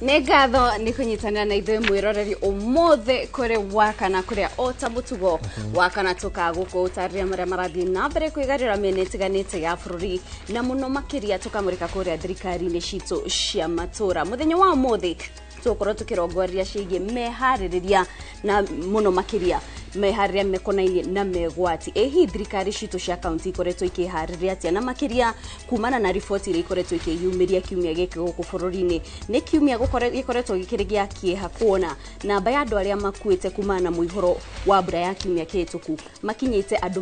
Nĩ ngatho nĩ kũnyitanĩra na ithuĩ mwĩroreri ũmũthĩ kũrĩ Wakana, kũrĩa o ta mũtugo Wakana tũkagũkũ ũtarĩria marĩa marathiĩ na mbere kwĩgarĩra mĩena ĩtiganĩte ya bũrũri, na mũno makĩria tũkamũrĩka kũrĩa thirikari-inĩ citũ cia matũra. Mũthenya wa ũmũthĩ tũgũkorwo tũkĩrongoreria ciĩgiĩ meharĩrĩria, na mũno makĩria meharĩrĩria mekonainie na megwati. Ĩ hihi thirikari citũ cia kaunti ikoretwo ikĩharĩrĩria atĩa, na makĩria kumana na riboti iria ikoretwo ikĩyumĩria kiumia gĩkĩ gũkũ bũrũri-inĩ? Nĩ kiumia gĩkoretwo gĩkĩrĩ gĩa kĩeha kuona namba ya andũ arĩa makuĩte kumana na mũihũro wa mbura ya kiumia kĩhĩtũku makinyĩte andũ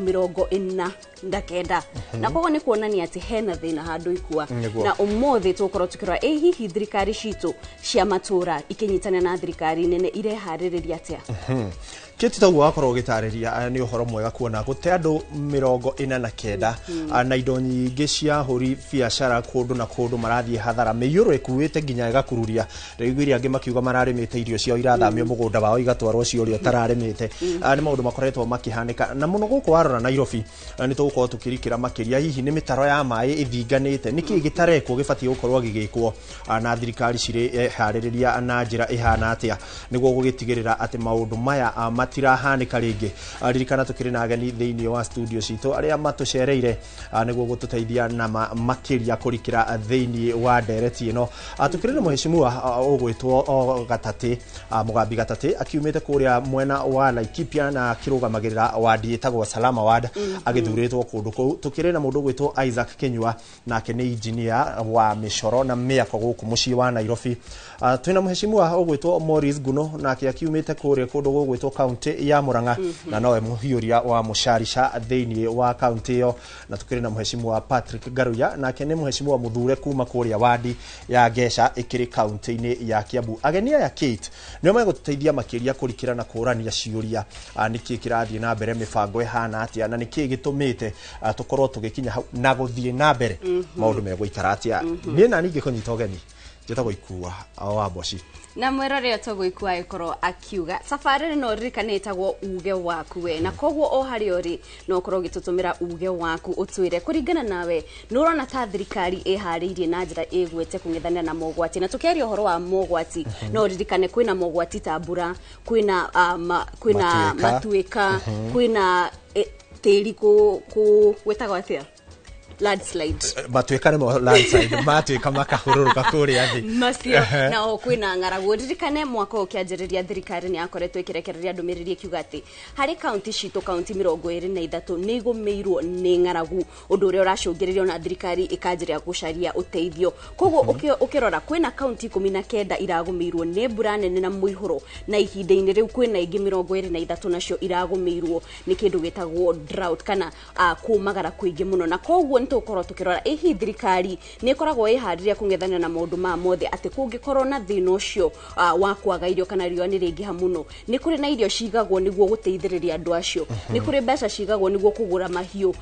49, na koguo nĩ kuonania atĩ hena thĩna handũ ikua. Na ũmũthĩ tũgũkorwo tũkĩrora ĩ hihi thirikari citũ cia matũra ikĩnyitanĩra na thirikari nene ireharĩrĩria atĩa. Kĩti taguo wakorwo ũgĩtarĩria, nĩ ũhoro mwega kuona gũte andũ 49 na indo nyingĩ cia hũri biacara kũndũ na kũndũ marathiĩ hathara, mĩiyũro ĩkuĩte nginya ĩgakururia. Rĩu angĩ makiuga mararĩmĩte irio ciao irathamio mũgũnda wao igatwarwo cia ũrĩa ũtararĩmĩte. Nĩ maũndũ makoretwo makĩhanĩka na mũno gũkũ warora Nairobi. Nĩ tũgũkorwo tũkĩrikĩra makĩria hihi nĩ mĩtaro ya maĩ ĩthinganĩte, nĩkĩ gĩtarekwo gĩbatiĩ gũkorwo gĩgĩkwo, na thirikari cirĩ harĩrĩria na njĩra ĩhana atĩa nĩguo gũgĩtigĩrĩra atĩ maũndũ maya matirahanĩka rĩngĩ. Ririkana tũkĩrĩ na ageni thĩinĩ wa studio citũ arĩa matũcereire nĩguo gũtũteithia na makĩria kũrikĩra thĩinĩ wa ndereti ĩno. Tũkĩrĩ na mheshimiwa ũgwĩtwo Gatatĩ, Mũgambi Gatatĩ, akiumĩte kũrĩa mwena wa Laikipia na akĩrũgamagĩrĩra wadi ĩtagwo Salama Ward, agĩthurĩtwo kũndũ kũu. Tũkĩrĩ na mũndũ ũgwĩtwo Isaac Kinyua, nake nĩ engineer wa mĩcoro na mĩako gũkũ mũciĩ wa Nairobi. Twĩna mheshimiwa ũgwĩtwo Maurice Nguno, nake akiumĩte kũrĩa kũndũ gũgwĩtwo kaunti ya Murang'a, na nowe mũhiũria wa mũcarica thĩinĩ wa kaunti ĩyo. Na tũkĩrĩ na mheshimiwa Patrick Ngaruya, nake nĩ mheshimiwa mũthure kuma kũrĩa wadi ya Ngeca ĩkĩrĩ kaunti-inĩ ya Kiambu. Ageni aya, Kate, nĩo megũtũteithia makĩria kũrikĩra na kũrania ciũria, nĩkĩ kĩrathiĩ na mbere, mĩbango ĩhana atĩa, na nĩkĩ gĩtũmĩte tũkorwo tũgĩkinya hau na gũthiĩ na mbere maũndũ megũikara atĩa. Niĩ na ningĩ kũnyita ũgeni njĩtagwo Ikua wa Mboci. Na mwĩrore ũtogwo Ikua ĩkorwo akiuga tabarĩra no ririkane ĩtagwo Uge Waku We, na koguo o harĩa ũrĩ no ũkorwo ũgĩtũtũmĩra uge waku, ũtwĩre kũringana nawe nĩ ũrona ta thirikari ĩharĩirie na njĩra ĩgwete kũng'ethanĩra na mogwati. Na tũkĩaria ũhoro wa mogwati, no ũririkane kwĩna mogwati ta mbura, kwĩna kwĩna matuĩka, matuĩka, kwĩna tĩri kũ gwĩtagwo atĩa, landslide. Matuĩka nĩmo landslide, matuĩka makahũrũrũka kũrĩa thĩ. Macio na o kwĩna ng'aragu. Ririkane mwaka ũyũ ũkĩanjĩrĩria thirikari nĩ yakoretwo ĩkĩrekereria ndũmĩrĩri ĩkiuga atĩ harĩ kaunti citũ, kaunti 23 nĩ igũmĩirwo nĩ ng'aragu, ũndũ ũrĩa ũracũngĩrĩrio na thirikari ĩkanjĩrĩria gũcaria ũteithio. Koguo ũkĩrora kwĩna kaunti 19 iragũmĩirwo nĩ mbura nene na mũihũro, na ihinda-inĩ rĩu kwĩna ingĩ 23 nacio iragũmĩirwo nĩ kĩndũ gĩtagwo drought kana kũmagara kũingĩ mũno. Na koguo nĩ tũgũkorwo tũkĩrora ĩ hihi thirikari nĩ ĩkoragwo ĩharĩria kũng'ethanĩra na maũndũ maya mothe, atĩ kũngĩkorwo na thĩna ũcio wa kwaga irio kana riũa nĩ rĩngĩha mũno, nĩ kũrĩ na irio cigagwo nĩguo gũteithĩrĩria andũ acio, nĩ kũrĩ mbeca cigagwo nĩguo kũgũra mahiũ,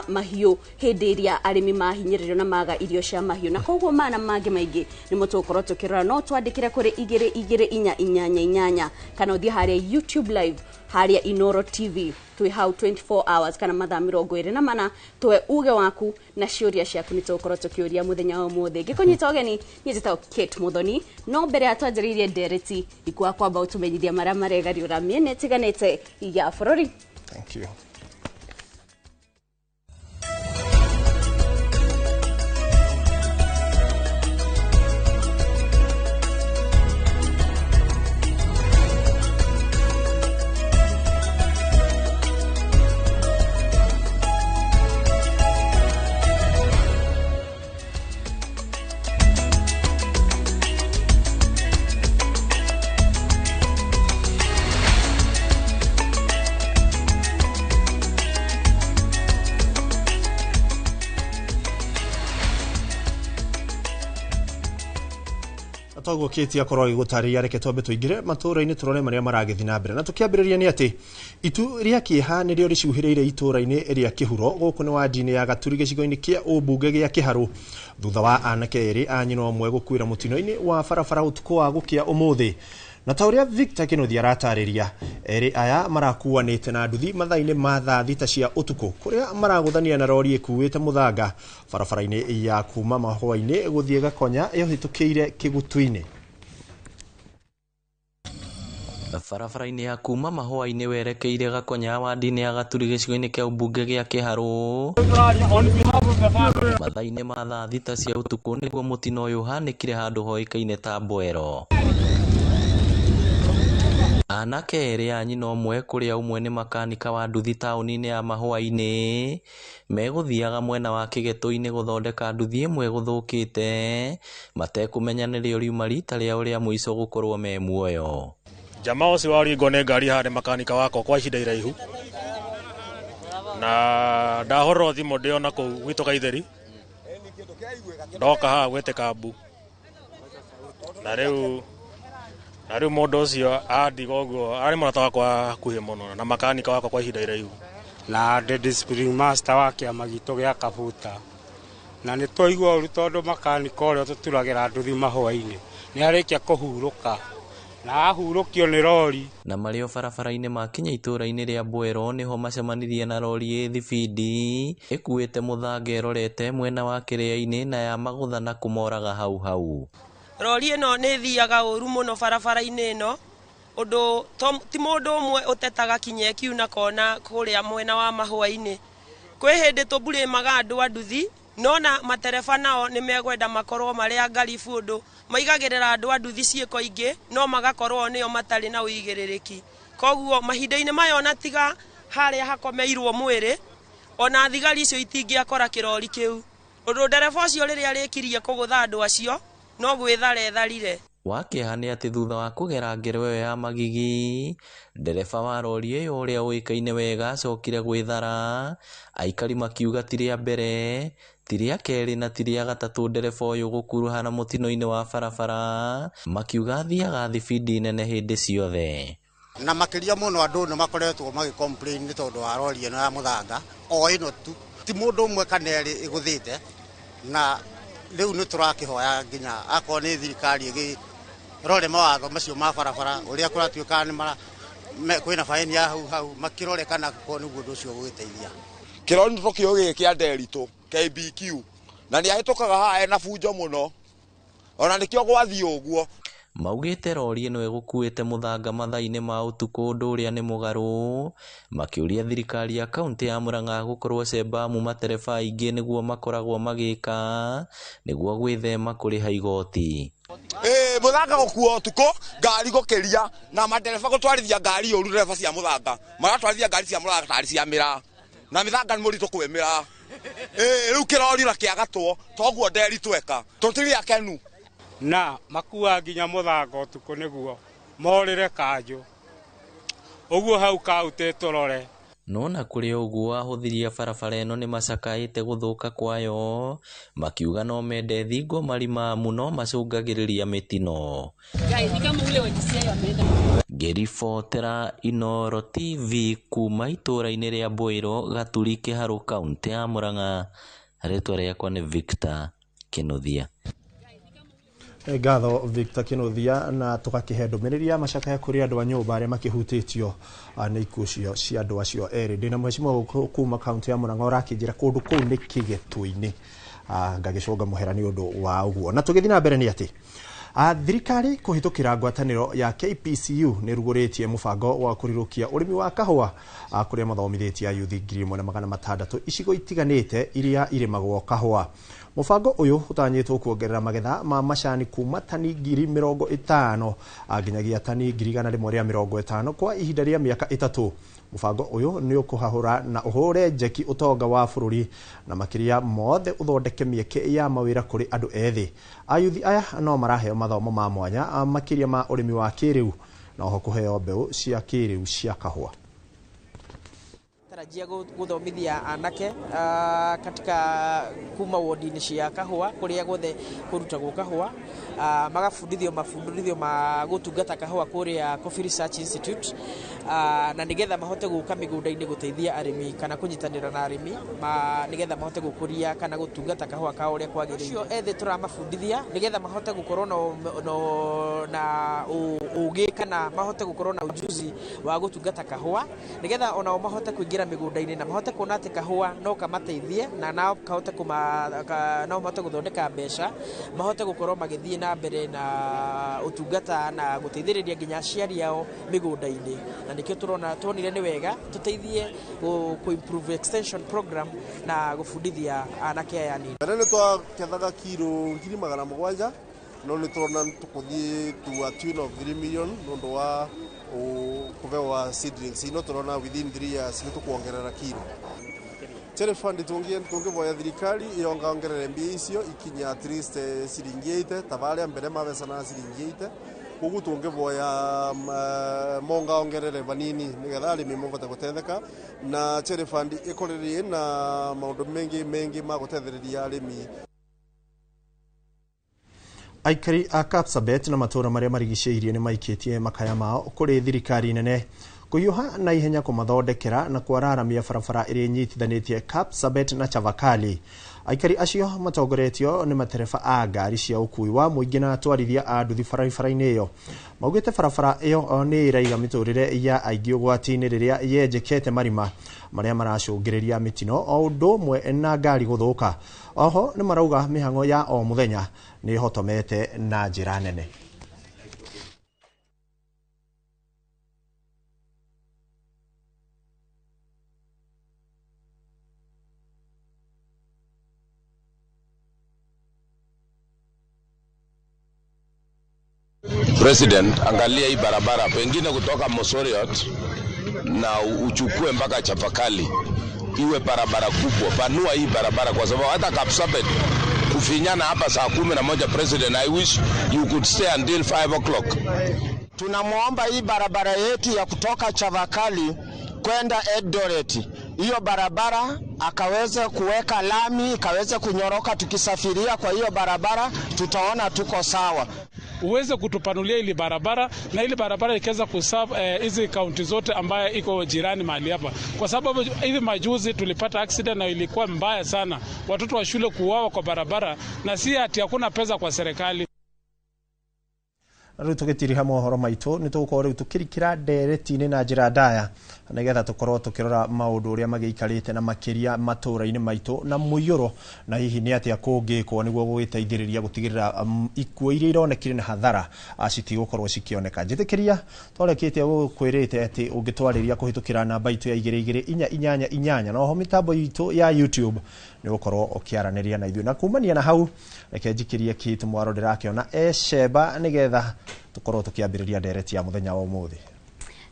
mahiũ hĩndĩ ĩrĩa arĩmi mahinyĩrĩrio na maga irio cia mahiũ. Na koguo mana mangĩ maingĩ nĩmo tũgũkorwo tũkĩrora. No twandĩkĩre kũrĩ 22488 kana ũthiĩ harĩa YouTube live, harĩa Inoro TV, twĩ hau 24 hours kana mathaa 24, twe uge waku na ciũria ciaku nĩ tũgũkorwo tũkĩũria mũthenya wa ũmũthĩ. Ngĩkũnyita ũgeni niĩ njĩtagwo Kate Muthoni, no mbere ya twanjĩrĩirie ndereti ikua kwamba ũtũmenyithia marĩa maregariũra mĩena ĩtiganĩte ya bũrũri. Thank you. Toguo Kate akorwo agĩgũtarĩria, reke twambe tũingĩre matũũra-inĩ tũrore marĩa maragĩthiĩ na mbere. Na tũkĩambĩrĩria nĩ atĩ itu rĩa kĩeha nĩrĩo rĩcuhĩrĩire itũũra-inĩ rĩa Kĩhuro, gũkũ nĩ wadi-inĩ ya Gaturi, gĩcigo-inĩ kĩa ũmbunge gĩa Kĩharũ, thutha wa anake erĩ a nyina ũmwe gũkuĩra mũtino-inĩ wa barabara ũtukũ wa gũkĩa ũmũthĩ. Na ta ũrĩa Victor Kĩnuthia aratarĩria, erĩ aya marakuanĩte na nduthi mathaa-inĩ ma thaa 6 cia ũtukũ kũrĩa maragũthania na rori ĩkuĩte mũthanga barabara-inĩ ya kuma Mahũa-inĩ gũthiĩ Gakonya ĩhĩtũkĩire Kĩgutu-inĩ. Barabara-inĩ ya kuma Mahũa-inĩ werekeire Gakonya wadi-inĩ ya Gaturi gĩcigo-inĩ kĩa ũmbunge gĩa Kĩharũ. Mathaa-inĩ ma thaa 6 cia ũtukũ nĩguo mũtino ũyũ ũhanĩkire handũ hoĩkaine ta Mbwero. Anake erĩ a nyina ũmwe kũrĩa ũmwe nĩ makanika wa nduthi taũni-inĩ ya Mahũa-inĩ megũthiaga mwena wa Kĩgetũ-inĩ gũthondeka nduthi ĩmwe gũthũkĩte matekũmenya nĩrĩo riuma rita rĩao rĩa mũico gũkorwo me muoyo. Jamaa ũcio waringwo nĩ ngari haha nĩ makanika wakwa kwa ihinda iraihu na ndahũrĩrwo thimũ ndĩ ona kũu gwitũ Gaitheri, ndoka haha gwĩtĩka mbu na rĩu mũndũ ũcio andiga ũguo arĩ mũrata wakwa hakuhĩ mũno na makanika wakwa kwa ihinda iraihu. Na ndĩ discipline master wa kĩama gitũ gĩa Kabuta na nĩ twaigua ũru tondũ makanika ũrĩa tũturagĩra nduthi Mahũa-inĩ nĩ arĩkia kũhurũka na ahurũkio nĩ rori. Na marĩ o barabara-inĩ makinya itũũra-inĩ rĩa Mbwero nĩho macemanirie na rori ĩ thibindi ĩkuĩte mũthanga ĩrorete mwena wa Kĩrĩa-inĩ na ya magũtha na kũmoraga hau hau. Rori ĩno nĩ ĩthiaga ũru mũno barabara-inĩ ĩno ũndũ ti mũndũ ũmwe ũtetaga kinya ĩkiuna kona kũrĩa mwena wa Mahũa-inĩ. Kwĩ hĩndĩ tũmburĩmaga andũ a nduthi nona matereba nao nĩ megwenda makorwo marĩ angaribu ũndũ maigagĩrĩra andũ a nduthi ciĩko ingĩ no magakorwo nĩo matarĩ na ũigĩrĩrĩki. Koguo mahinda-inĩ maya ona tiga harĩa hakomeirwo mwĩrĩ ona thigari icio itingĩakora kĩrori kĩu ũndũ ndereba ũcio rĩrĩa arĩkirie kũgũtha andũ acio no gwĩthara etharire. Wa kĩeha nĩ atĩ thutha wa kũgera ngero ĩyo ya magigi ndereba wa rori ĩyo ũrĩa ũĩkaine wega acokire gwĩthara, aikari makiuga ti rĩa mbere ti rĩa kerĩ na ti rĩa gatatũ ndereba ũyũ gũkuruhana mũtino-inĩ wa barabara, makiuga athiaga thibindi nene hĩndĩ ciothe. Na makĩria mũno andũ nĩ makoretwo magĩ complain nĩ tondũ wa rori ĩno ya mũthanga o ĩno tu ti mũndũ ũmwe kana erĩ ĩgũthĩte, na rĩu nĩ tũrakĩhoya nginya akorwo nĩ thirikari ĩgĩrore mawatho macio ma barabara ũrĩa kũratuĩka nĩ mara kwĩna baini ya hau hau makĩrore kana korwo nĩguo ũndũ ũcio ũgũgĩteithia. Kĩrori nĩ tũkĩũĩ gĩkĩ kĩa Nderitũ KBQ na nĩ ahĩtũkaga haha ena bunjo mũno ona nĩkĩo gwathiĩ ũguo. Maugĩte rori ĩno ĩgũkuĩte mũthanga mathaa-inĩ ma ũtukũ ũndũ ũrĩa nĩ mũgarũ, makĩũria thirikari ya kaũntĩ ya Murang'a gũkorwo cembamu matereba aingĩ nĩguo makoragwo magĩka nĩguo gwĩthema kũrĩha igoti. Mũthanga gũkua ũtukũ ngari gũkĩria na matereba gũtwarithia ngari ũru, ndereba cia mũthanga maratwarithia ngari cia mũthanga tarĩ cia mĩraa na mĩthanga nĩ mũritũ kwĩmĩra. Rĩu kĩrori na kĩagatwo toguo Nderitũ eka tũtirĩ akenu. Na makuaga nginya mũthanga ũtukũ nĩguo morĩre kanjũ ũguo hau kaũntĩ tũrore. No na kũrĩ ũguo ahũthĩri a barabara ĩno nĩ macakaĩte gũthũka kwayo makiuga no mende thingo marima amu no macũngagĩrĩria mĩtino. Ngĩribotera Inooro TV kuma itũũra-inĩ rĩa Mbwĩro, Gaturi, Kĩharũ, kaũntĩ ya Murang'a. Rĩtwa rĩakwa nĩ Victor Kĩnuthia. Ngatho Victor Kĩnuthia, na tũgakĩhe ndũmĩrĩri ya macakaya kũrĩ andũ a nyũmba arĩa makĩhutĩtio nĩ ikuũ cio cia andũ acio erĩ. Ndĩna mheshimiwa kuma kaũntĩ ya Murang'a ũrakĩnjĩra kũndũ kũu nĩ Kĩgetũ-inĩ, ngagĩcũnga mũhera nĩ ũndũ wa ũguo. Na tũgĩthiĩ na mbere nĩ atĩ thirikari kũhĩtũkĩra ngwatanĩro ya KPCU nĩ ĩrugũrĩtie mũbango wa kũrirũkia ũrĩmi wa kahũa kũrĩa mathomithĩtie ayuthi 1600 icigo itiganĩte iria irĩmagwo kahũa. Mũbango ũyũ ũtanyĩtwo kuongerera magetha ma macani kuma tani 50,000 nginyagia tani 150,000 kwa ihinda rĩa mĩaka 3. Mũbango ũyũ nĩ ũkũhahũra na ũhũre njeki ũtonga wa bũrũri na makĩria mothe ũthondeke mĩeke ya mawĩra kũrĩ andũ ethĩ. Ayuthi aya no maraheo mathomo ma mwanya makĩria ma ũrĩmi wa kĩrĩu na oho kũheo mbeũ cia kĩrĩu cia kahũa. Tarajia guthomithia anake katika kuma wodi-inĩ cia kahũa kũrĩa guothe kũrutagwo kahũa, magabundithio mabundithio ma gũtungata kahũa kũrĩa Coffee Research Institute, na nĩgetha mahote gũka mĩgũnda-inĩ gũteithia arĩmi kana kũnyitanĩra na arĩmi nĩgetha mahote gũkũria kana gũtungata kahũa kao ũrĩa kwagĩrĩire. Acio ethĩ tũramabundithia nĩgetha mahote gũkorwo na ũgĩ kana mahote gũkorwo na ujuzi wa gũtungata kahũa nĩgetha onao mahote kũingĩra mĩgũnda-inĩ na mahote kuona atĩ kahũa no kamateithie na no kahote no mahote gũthondeka mbeca, mahote gũkorwo magĩthiĩ na mbere na ũtungata na gũteithĩrĩria nginya aciari ao mĩgũnda-inĩ. Na nĩkĩo tũrona tuonire nĩ wega tũteithie kũ improve extension program na gũbundithia anake aya anini. Mbere nĩ twakethaga kiro 700,000 no nĩ tũrona tũkũthiĩ to a tune of 3 million nĩ ũndũ wa kuvewa seedlings ino turona within 3 years ni tukuongerera kiro. Cherry Fund tungivoya thirikari yongaongerere mbia icio ikinya at least ciringi 80 ta baria mbere mabecana ciringi 80 koguo tungivoya mongaongerere vanini nigetha arimi mabote gutetheka na Cherry Fund ikorerie na maundu mengi mengi ma gutethereria arimi. Aikari a Kapsabet na matũũra marĩa marigicĩirie nĩ maikĩtie makaya mao kũrĩ thirikari nene kũhiũha na ihenya kũmathondekera na kwararamia barabara ĩrĩa ĩnyitithanĩtie Kapsabet na Chavakali. Aikari acio matongoretio nĩ matereba a ngari cia ũkuui wa mũingĩ na atwarithia a nduthi barabara-inĩ ĩyo. Maugĩte barabara ĩyo nĩ ĩraiga mĩtũrĩre ya aingĩ ũgwati-inĩ rĩrĩa yenjekete marima marĩa maracũngĩrĩria mĩtino o ũndũ ũmwe na ngari gũthũka. Oho nĩ marauga mĩhang'o ya o mũthenya nĩ ĩhotomete na njĩra nene. President, angalia hii barabara pengine kutoka Mosoriot na uchukue mpaka Chavakali iwe barabara kubwa. Panua hii barabara kwa sababu hata Kapsabet kufinyana hapa saa 11. President, I wish you could stay until 5 o'clock. Tunamuomba hii barabara yetu ya kutoka Chavakali kwenda Eldoret, hiyo barabara akaweze kuweka lami, ikaweze kunyoroka. Tukisafiria kwa hiyo barabara tutaona tuko sawa. Uweze kutupanulia ili barabara na ili barabara ikaweza kuserve hizi kaunti zote ambaye iko jirani mahali hapa, kwa sababu hivi majuzi tulipata accident na ilikuwa mbaya sana, watoto wa shule kuuawa kwa barabara, na si ati hakuna pesa kwa serikali. Rĩu tũgĩtiriha mohoro maitũ nĩ tũgũkorwo rĩu tũkĩrikĩra ndereti-inĩ na njĩra ndaya nĩgetha tũkorwo tũkĩrora maũndũ ũrĩa magĩikarĩte na makĩria matũũra-inĩ maitũ na mũiyũro, na hihi nĩ atĩa kũngĩkwo nĩguo gũgĩteithĩrĩria gũtigĩrĩra ikuũ iria ironekire na hathara citigũkorwo cikĩoneka. Njĩtĩkĩria twarĩkĩtie gũkwĩrĩte atĩ ũngĩtwarĩria kũhĩtũkĩra namba itũ ya 22488 na oho mĩtambo itũ ya YouTube nĩ ũgũkorwo ũkĩaranĩria na ithuĩ. Na kumania na hau reke njikĩrie Kate Mwaro ndĩrakĩona ecemba nĩgetha tukorwo tukiambĩrĩria ndereti ya mũthenya wa ũmũthĩ.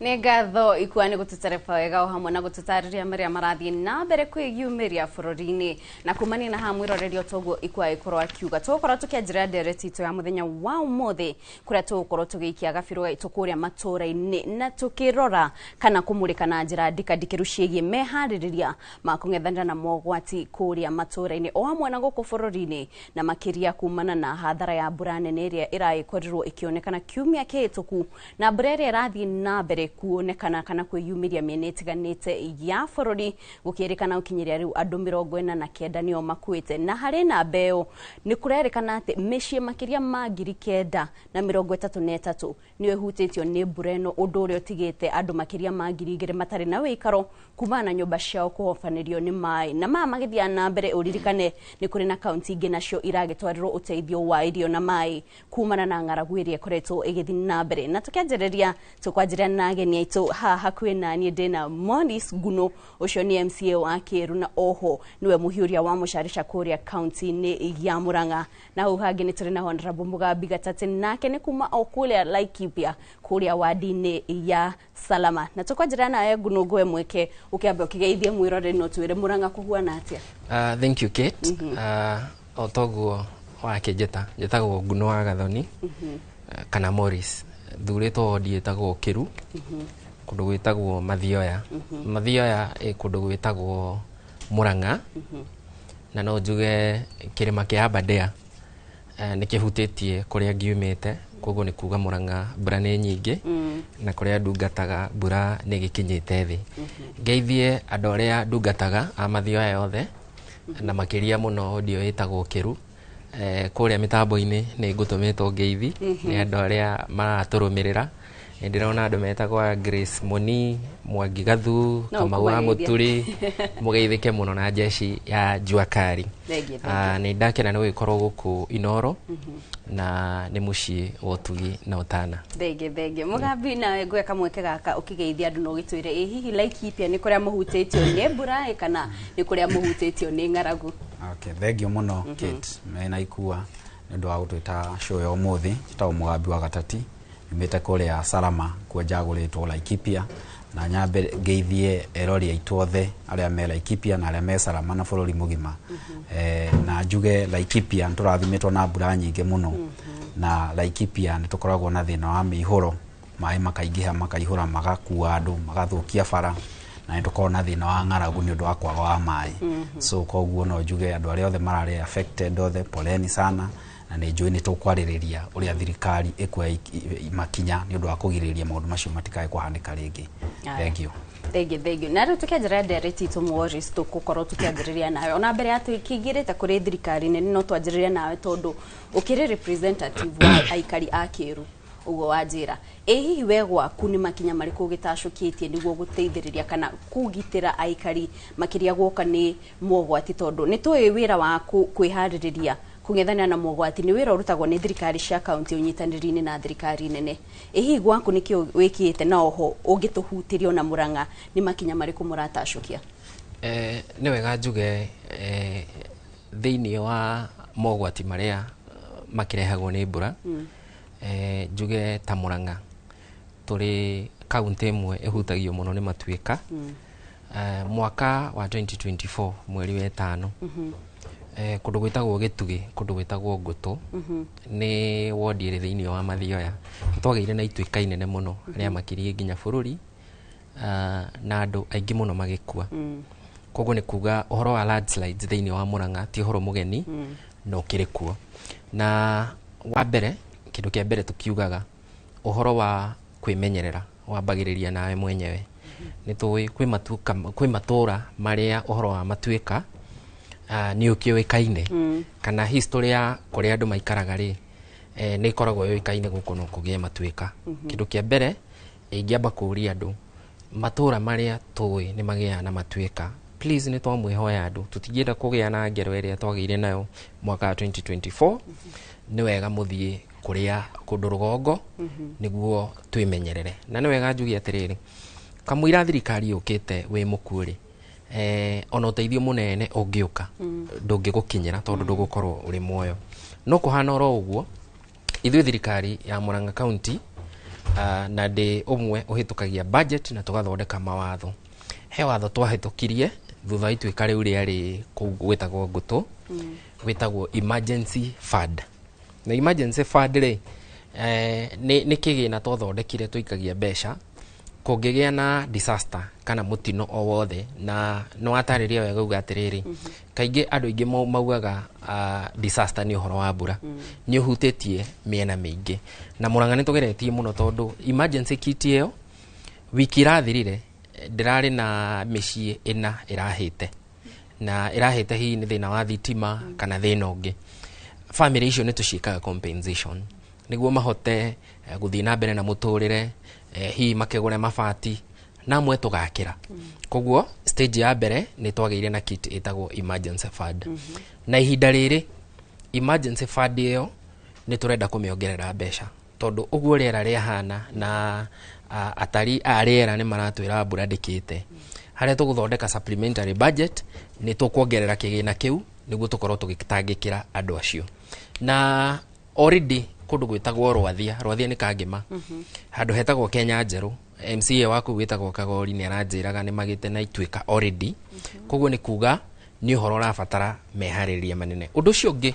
Nĩ ngatho ikua nĩ gũtũtereba wega o hamwe na gũtũtarĩria marĩa marathiĩ na mbere kwĩyumĩria bũrũri-inĩ. Na kumania na haha mwĩroreri toguo ikua ĩkorwo akiuga tũgũkorwo tũkĩanjĩrĩra ndereti itũ ya mũthenya wa ũmũthĩ kũrĩa tũgũkorwo tũgĩikia gabirũ gaitũ kũrĩa matũũra-inĩ na tũkĩrora kana kũmũrĩka na njĩra ndikandikĩru ciĩgiĩ meharĩrĩria ma kũng'ethanĩra na mogwati kũrĩa matũũra-inĩ o hamwe na gũkũ bũrũri-inĩ, na makĩria kumana na hathara ya mbura nene ĩrĩa ĩragĩkorirwo ĩkĩonekana kiumia kĩhĩtũku na mbura ĩrĩa ĩrathiĩ na mbere kuonekana kana kwĩyumĩria mĩena ĩtiganĩte ya bũrũri gũkĩrĩkana gũkinyĩria rĩu andũ 49 nĩo makuĩte. Na harĩ namba ĩyo nĩ kũrerĩkana atĩ mĩciĩ makĩria ma 933 nĩyo ĩhutĩtio nĩ mbura ĩno, ũndũ ũrĩa ũtigĩte andũ makĩria ma 2000 matarĩ na wĩikaro kumana na nyũmba ciao kũhobanĩrio nĩ maĩ. Na maya magĩthiĩ na mbere ũririkane nĩ kũrĩ na kaunti ingĩ nacio iragĩtwarĩrwo ũteithio wa irio na maĩ kumana na ng'aragu ĩrĩa ĩkoretwo ĩgĩthiĩ na mbere. Na tũkĩanjĩrĩria tũkwanjĩrĩria na ageni aitũ haha hakuhĩ na niĩ ndĩna Morris Nguno, ũcio nĩ MCA wa Kĩĩru na oho nĩwe mũhiũria wa mũcarica kũrĩa kaunti-inĩ ya Murang'a. Na hau hangĩ nĩ tũrĩ na Honorable Mugambi Gatete, nake nĩ kuma o kũrĩa Laikipia kũrĩa wadi-inĩ ya Salama. Na tũkwanjĩrĩria nawe Nguno, ngũhe mweke ũkĩambe ũkĩgeithie mwĩroreri na ũtwĩre Murang'a kũhuana atĩa. Thank you Kate. O toguo wakĩnjĩta njĩtagwo Nguno wa Gathoni kana Morris, thurĩtwo wodi ĩtagwo Kĩru Kũndũ gwĩtagwo Mathioya. Mathioya ĩ kũndũ gwĩtagwo Murang'a, na no njuge kĩrĩma kĩa Aberdare nĩ kĩhutĩtie kũrĩa ngiumĩte, koguo nĩ kuga Murang'a mbura nĩ nyingĩ, na kũrĩa ndungataga mbura nĩ gĩkinyĩte thĩ. Ngeithie andũ arĩa ndungataga a Mathioya yothe, na makĩria mũno ndio ĩtagwo Kĩru. Kũrĩa mĩtambo-inĩ nĩ ngũtũmĩtwo ngeithi nĩ andũ arĩa maratũrũmĩrĩra. Nĩ ndĩrona andũ metagwo a Grace Moni, Mwangi Gathu, No Kamau wa ũkũmageithia. Mũturi, mũgeithĩke mũno na jeshi ya Jua Kali. Thengiũ, Nĩ ndakena nĩ gũgĩkorwo gũkũ Inoro, na nĩ mũciĩ wa ũtugi na ũtana. Thengio, thengio, Mugambi. Nawe ngwe kamweke gaka ũkĩgeithia andũ na ũgĩtwĩre ĩ hihi Laikipia nĩ kũrĩa mũhutĩtio nĩ mbura ĩ kana nĩ kũrĩa mũhutĩtio nĩ ng'aragu? Okay, thengio mũno Kate mena ikua nĩ ũndũ wa gũtwĩta show ya ũmũthĩ. Njĩtagwo Mũgambi wa Gatati, nyumĩte kũrĩa Salama, kuo njagũrĩtwo Laikipia, na nyambe ngeithie erori aitũ othe arĩa me Laikipia na arĩa me Salama na bũrũri mũgima. Na njuge Laikipia nĩ tũrathimĩtwo na mbura nyingĩ mũno, na Laikipia nĩ tũkoragwo na thĩna wa mĩihũro, maĩ makaingĩha, makaihũra, magakua andũ, magathũkia bara, na nĩ tũkoragwo na thĩna wa ng'aragu nĩ ũndũ wa kwaga wa maĩ. So koguo no njuge andũ arĩa othe mararĩ affected othe, poleni sana, na nĩ njũĩ nĩ tũkwarĩrĩria ũrĩa thirikari ĩkuoya makinya nĩ ũndũ wa kũgirĩrĩria maũndũ macio matikae kũhanĩka rĩngĩ. Aya. Thank you. Thengio, thengio. Na rĩu tũkĩanjĩrĩria ndereti itũ, Morris, tũgũkorwo tũkĩanjĩrĩria nawe ona mbere ya tũkĩingĩrĩte kũrĩ thirikari nene, no twanjĩrĩria nawe tondũ ũkĩrĩ representative wa aikari a Kĩru. Ũguo wanjĩra, ĩ hihi we gwaku nĩ makinya marĩkũ ũgĩtacũkĩtie nĩguo gũteithĩrĩria kana kũgitĩra aikari makĩria guoka nĩ mogwati, tondũ nĩ tũĩ wĩra wa kwĩharĩrĩria kũng'ethanĩra na mogwati nĩ wĩra ũrutagwo nĩ thirikari cia kaunti ũnyitanĩri-inĩ na thirikari nene. Ĩ hihi gwaku nĩkĩo wĩkĩte, na oho ũngĩtũhutĩria ona Murang'a nĩ makinya marĩkũ mũratacũkia? Nĩ wega njuge thĩinĩ wa mogwati marĩa makĩrehagwo nĩ mbura, njuge ta Murang'a tũrĩ kaunti ĩmwe ĩhutagio mũno nĩ matuĩka. Mwaka wa 2024 mweri wa ĩtano, kũndũ gwĩtagwo Gĩtugĩ, kũndũ gwĩtagwo Ngũtũ, nĩ wodi ĩrĩ thĩinĩ wa Mathioya, nĩ twagĩire na ituĩka inene mũno rĩa makĩria nginya bũrũri, na andũ aingĩ mũno magĩkua. Koguo nĩ kuga ũhoro wa landslides thĩinĩ wa Murang'a ti ũhoro mũgeni, na ũkĩrĩ kuo. Na wa mbere, kĩndũ kĩa mbere tũkiugaga, ũhoro wa kwĩmenyerera wambagĩrĩria nawe mwenyewe. Nĩ tũĩ kwĩ matuka, kwĩ matũra marĩa ũhoro wa matuĩka nĩ ũkĩũĩkaine, kana history ya kũrĩa andũ maikaraga rĩ, nĩ ĩkoragwo yũĩkaine gũkũ no kũgĩe matuĩka. Kĩndũ kĩa mbere ingĩamba kũũria andũ, matũra marĩa tũĩ nĩ magĩaga na matuĩka, please nĩ twamwĩhoya andũ, tũtingĩenda kũgĩa na ngero ĩrĩa twagĩire nayo mwaka wa 2024. Nĩ wega mũthiĩ kũrĩa kũndũ rũgongo nĩguo twĩmenyerere. Na nĩ wega njuge atĩrĩrĩ, kamũira thirikari yũkĩte wĩ mũkuũ rĩ, ona ũteithio mũnene ũngĩũka ndũngĩgũkinyĩra tondũ ndũgũkorwo ũrĩ muoyo. No kũhana oro ũguo, ithuĩ thirikari ya Murang'a County, na ndĩ ũmwe ũhĩtũkagia budget na tũgathondeka mawatho, he watho twahĩtũkirie thutha wa ituĩka rĩu rĩarĩ kũu gwĩtagwo Ngũtũ, wĩtagwo emergency fund. Na emergency fund rĩ, nĩ kĩgĩna twathondekire tũikagia mbeca kũngĩgĩa na disaster kana mũtino o wothe. Na nĩ watarĩria wega uga atĩrĩrĩ, kaingĩ andũ aingĩ maugaga disaster nĩ ũhoro wa mbura, nĩ ũhutĩtie mĩena mĩingĩ, na Murang'a nĩ tũgeretie mũno tondũ emergency kit ĩyo wiki irathirire ndĩrarĩ na mĩciĩ ĩna ĩrahĩte, na ĩrahĩte hihi nĩ thĩna wa thitima kana thĩna ũngĩ. Family icio nĩ tũciĩkaga compensation nĩguo mahote gũthiĩ na mbere na mũtũrĩre, hihi makĩgũre mabati na amwe tũgakĩra. Koguo stage ya mbere nĩ twagĩire na kit ĩtagwo emergency fund, na ihinda rĩrĩ emergency fund ĩyo nĩ tũrenda kũmĩongerera mbeca tondũ ũguo rĩera rĩahana na atari a rĩera nĩ maratwĩra mbura ndĩkĩte. Harĩa tũgũthondeka supplementary budget nĩ tũkuongerera kĩgĩna kĩu nĩguo tũkorwo tũgĩtangĩkĩra andũ acio. Na already kũndũ gwĩtagwo Rwathia, Rwathia nĩ Kangĩma, handũ hetagwo Kenya Njerũ, MCA waku wĩtagwo Kagori nĩ aranjĩraga nĩ magĩte na ituĩka already. Koguo nĩ kuga nĩ ũhoro ũrabatara meharĩrĩria manene. Ũndũ ũcio ũngĩ,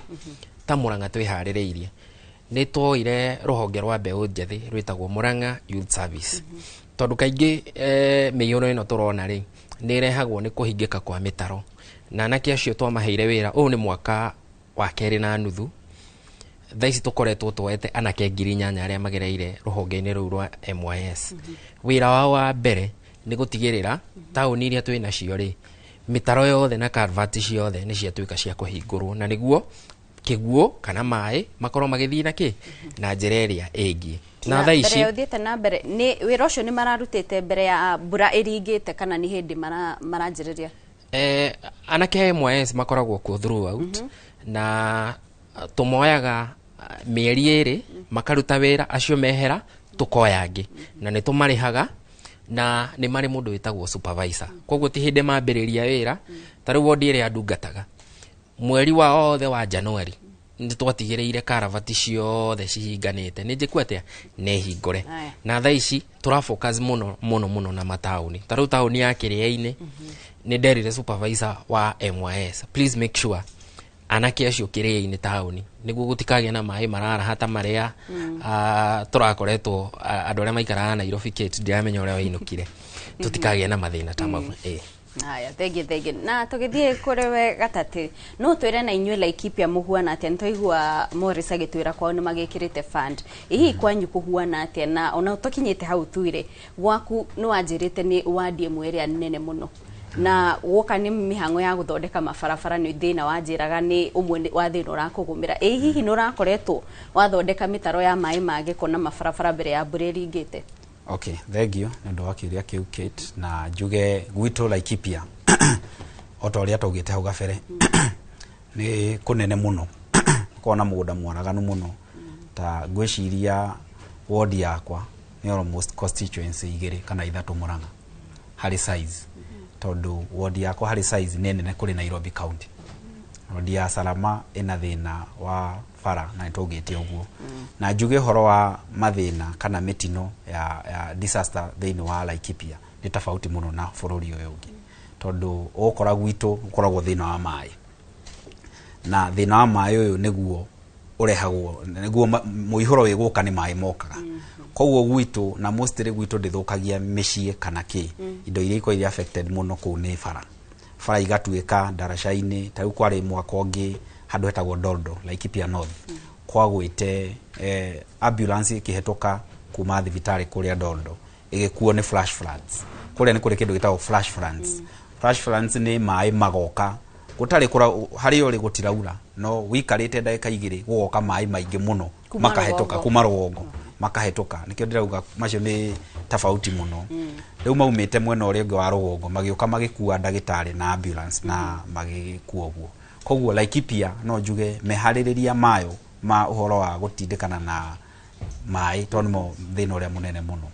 ta Murang'a twĩharĩrĩirie, nĩ twoire rũhonge rwa mbeũ njĩthĩ rwĩtagwo Murang'a Youth Service. Tondũ kaingĩ mĩiyũro ĩno tũrona rĩ, nĩ ĩrehagwo nĩ kũhingĩka kwa mĩtaro. Na anake acio twamaheire wĩra, ũyũ nĩ mwaka wa kerĩ na nuthu. Thaa ici tũkoretwo tuoete anake 8,000 arĩa magereire rũhonge-inĩ rũu rwa MYS. Wĩra wao wa mbere nĩ gũtigĩrĩra taũni iria twĩ nacio rĩ, mĩtaro yothe na culvert ciothe nĩ ciatuĩka cia kũhingũrwo, na nĩguo kĩguũ kana maĩ makorwo magĩthiĩ na kĩ na njĩra ĩrĩa ĩngĩ. Na thaa ici mbere ũthiĩte na mbere, nĩ wĩra ũcio nĩ mararutĩte mbere ya mbura ĩringĩte kana nĩ hĩndĩ maranjĩrĩria? Anake a MYS makoragwo kuo throughout, na tũmoyaga mĩeri 2 makaruta wĩra, acio mehera tũkoya angĩ, na nĩ tũmarĩhaga, na nĩ marĩ mũndũ wĩtagwo supervisor. Koguo ti hĩndĩ mambĩrĩria wĩra, ta rĩu wondi ĩrĩa ndungataga mweri wa othe wa January nĩ twatigĩrĩire karavati ciothe cihinganĩte, nĩ njĩku atĩa nĩ hingũre. Na thaa ici tũra focus mũno mũno mũno na mataũni. Ta rĩu taũni ya Kĩrĩa-inĩ nĩ nderire supervisor wa MYS, please make sure anake acio Kĩrĩa-inĩ taũni, nĩguo gũtikagĩe na maĩ mararaha ta marĩa tũrakoretwo andũ arĩa maikaraga Nairobi. Kate, ndiramenya ũrĩa wainũkire, tũtikagĩe na mathĩna ta mau. Haya, thengi thengi. Na tũgĩthiĩ kũrĩ we Gatatĩ, no twĩre na inyuĩ Laikipia mũhuana atĩa? Nĩ twaigua Morris agĩtwĩra kwao nĩ magĩkĩrĩte fund. Ĩ hihi kwanyu kũhuana atĩa? Na ona tũkinyĩte hau tuire, gwaku nĩ wanjĩrĩte nĩ wadi ĩmwe ĩrĩa nene mũno, na woka nĩ mĩhang'o ya gũthondeka mabarabara nĩ thĩna wanjĩraga nĩ ũmwe wa thĩna ũrakũgũmĩra. Ĩ hihi nĩ ũrakoretwo wathondeka mĩtaro ya maĩ ma gĩko na mabarabara mbere ya mbura ĩringĩte? Okay, thank you nĩ ũndũ wa kĩũria kĩu, Kate. Na njuge gwitũ Laikipia, o ta ũrĩa twaugĩte hau gabere, nĩ kũnene mũno, gũkoragwo na mũgũnda mwaraganu mũno. Ta ngwĩciria ward yakwa nĩ almost constituency 2 kana 3 Murang'a harĩ size, tondũ ward yakwa harĩ size nĩ nene kũrĩ Nairobi County. Ward ya Salama ĩna thĩna wa bara na nĩtwaugĩte ũguo. Na njuge ũhoro wa mathĩna kana mĩtino ya disaster thĩinĩ wa Laikipia nĩ tofauti mũno na bũrũri ũyũ ũngĩ, tondũ ũgũkora gwitũ gũkoragwo thĩna wa maĩ, na thĩna wa maĩ ũyũ nĩguo ũrehagwo nĩguo mũihũro wĩ gũka nĩ maĩ mokaga. Koguo gwitũ na mostly gwitũ ndĩthũkagia mĩciĩ kana kĩ. Indo iria ikoragwo irĩ affected mũno kũu nĩ bara. Bara igatuĩka ndaraca-inĩ. Ta rĩu kwarĩ mwaka ũngĩ handũ hetagwo Doldo, Laikipia North, kwagwĩte ambulance ĩkĩhetũka kuma thibitarĩ kũrĩa Doldo ĩgĩkuo nĩ flash floods. Kũrĩa nĩ kũrĩ kĩndũ gĩtagwo flash floods. Flash floods nĩ maĩ magoka gũtarĩ kũra harĩa ũrĩ gũtiraura, no wĩikarĩte ndagĩka 2 gũgoka maĩ maingĩ mũno kuma makahĩtũka rũgongo. Kuma rũgongo makahĩtũka. Nĩkĩo ndĩrauga macio nĩ tofauti mũno. Rĩu maumĩte mwena ũrĩa ũngĩ wa rũgongo magĩũka magĩkua ndagĩtarĩ na ambulance na magĩkua ũguo. Koguo Laikipia no njuge meharĩrĩria mayo ma ũhoro wa gũtindĩkana na maĩ, tondũ nĩmo thĩna ũrĩa mũnene mũno,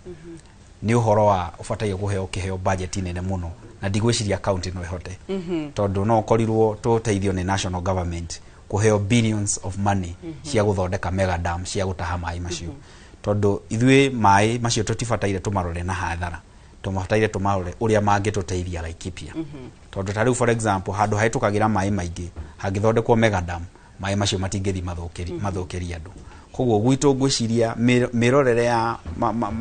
nĩ ũhoro wa ũbataire kũheo kĩheo budget nene mũno, na ndigwĩciria county no ĩhote, tondũ no ũkorirwo tũteithio nĩ national government kũheo billions of money cia gũthondeka mega dam cia gũtaha maĩ macio, tondũ ithuĩ maĩ macio tũtibataire tũmarore na hathara, tũmabataire tũmarore ũrĩa mangĩtũteithia Laikipia. Tondũ ta rĩu, for example, handũ hahĩtũkagĩra maĩ maingĩ hangĩthondekwo mega dam, maĩ macio matingĩthiĩ mathũkĩrie andũ. Koguo gwitũ ngwĩciria mĩrorere ya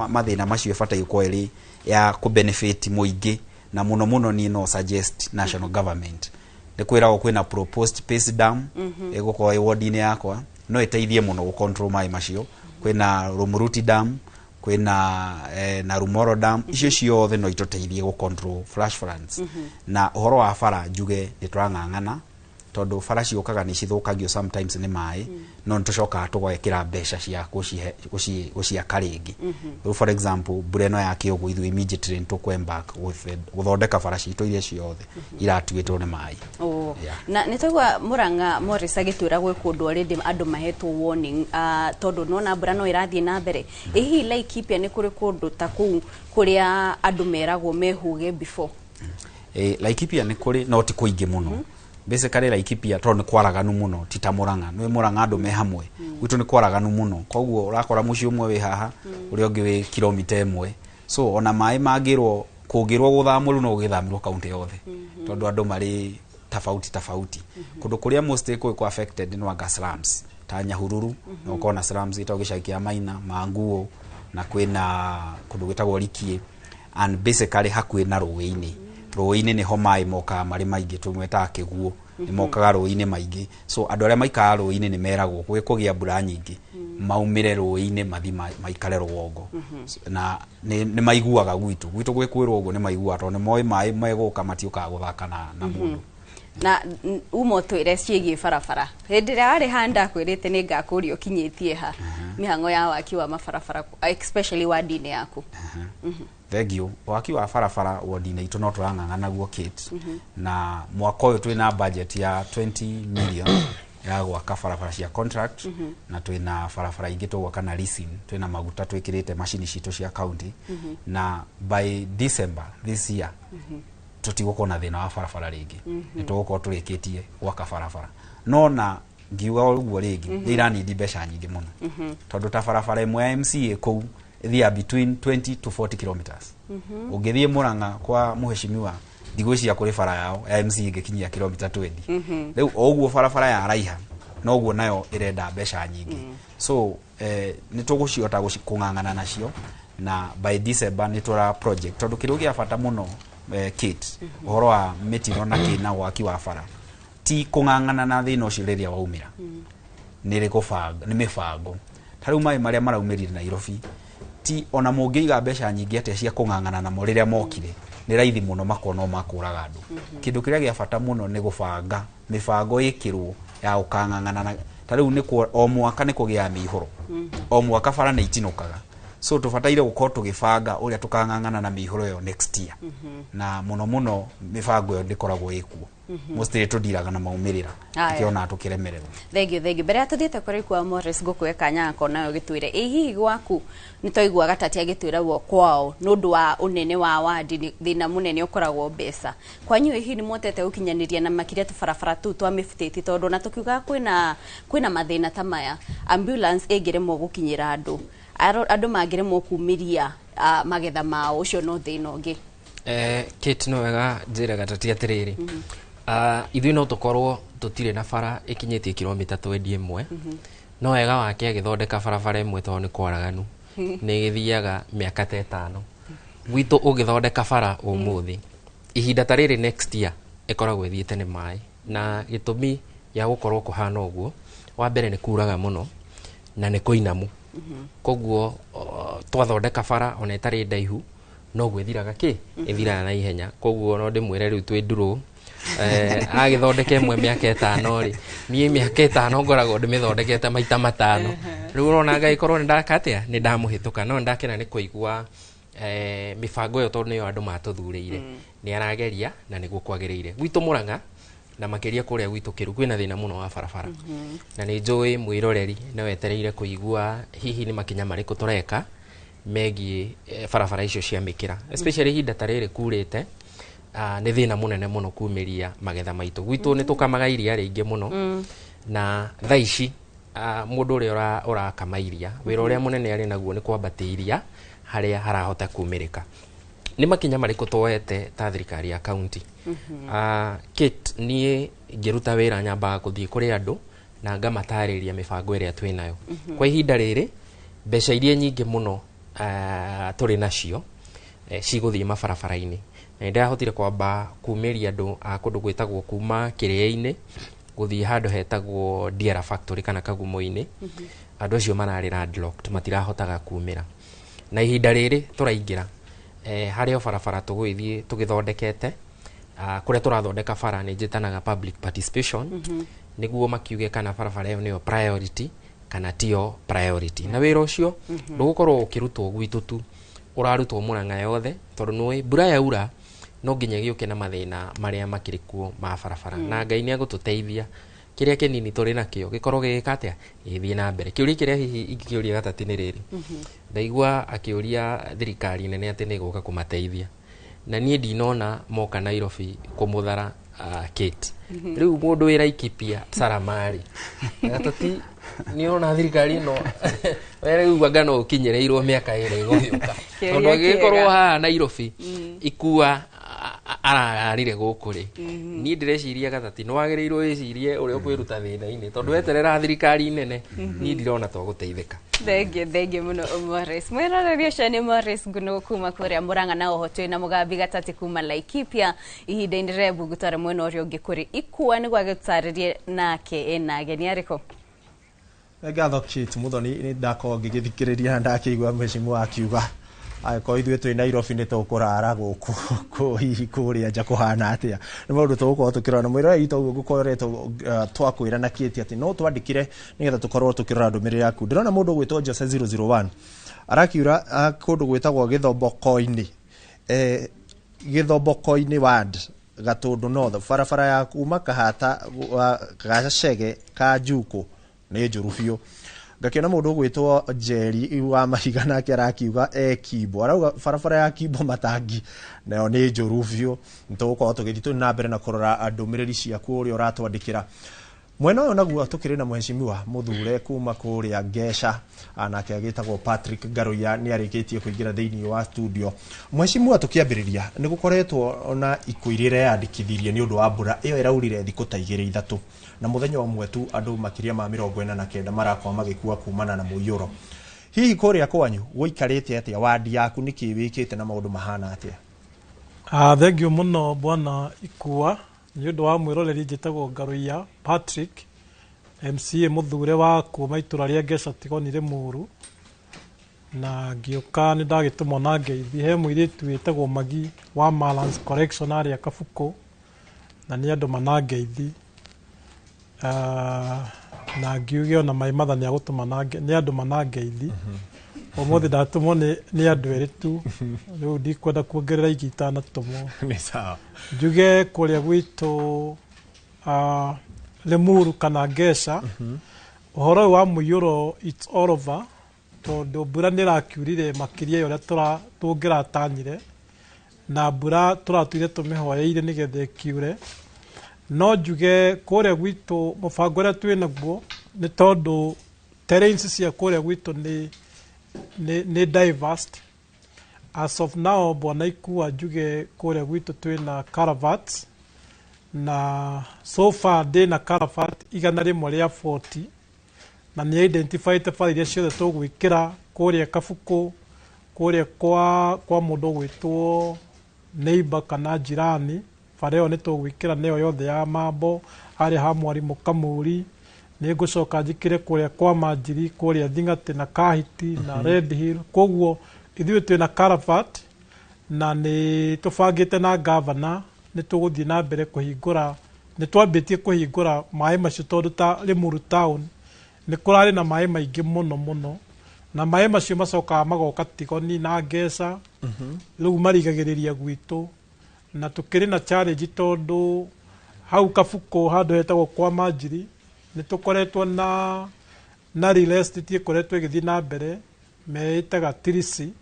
mathĩna macio ĩbataire gũkorwo ĩrĩ ya kũ benefit mũingĩ, na mũno mũno niĩ no suggest national government. Nĩ kwĩragwo kwĩna proposed Pace Dam ĩgũkorwo ĩ ward-inĩ yakwa, no ĩteithie mũno gũ control maĩ macio. Kwĩna Rumuruti Dam, kwĩna na Rumoro Dam. Icio ciothe no itũteithie gũ control flash floods. Na ũhoro wa bara, njuge nĩ tũrang'ang'ana, tondũ bara ciũkaga nĩ cithũkagio sometimes nĩ maĩ, no nĩ tũcokaga tũgekĩra mbeca cia gũciaka rĩngĩ. Rĩu, for example, mbura ĩno ya kĩũgũ, ithuĩ immediately nĩ tũkũ embark gũthondeka bara citũ iria ciothe iratuĩtwo nĩ maĩ. Oh. Na nĩ twaigua Murang'a Morris agĩtwĩra gwĩ kũndũ already andũ mahetwo warning, tondũ nona mbura no ĩrathiĩ na mbere. Ĩ hihi Laikipia nĩ kũrĩ kũndũ ta kũu kũrĩa andũ meragwo mehũge before? Laikipia nĩ kũrĩ, no ti kũingĩ mũno. Basically Laikipia tondũ nĩ kwaraganu mũno, ti ta Murang'a. Nĩ Murang'a andũ me hamwe, gwitũ nĩ kwaraganu mũno, koguo ũrakora mũciĩ ũmwe wĩ haha, ũrĩa ũngĩ wĩ kilomita 1. So ona maĩ mangĩrwo kũngĩrwo gũthamwo rĩu, no gũgĩthamirwo kaunti yothe, tondũ andũ marĩ tofauti tofauti. Kũndũ kũrĩa mostly kũ affected nĩ wanga slums ta Nyahururu, na ũkona slums ĩtagwo Gĩcagi kĩa Maina Manguo, na kwĩna kũndũ gwĩtagwo Rikie. And basically hakuhĩ na rũĩ-inĩ. Rũĩ-inĩ nĩho maĩ mokaga marĩ maingĩ, tũmetaga kĩguũ, nĩ mokaga rũĩ-inĩ maingĩ. So andũ arĩa maikaraga rũĩ-inĩ nĩ meragwo gwĩ kũgĩa mbura nyingĩ maumĩre rũĩ-inĩ mathi maikare rũgongo. Na nĩ maiguaga gwitũ gwĩ kwĩrwo ũguo nĩ maiguaga, tondũ nĩ moĩ maĩ megũka matiũkaga gũthaka na mũndũ. Na uma ũtwĩre ciĩgiĩ barabara. Hĩndĩ ĩrĩa warĩ haha ndakwĩrĩte nĩ ngakũria ũkinyĩtie ha mĩhang'o ya waki wa mabarabara, especially wadi-inĩ yaku. Thank you. Waki wa barabara wodi-inĩ itũ no tũrang'ang'ana naguo, Kate. Na mwaka ũyũ twĩna budget ya 20 million ya gwaka barabara cia contract, na twĩna barabara ingĩ tũgwaka na leasing, twĩna maguta twĩkĩrĩte macini citũ cia county, na by December this year tũtigũkorwo na thĩna wa barabara rĩngĩ. Nĩ tũgũkorwo tũrĩkĩtie gwaka barabara, no na ngiuga ũguo rĩngĩ, nĩ iranindi mbeca nyingĩ mũno, tondũ ta barabara ĩmwe ya MCA kũu ĩthiaga between 20 to 40 kilometers. Ũngĩthiĩ Murang'a kwa mũheshimiwa, ndigwĩciria kũrĩ bara yao ya MCA ĩngĩkinyia kilomita 20. Rĩu o ũguo barabara ya raiha noguo nayo ĩrenda mbeca nyingĩ. So nĩ tũgũcihota kũng'ang'ana nacio, na by December nĩ tũra project, tondũ kĩndũ gĩa bata mũno, Kate, ũhoro wa mĩtino na kĩna waki wa bara ti kũng'ang'ana na thĩna ũcio rĩrĩa waumĩra, nĩ gũbanga, nĩ mĩbango. Ta rĩu maĩ marĩa maraumĩrire Nairobi, ti ona mũngĩiga mbeca nyingĩ atĩa cia kũng'ang'ana namo, rĩrĩa mokire nĩ raithi mũno makorwo no makũraga andũ. Kĩndũ kĩrĩa gĩa bata mũno nĩ gũbanga, mĩbango ĩkĩrwo ya gũkang'ang'ana na ta rĩu nĩ o mwaka nĩ kũgĩaga mĩihũro, o mwaka bara nĩ itinũkaga, so tũbataire gũkorwo tũgĩbanga ũrĩa tũkang'ang'ana na mĩihũro ĩyo next year. Na mũno mũno mĩbango ĩyo ndĩkoragwo ĩkuo. Mostly tũndiraga na maumĩrĩra, tũkĩona tũkĩremererwo. Thank you, thank you. Mbere ya tũthiĩte kũrĩ kwa Morris, ngũkũhe kanya gako nayo gĩtwĩre ĩ hihi gwaku nĩ twaigua Gatati agĩtwĩra wo kwao nĩ ũndũ wa ũnene wa wandi nĩ thĩna mũnene ũkoragwo mbeca. Kwanyu ĩ hihi nĩ muhotete gũkinyanĩria na makĩria tũbarabara tũu twa mĩbutĩti, tondũ ona tũkiugaga kwĩna mathĩna ta maya, ambulance ĩngĩremwo gũkinyĩra andũ, andũ mangĩremwo kumĩria magetha mao, ũcio no thĩna ũngĩ. Kate, no wega njĩre Gatati atĩrĩrĩ, ithuĩ no tũkorwo tũtirĩ na bara ĩkinyĩtie kilomita 21, no wega wake agĩthondeka barabara ĩmwe, tondũ nĩ kwaraganu, nĩ ĩgĩthiaga mĩaka ta 5. Gwitũ ũgĩthondeka bara ũmũthĩ, ihinda ta rĩrĩ next year ĩkoragwo ĩthiĩte nĩ maĩ. Na gĩtũmi gĩa gũkorwo kũhana ũguo, wa mbere nĩ kuraga mũno na nĩ kũinamu, koguo twathondeka bara ona ĩtarĩ ndaihu noguo ĩthiraga kĩ ĩthiraga na ihenya. Koguo no ndĩmwĩre rĩu twĩ ndurũ, agĩthondeka ĩmwe mĩaka 5 rĩ, niĩ mĩaka 5 ngoragwo ndĩmĩthondekete maita 5. Rĩu ũrona ngagĩkorwo nĩ ndaka atĩa, nĩ ndamũhĩtũka. No nĩndakena nĩ kũigua mĩbango ĩyo, tondũ nĩyo andũ matũthurĩire, nĩ arageria na nĩguo kwagĩrĩire. Gwitũ Mũrang'a na makĩria kũrĩa gwitũ Kĩru kwĩna thĩna mũno wa barabara, na nĩ njũĩ mwĩroreri nĩ wetereire kũigua hihi nĩ makinya marĩkũ tũreka megiĩ barabara icio cia mĩkĩra, especially ihinda ta rĩrĩ kurĩte. Nĩ thĩna mũnene mũno kumĩria magetha maitũ. Gwitũ nĩ tũkamaga iria rĩingĩ mũno, na thaa ici mũndũ ũrĩa ũrakama iria, wĩra ũrĩa mũnene arĩ naguo nĩ kwambatia iria harĩa harahota kumĩrĩka. Nĩ makinya marĩkũ tuoete ta thirikari ya county? Kate, niĩ ngĩruta wĩra nyambaga gũthiĩ kũrĩ andũ na ngamatarĩria mĩbango ĩrĩa twĩnayo. Kwa ihinda rĩrĩ mbeca iria nyingĩ mũno tũrĩ nacio cigũthiĩ mabarabara-inĩ, na nĩndahotire kwamba kumĩria andũ a kũndũ gwĩtagwo kuma Kĩrĩa-inĩ gũthiĩ handũ hetagwo Diara Factory kana Kagumo-inĩ. Andũ acio mararĩ landlocked, matirahotaga kumĩra, na ihinda rĩrĩ tũraingĩra harĩ o barabara tũgũgĩthiĩ tũgĩthondekete. Kũrĩa tũrathondeka bara nĩ njĩtanaga public participation, nĩguo makiuge kana barabara ĩyo nĩyo priority kana tiyo priority. Na wĩra ũcio ndũgũkorwo ũkĩrutwo gwitũ tu, ũrarutwo Mũrang'a yothe, tondũ nĩũĩ mbura yaura no nginya gĩũke na mathĩna marĩa makĩrĩ kuo ma barabara. Na Ngai nĩ egũtũteithia, kĩrĩa kĩnini tũrĩ nakĩo gĩkorwo gĩgĩka atĩa, gĩgĩthiĩ na mbere. Kĩũria kĩrĩa hihi ingĩkĩũria Gatati nĩ rĩrĩ, ndaigua akĩũria thirikari nene atĩ nĩ ĩgũka kũmateithia, na niĩ ndinona moka Nairobi kũmũthara. Kate, rĩu mũndũ wĩ Laikipia Saramari, Gatati, nĩ ũrona thirikari ĩno we rĩu anga no ũkinyĩrĩirwo mĩaka 2 ĩgũgĩũka, tondũ angĩgĩkorwo haha Nairobi ikua Arararire gũkũ rĩ, niĩ ndĩreciria Gatati nĩ wagĩrĩirwo wĩcirie ũrĩa ũkwĩruta thĩna-inĩ, tondũ weterera thirikari nene, niĩ ndirona to gũteithĩka. Thengiũ, thengiũ mũno Morris. Mwĩroreri ũcio nĩ Morris Nguno kuma kũrĩa Mũrang'a, na oho twĩna Mũgambi Gatati kuma Laikipia. Ihinda-inĩ rĩa ngũtware mwena ũrĩa ũngĩ kũrĩ Ikua nĩguo agĩtũtarĩrie nake ena ageni arĩkũ. Ngatho Kate Muthoni, nĩ ndakorwo ngĩgĩthikĩrĩria na ndakĩigua mheshimiwa akiuga angĩkorwo ithuĩ twĩ Nairobi nĩ tũkũrara gũkũ kũ hihi kũrĩa nja kũhana atĩa. Nĩ maũndũ tũgũkorwo tũkĩrora na mwĩrore witũ ũguo ngũkoretwo twakwĩra na Kate atĩ no twandĩkĩre nĩgetha tũkorwo tũkĩrora ndũmĩrĩri yaku. Ndĩrona mũndũ ũgwĩtwo Jose 001 arakiura kũndũ gwĩtagwo Gĩthomboko-inĩ, Gĩthomboko-inĩ ward, Gatũndũ North, barabara ya kuma Kahata Gacege ka Njuku nĩ njũru biũ. Ngakĩona mũndũ ũgwĩtwo Njeri wa Mahiga nake arakiuga e Kimbo, arauga barabara ya Kimbo Matangi nayo nĩ njũru biũ. Nĩ tũgũkorwo tũgĩthiĩ tũ na mbere na kũrora ndũmĩrĩri ciaku ũrĩa ũratwandĩkĩra. Mwena ũyũ naguo tũkĩrĩ na mheshimiwa mũthure kuma kũrĩa Ngeca, nake agĩtagwo Patrick Ngaruiya, nĩ arĩkĩtie kũingĩra thĩinĩ wa studio. Mheshimiwa, tũkĩambĩrĩria, nĩ gũkoretwo na ikuũ iria ireyandĩkithirie nĩ ũndũ wa mbura ĩyo ĩraurire thikũ ta igĩrĩ ithatũ, na mũthenya ũmwe tu andũ makĩria ma 49 marakorwo magĩkua kumana na mũiyũro. Hihi kũrĩa kwanyu gũikarĩte atĩa? Wadi yaku nĩkĩ wĩkĩte na maũndũ mahana atĩa? Thengiũ mũno bwana Ikua nĩ ũndũ wa mwĩroreri. Njĩtagwo Ngaruiya Patrick, MCA mũthure wa kuma itũra rĩa Ngeca Tigoni Rĩmuru, na ngĩũka nĩ ndagĩtũmwo na ngeithi he mũirĩtu wĩtagwo Magi wa Malance Collection arĩa Kabukũ, na nĩ andũ manangeithi. Na ngiuge ona maĩ matha nĩ agũtũma nĩ andũ manangeithi. Ũmũthĩ ndatũmwo nĩ andũ erĩ tu, rĩu ndikwenda kuongerera ingĩ itanatũmwo. Nĩ sawa. Njuge kũrĩa gwitũ Limuru kana Ngeca, ũhoro ũyũ wa mũiyũro, it's all over, tondũ mbura nĩ ĩrakiurire makĩria ya ũrĩa tũngĩratanyire, na mbura tũratũire tũmĩhoeire nĩgetha ĩkiure. No njuge kũrĩa gwitũ mũbango ũrĩa twĩ naguo, nĩ tondũ terrains cia kũrĩa gwitũ nĩ diverse. As of now, bwana Ikua, njuge kũrĩa gwitũ twĩna culverts, na so far ndĩna culvert 140, na nĩ identified bara iria ciothe tũgwĩkĩra kũrĩa Kabukũ, kũrĩa kwa mũndũ ũgwĩtwo neighbor kana jirani. Bara ĩyo nĩ tũgwĩkĩra nĩyo yothe ya mambo harĩa ha mwarimũ Kamuri. Nĩ ngũcoka njĩkĩre kũrĩa kwa Manjiri, kũrĩa Thing'atĩ na Kahiti na Red Hill. Koguo ithuĩ twĩna culvert, na nĩ tũbangĩte na gavana nĩ tũgũthiĩ na mbere kũhingũra. Nĩ twambĩtie kũhingũra maĩ macio, tondũ ta Limuru town nĩ kũrarĩ na maĩ maingĩ mũno mũno, na maĩ macio macokaga magoka Tigoni na Ngeca, rĩu marigagĩrĩria gwitũ. Na tũkĩrĩ na challenge, tondũ hau Kabukũ handũ hetagwo kwa Manjiri nĩ tũkoretwo na real estate ĩkoretwo ĩgĩthiĩ na mbere meĩtaga Tirisi.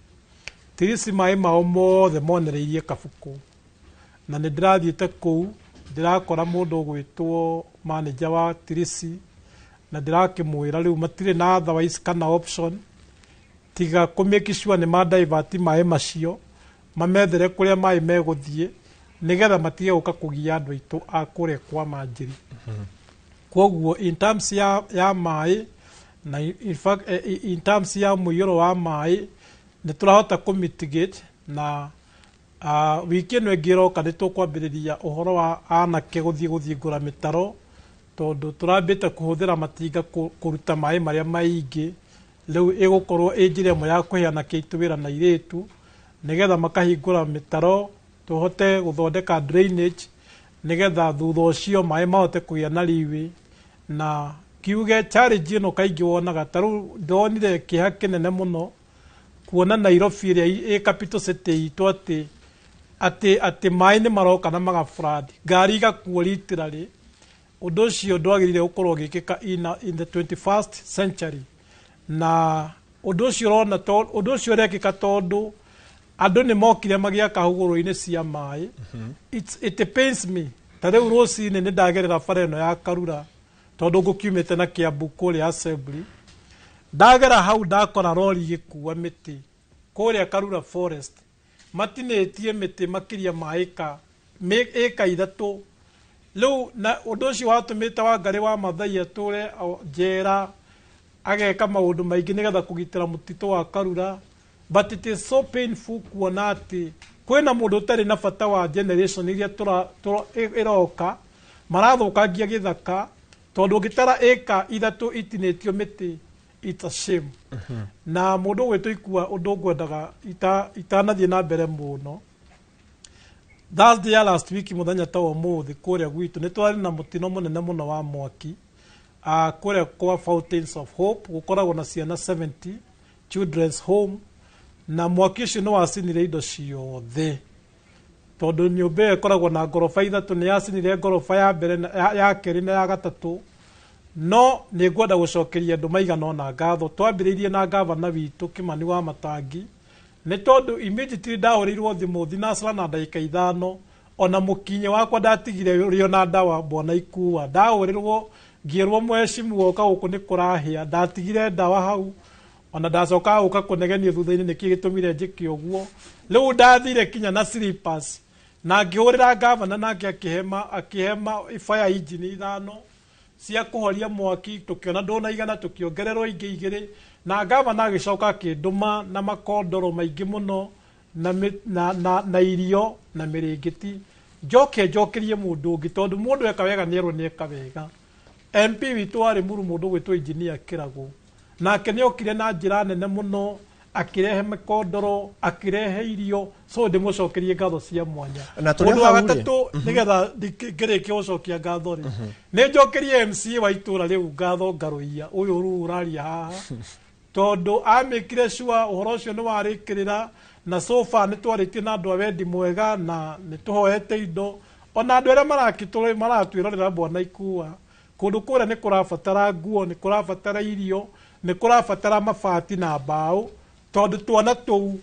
Tirisi maĩ mao mothe monereirie Kabukũ, na nĩ ndĩrathiĩte kũu ndĩrakora mũndũ ũgwĩtwo manager wa Tirisi, na ndĩrakĩmwĩra rĩu matirĩ na otherwise kana option tiga kũ make sure nĩ ma divert maĩ macio, mamethere kũrĩa maĩ megũthiĩ nĩgetha matige gũka kũgia andũ aitũ a kũrĩa kwa Manjiri. Koguo in terms ya maĩ na in fact, in terms ya mũiyũro wa maĩ, nĩ tũrahota kũ mitigate. Na wiki ĩno ĩngĩ ĩroka nĩ tũkwambĩrĩria ũhoro wa anake gũthiĩ gũthingũra mĩtaro, tondũ tũrambĩte kũhũthĩra matinga kũruta maĩ marĩa maingĩ. Rĩu ĩgũkorwo ĩ njĩra ĩmwe ya kũhe anake aitũ wĩra na airĩtu, nĩgetha makahingũra mĩtaro, tũhote gũthondeka drainage, nĩgetha thutha ũcio maĩ mahote kũgĩa na leeway. Na kiuge challenge ĩno kaingĩ wonaga ta rĩu ndonire kĩeha kĩnene mũno kuona Nairobi ĩrĩa ĩ capital city itũ atĩ maĩ nĩ maroka na maga flood, ngari igakuo literally. Ũndũ ũcio ndwagĩrĩire gũkorwo ũgĩkĩka in the 21st century. Na ũndũ ũcio ũrona ũndũ ũcio ũrekĩka tondũ andũ nĩ mokire magĩaka hũgũrũ-inĩ cia maĩ. It pains me. Ta rĩu rũcinĩ nĩ ndagerera bara ĩno ya Karura, tondũ ngũkiumĩte na Kiambu kũrĩa assembly. Ndagera hau ndakora rori ĩgĩkua mĩtĩ kũrĩa Karura forest, matinĩtie mĩtĩ makĩria ma ĩka Ĩka 3. Rĩu na ũndũ ũcio watũmĩte Wangarĩ wa Mathai atũre njera, ageka maũndũ maingĩ nĩgetha kũgitĩra mũtitũ wa Karura. But it is so painful kuona atĩ kwĩna mũndũ ũtarĩ na bata wa generation iria ĩroka, marathũkangia gĩthaka, tondũ ũngĩtara ĩka 3 itinĩtio mĩtĩ, it's a shame. Na mũndũ ũgwĩtwo Ikua, ũndũ ngwendaga itanathiĩ na mbere mũno, Thursday ya last week, mũthenya ta wa ũmũthĩ, kũrĩa gwitũ nĩ twarĩ na mũtino mũnene mũno wa mwaki kũrĩa kwa Fountains of Hope, gũkoragwo na ciana 70, children's home, na mwaki ũcio nĩ wacinire indo ciothe, tondũ nyũmba ĩyo ĩkoragwo na ngoroba 3, nĩ yacinire ngoroba ya mbere na ya kerĩ na ya gatatũ. No nĩ ngwenda gũcokeria andũ maigana ũna ngatho, twambĩrĩirie na gavana witũ Kĩmani wa Matangi, nĩ tondũ immediately ndahũrĩirwo thimũ thinacra na ndagĩka 5, ona mũkinyĩ wakwa ndatigire ũrĩ ona ndawa bwana Ikua, ndahũrĩrwo ngĩrwo mheshimiwa ũka gũkũ nĩ kũrahĩa, ndatigire ndawa hau, ona ndacoka gũka kũnegenio thutha-inĩ nĩkĩ gĩtũmire njĩke ũguo. Rĩu ndathire kinya na slippers na ngĩhũrĩra gavana, nake akĩhema fire engine 5 cia kũhoria mwaki. Tũkĩona ndũnaigana, tũkĩongererwo ingĩ 2, na gavana agĩcoka akĩndũma na makondoro maingĩ mũno na, na, na, na irio na mĩrĩngĩti. Njoke njokerie mũndũ ũngĩ, tondũ mũndũ eka wega nĩerwo nĩ eka wega, MP witũ wa Limuru, mũndũ ũgwĩtwo Engineer Kĩragũ, nake nĩ okire na njĩra nene mũno, akĩrehe mĩkondoro, akĩrehe irio, so ndĩmũcokerie ngatho cia mwanya. Na tũrĩ Mũndũ wa hau rĩ. gatatũ, nĩgetha ngĩrĩkie gũcokia ngatho rĩ, nĩ njokerie MCA wa itũra rĩu ngatho, Ngarũiya ũyũ rĩu ũraria haha, tondũ amĩkire sure ũhoro ũcio nĩ warĩkĩrĩra, na so far nĩ twarĩtie na andũ a wendi mwega na nĩ tũhoete indo, ona andũ arĩa maratwĩrorera bwana Ikua, kũndũ kũrĩa nĩ kũrabatara nguo, nĩ kũrabatara irio, nĩ kũrabatara mabati na mbaũ, tondũ twana tũu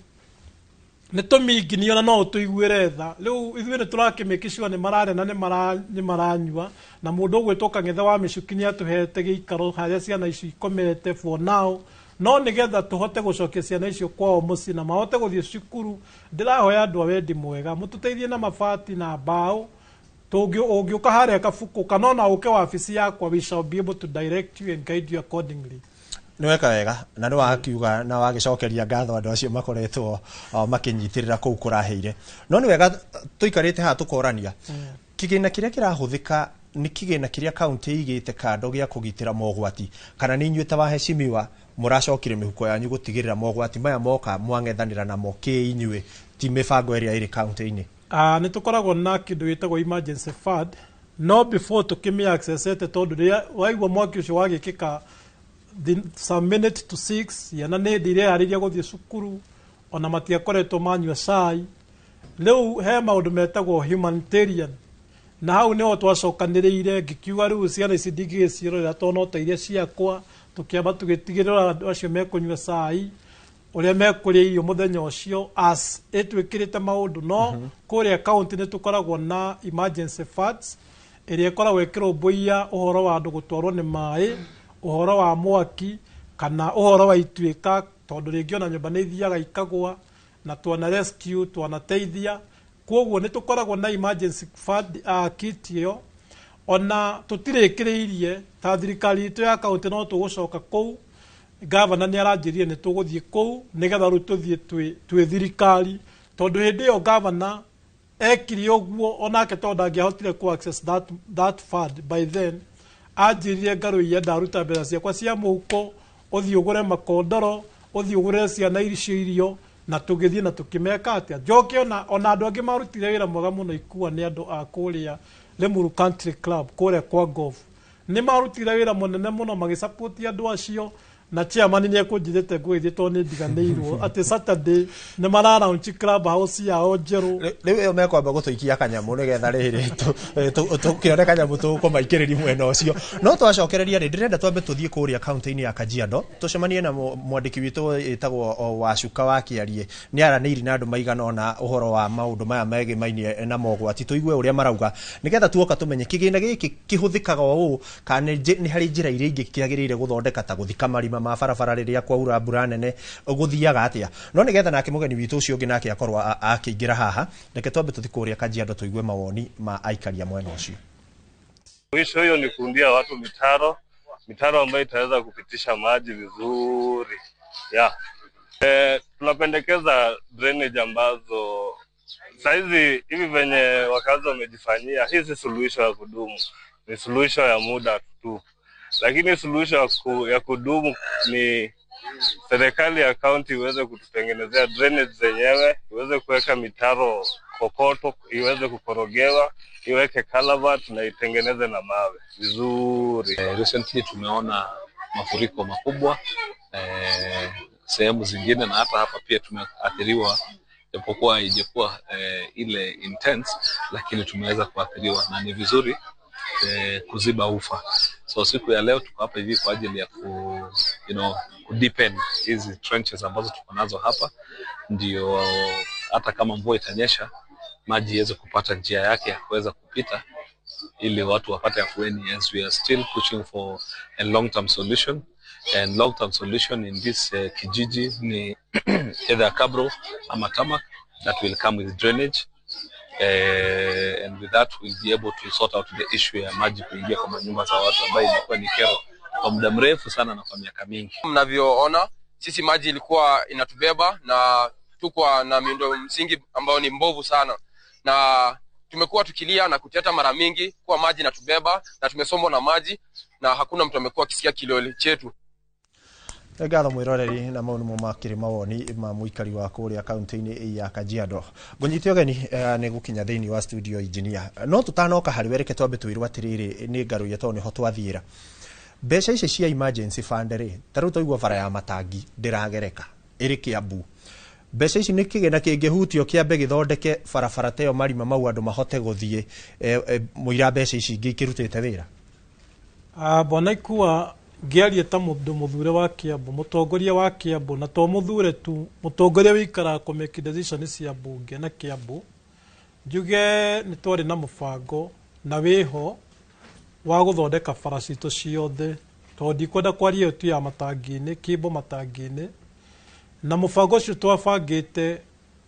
nĩ tũminginio na no ũtũiguĩre tha. Rĩu ithuĩ nĩ tũrakĩmĩki sure nĩ mararĩa na nĩ maranyua, na mũndũ ũgwĩtwo Kang'ethe wa Mĩcuki nĩ atũhete gĩikaro harĩa ciana icio ikomete for now, no nĩgetha tũhote gũcokia ciana icio kwao mũciĩ na mahote gũthiĩ cukuru, ndĩrahoya andũ a wendi mwega mũtũteithie na mabati na mbaũ. Ũngĩũka harĩa Kabuku kana ona ũke wabici yakwa, we shall be able to direct you and guide you accordingly. Nĩ weka wega na nĩ wakiuga na wagĩcokeria ngatho andũ acio makoretwo makĩnyitĩrĩra kũu kũrahĩire. No nĩ wega tũikarĩte haha tũkorania kĩgĩna kĩrĩa kĩrahũthĩka nĩ kĩgĩna kĩrĩa kaunti ĩigĩte kando gĩa kũgitĩra mogwati, kana nĩ inyuĩ ta waheshimiwa mũracokire mĩhuko yanyu gũtigĩrĩra mogwati maya moka mwang'ethanĩra namo kĩ inyuĩ, ti mĩbango ĩrĩa ĩrĩ kaunti-inĩ? Nĩ tũkoragwo na kĩndũ gĩtagwo emergency fund, no before tũkĩmĩ accessete, tondũ rĩrĩa waigua mwaki ũcio wagĩkĩka some minute to 6, ciana nĩ hĩndĩ ireharĩria gũthiĩ cukuru, ona matiakoretwo manyua cai. Rĩu he maũndũ metagwo humanitarian, na hau nĩho twacokanĩrĩire, ngĩkiuga rĩu ciana ici ndingĩgĩciĩrorera tondũ no ta iria ciakwa. Tũkĩamba tũgĩtigĩrĩra andũ acio mekũnyua cai, ũrĩa mekũrĩa irio mũthenya ũcio, as ĩtwĩkĩrĩte maũndũ. No kũrĩa county nĩ tũkoragwo na emergency funds ĩrĩa ĩkoragwo ĩkĩrũmbũiya ũhoro wa andũ gũtwarwo nĩ maĩ, ũhoro wa mwaki, kana ũhoro wa ituĩka, tondũ rĩngĩ ona nyũmba nĩ ithiaga ikagwa, na twana rescue twanateithia. Koguo nĩ tũkoragwo na emergency fund kit ĩyo, ona tũtirĩkĩrĩirie ta thirikari itũ ya kaunti, no tũgũcoka kũu. Gavana nĩ aranjĩrire nĩ tũgũthiĩ kũu nĩgetha rĩu tũthiĩ twĩ thirikari, tondũ hĩndĩ ĩyo gavana ekire ũguo onake, tondũ ndangĩahotire ku access that fund by then, anjĩrire, "Ngarũiya, ndaruta mbeca ciakwa cia mũhuko, ũthiĩ ũgũre makondoro, ũthiĩ ũgũrĩre ciana icio irio." Na tũgĩthiĩ na tũkĩmeka atĩa. Njoke ona andũ angĩ marutire wĩra mwega mũno Ikua nĩ andũ a kũrĩa Limuru Country Club, kũrĩa kwa golf, nĩ marutire wĩra mũnene mũno magĩsupport andũ acio, na chairman nĩ ekũnjĩrĩte ngũgĩthiĩ tondũ nĩ ndiganĩirwo atĩ Saturday nĩ mara launch club house yao njerũ. Rĩu ĩyo mekwamba gũtũikia kanyamũ nĩgetha rĩrĩ tũkĩone kanyamũ tũkũmaikĩrĩria mwena ũcio. No twacokereria rĩ, ndĩrenda twambe tũthiĩ kũrĩa kaunti-inĩ ya Kajiado, tũcemanie na mwandĩki witũ ĩtagwo Wacuka wa Kĩarie. Nĩ aranĩirie na andũ maigana ũna ũhoro wa maũndũ maya megemainie na mogwati, tũigue ũrĩa marauga, nĩgetha tuoka tũmenye kĩgĩna gĩkĩ kĩhũthĩkaga o ũũ kana nĩ harĩ njĩra iria ingĩ kĩagĩrĩire gũthondeka, ta gũthika marima. marima ma barabara rĩrĩa kwaura mbura nene gũthiaga atĩa. No nĩgetha nake mũgeni witũ ũcio ũngĩ nake akorwo akĩingĩra haha, reke twambe tũthiĩ kũrĩa Kajiado tũigue mawoni ma aikari a mwena ũcio. Mwisho hiyo ni kuundia watu mitaro, mitaro ambayo itaweza kupitisha maji vizuri. Yeah. Tunapendekeza drainage ambazo saizi hivi venye wakazi wamejifanyia, hii si suluhisho ya kudumu, ni suluhisho ya muda tu, lakini suluhisho ya kudumu ni serikali ya kaunti iweze kututengenezea drainage zenyewe, iweze kuweka mitaro kokoto, iweze kukorogewa, iweke culvert na itengeneze na mawe vizuri. Recently tumeona mafuriko makubwa sehemu zingine, na hata hapa pia tumeathiriwa, japokuwa haijakuwa ile intense, lakini tumeweza kuathiriwa na ni vizuri kuziba ufa. So siku ya leo tuko hapa hivi kwa ajili ya ku deepen hizi trenches ambazo tuko nazo hapa, ndio hata kama mvua itanyesha maji iweze kupata njia yake ya kuweza kupita ili watu wapate afueni, as we are still pushing for a long term solution. And long term solution in this kijiji ni either cabro ama tarmac that will come with drainage, and with that we'll be able to sort out the issue ya maji kuingia kwa manyumba za watu ambayo imekuwa ni kero kwa muda mrefu sana na kwa miaka mingi. Mnavyoona sisi maji ilikuwa inatubeba na tuko na miundo msingi ambayo ni mbovu sana, na tumekuwa tukilia na kuteta mara mingi kuwa maji inatubeba na tumesombwa na maji na hakuna mtu amekuwa akisikia kilio chetu. Ngatho mwiroreri, na mau nĩmo makĩrĩ mawoni ma mũikari wa kũrĩa kaunti-inĩ ya Kajiado. Ngũnyite ũgeni nĩ gũkinya thĩinĩ wa studio engineer, no tũtanoka harĩ we, reke twambe twĩrwo atĩrĩrĩ, nĩ ngarũiya tondũ nĩho twathiĩra. Mbeca ici cia emergency fund rĩ, ta rĩu twaigua bara ya Matangi ndĩragereka ĩrĩ Kiambu, mbeca ici nĩ kĩgĩna kĩngĩhutio kĩambe gĩthondeke barabara ta ĩyo, marima mau andũ mahote gũthiĩ, mũira mbeca ici ingĩ ikĩrutĩte wĩra? Bwana Ikua, ngĩaria ta mũndũ mũthure wa Kiambu, mũtongoria wa Kiambu, na to mũthure tu, mũtongoria wĩikaraga kũ make decision cia mbunge na Kiambu, njuge nĩ twarĩ na mũbango na wĩho wa gũthondeka bara citũ ciothe, tondũ ndikwenda kwaria ĩyo tu ya Matangi-inĩ, Kimbo Matangi-inĩ, na mũbango ũcio twabangĩte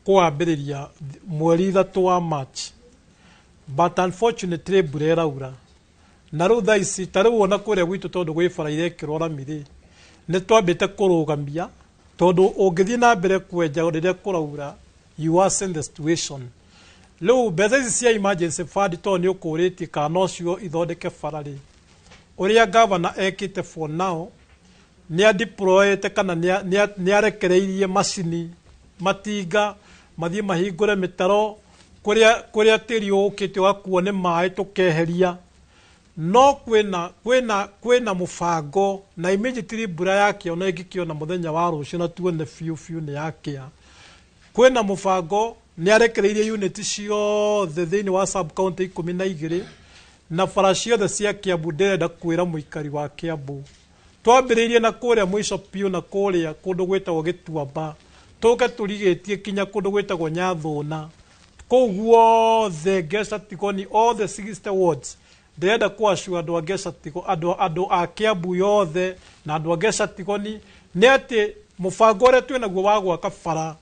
kũwambĩrĩria mweri 3 wa March, but unfortunately mbura ĩraura na rĩu thaa ici ta rĩu ona kũrĩa gwitũ tondũ gwĩ bara irekĩrwo rami rĩ, nĩ twambĩte kũrũgamia tondũ ũngĩthiĩ na mbere kwenja rĩrĩa kũraura, you worsen the situation. Rĩu mbeca ici cia emergency fund, tondũ nĩ ũkũrĩtie kana nocio ithondeke bara rĩ, ũrĩa gavana ekĩte for now nĩ adeployete kana nĩ arekereirie macini matinga mathiĩ mahingũre mĩtaro kũrĩa tĩri ũkĩte ũgakuo nĩ maĩ tũkeheria. No kwĩna mũbango na immediately mbura yakĩa, ona ĩngĩkĩona mũthenya wa rũciũ na tuone biũ biũ nĩ yakĩa, kwĩna mũbango nĩ arekereirie unit ciothe thĩinĩ wa sub county 12 na bara ciothe cia Kiambu. Ndĩrenda kwĩra mũikari wa Kiambu, twambĩrĩirie na kũrĩa mũico biũ na kũrĩa kũndũ gwĩtagwo Gĩtuamba, tũke tũrigĩtie kinya kũndũ gwĩtagwo Nyathũna, kũu guothe Ngeca Tigoni, all the 60 wards. Ndĩrenda kũassure andũ a Ngeca Tigo, andũ a Kiambu yothe na andũ a Ngeca Tigoni nĩ atĩ mũbango ũrĩa twĩnaguo wa gwaka bara,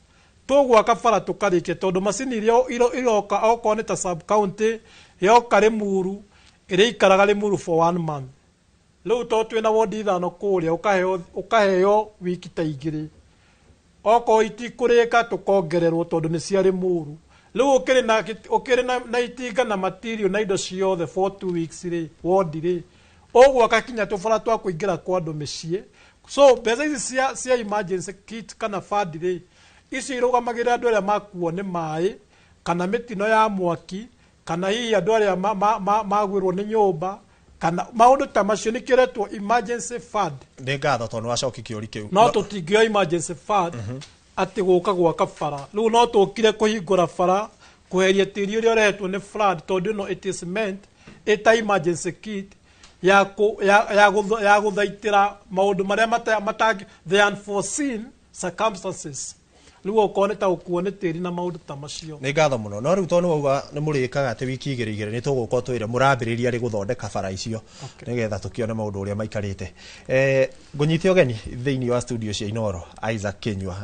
tũgwaka bara tũkarĩkia, tondũ macini iria iroka okorwo nĩ ta sub county yoka Limuru, ĩrĩikaraga Limuru for 1 month. Rĩu tondũ twĩna wondi 5 kũrĩa, ũkaheo wiki ta 2, okorwo itikũrĩka tũkongererwo tondũ nĩ cia Limuru. Rĩu ũkĩrĩ na itinga na material na indo ciothe for 2 weeks rĩ, wondi rĩ, ũgwaka kinya tũbara twa kũingĩra kwa andũ mĩciĩ. So mbeca ici cia emergency kit kana fund rĩ, ici irũgamagĩrĩra andũ arĩa makuo nĩ maĩ kana mĩtino ya mwaki kana hihi andũ arĩa magwĩrwo nĩ nyũmba kana maũndũ ta macio, nĩkĩo ĩretwo emergency fund. Nĩ ngatho tondũ nĩ wacokia kĩũri kĩu. No tũtingĩoya emergency fund atĩ gũka gwaka bara. Rĩu no tũkire kũhingũra bara, kweheria tĩri ũrĩa ũrehetwo nĩ flood, tondũ ĩno it is meant ĩta emergency kit ya gũthaitĩra maũndũ marĩa the unforeseen circumstances. Rĩu okorwo nĩ ta gũkuo nĩ tĩri na maũndũ ta macio. Nĩ ngatho mũno, no rĩu tondũ nĩ wauga nĩ mũrĩkaga atĩ wiki igĩrĩ igĩrĩ, nĩ tũgũka twĩre mũrambĩrĩria rĩ gũthondeka bara icio, nĩgetha tũkĩone maũndũ ũrĩa maikarĩte. Ngũnyite ũgeni thĩinĩ wa studio cia Inoro Isaac Kinyua,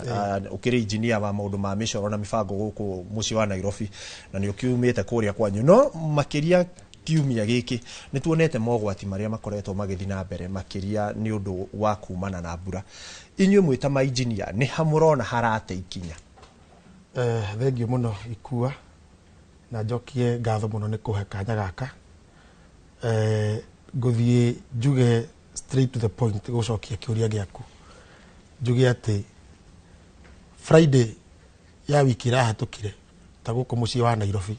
ũkĩrĩ engineer wa maũndũ ma mĩcoro na mĩbango gũkũ mũciĩ wa Nairobi, na nĩ ũkiumĩte kũrĩa kwanyu. No makĩria kiumia gĩkĩ nĩ tuonete mogwati marĩa makoretwo magĩthiĩ na mbere, makĩria nĩ ũndũ wa kumana na mbura. Inyuĩ mwĩ ta mainjinia, nĩ ha mũrona harate ikinya? Thengiũ mũno Ikua, na njokie ngatho mũno nĩ kũhe kanya gaka. Ngũthiĩ njuge straight to the point gũcokia kĩũria gĩaku, njuge atĩ Friday ya wiki ĩrahetũkire, ta gũkũ mũciĩ wa Nairobi,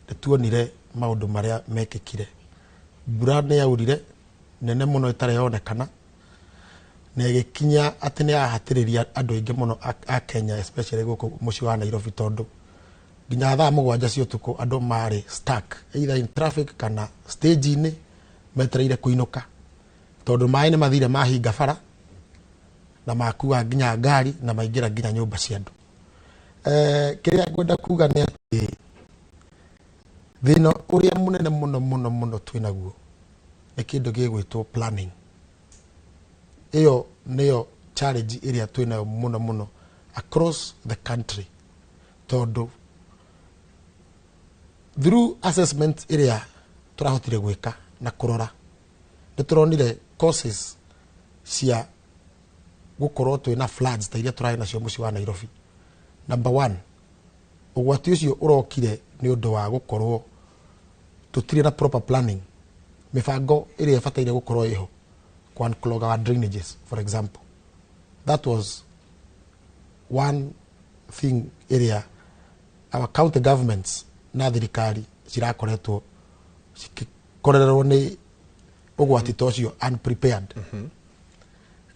nĩ tuonire maũndũ marĩa mekĩkire. Mbura nĩ yaurire nene mũno ĩtarĩ yonekana, na ĩgĩkinya atĩ nĩ yahatĩrĩria andũ aingĩ mũno a Kenya, especially gũkũ mũciĩ wa Nairobi, tondũ nginya thaa 7 cia ũtukũ andũ marĩ stuck either in traffic kana stage-inĩ metereire kũinũka, tondũ maĩ nĩ mathire mahinga bara na makua nginya ngari na maingĩra nginya nyũmba cia andũ. Kĩrĩa ngwenda kuga nĩ atĩ thĩna ũrĩa mũnene mũno mũno mũno twĩnaguo nĩ kĩndũ gĩgwĩtwo planning. Ĩyo nĩyo challenge ĩrĩa twĩnayo mũno mũno across the country, tondũ through assessment ĩrĩa tũrahotire gwĩka na kũrora, nĩ tũronire causes cia gũkorwo twĩna floods ta iria tũrarĩ nacio mũciĩ wa Nairobi. Number one, ũgwati ũcio ũrokire nĩ ũndũ wa gũkorwo tũtirĩ na proper planning, mĩbango ĩrĩa ĩbataire gũkorwo ĩho ku unclog our drainages, for example. That was one thing ĩrĩa our county governments na thirikari cirakoretwo cikikorererwo nĩ ũgwati ta ũcio unprepared.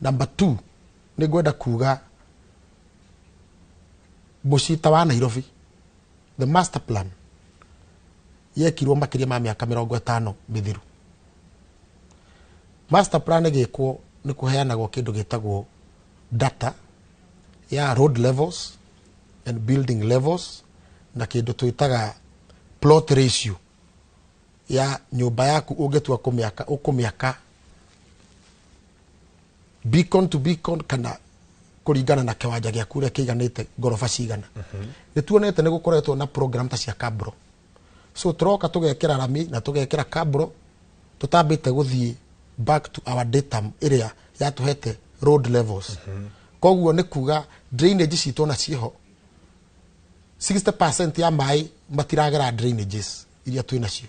Number two, nĩ ngwenda kuga mũciĩ ta wa Nairobi, the master plan yekirwo makĩria ma mĩaka 50 mĩthiru. Master plan ĩgĩkwo nĩ kũheanagwo kĩndũ gĩtagwo data ya road levels and building levels, na kĩndũ twĩtaga plot ratio ya nyũmba yaku ũngĩtua kũmĩaka, ũkũmĩaka beacon to beacon kana kũringana na kĩwanja gĩaku ũrĩa kĩiganĩte, ngoroba cigana. Nĩ tuonete nĩ gũkoretwo na program ta cia cabro, so tũroka tũgekĩra rami na tũgekĩra cabro tũtambĩte gũthiĩ back to our datum ĩrĩa yatũhete road levels. Koguo nĩ kuga drainage citũ ona ciĩho, 60% ya maĩ matiragera drainages iria twĩ nacio,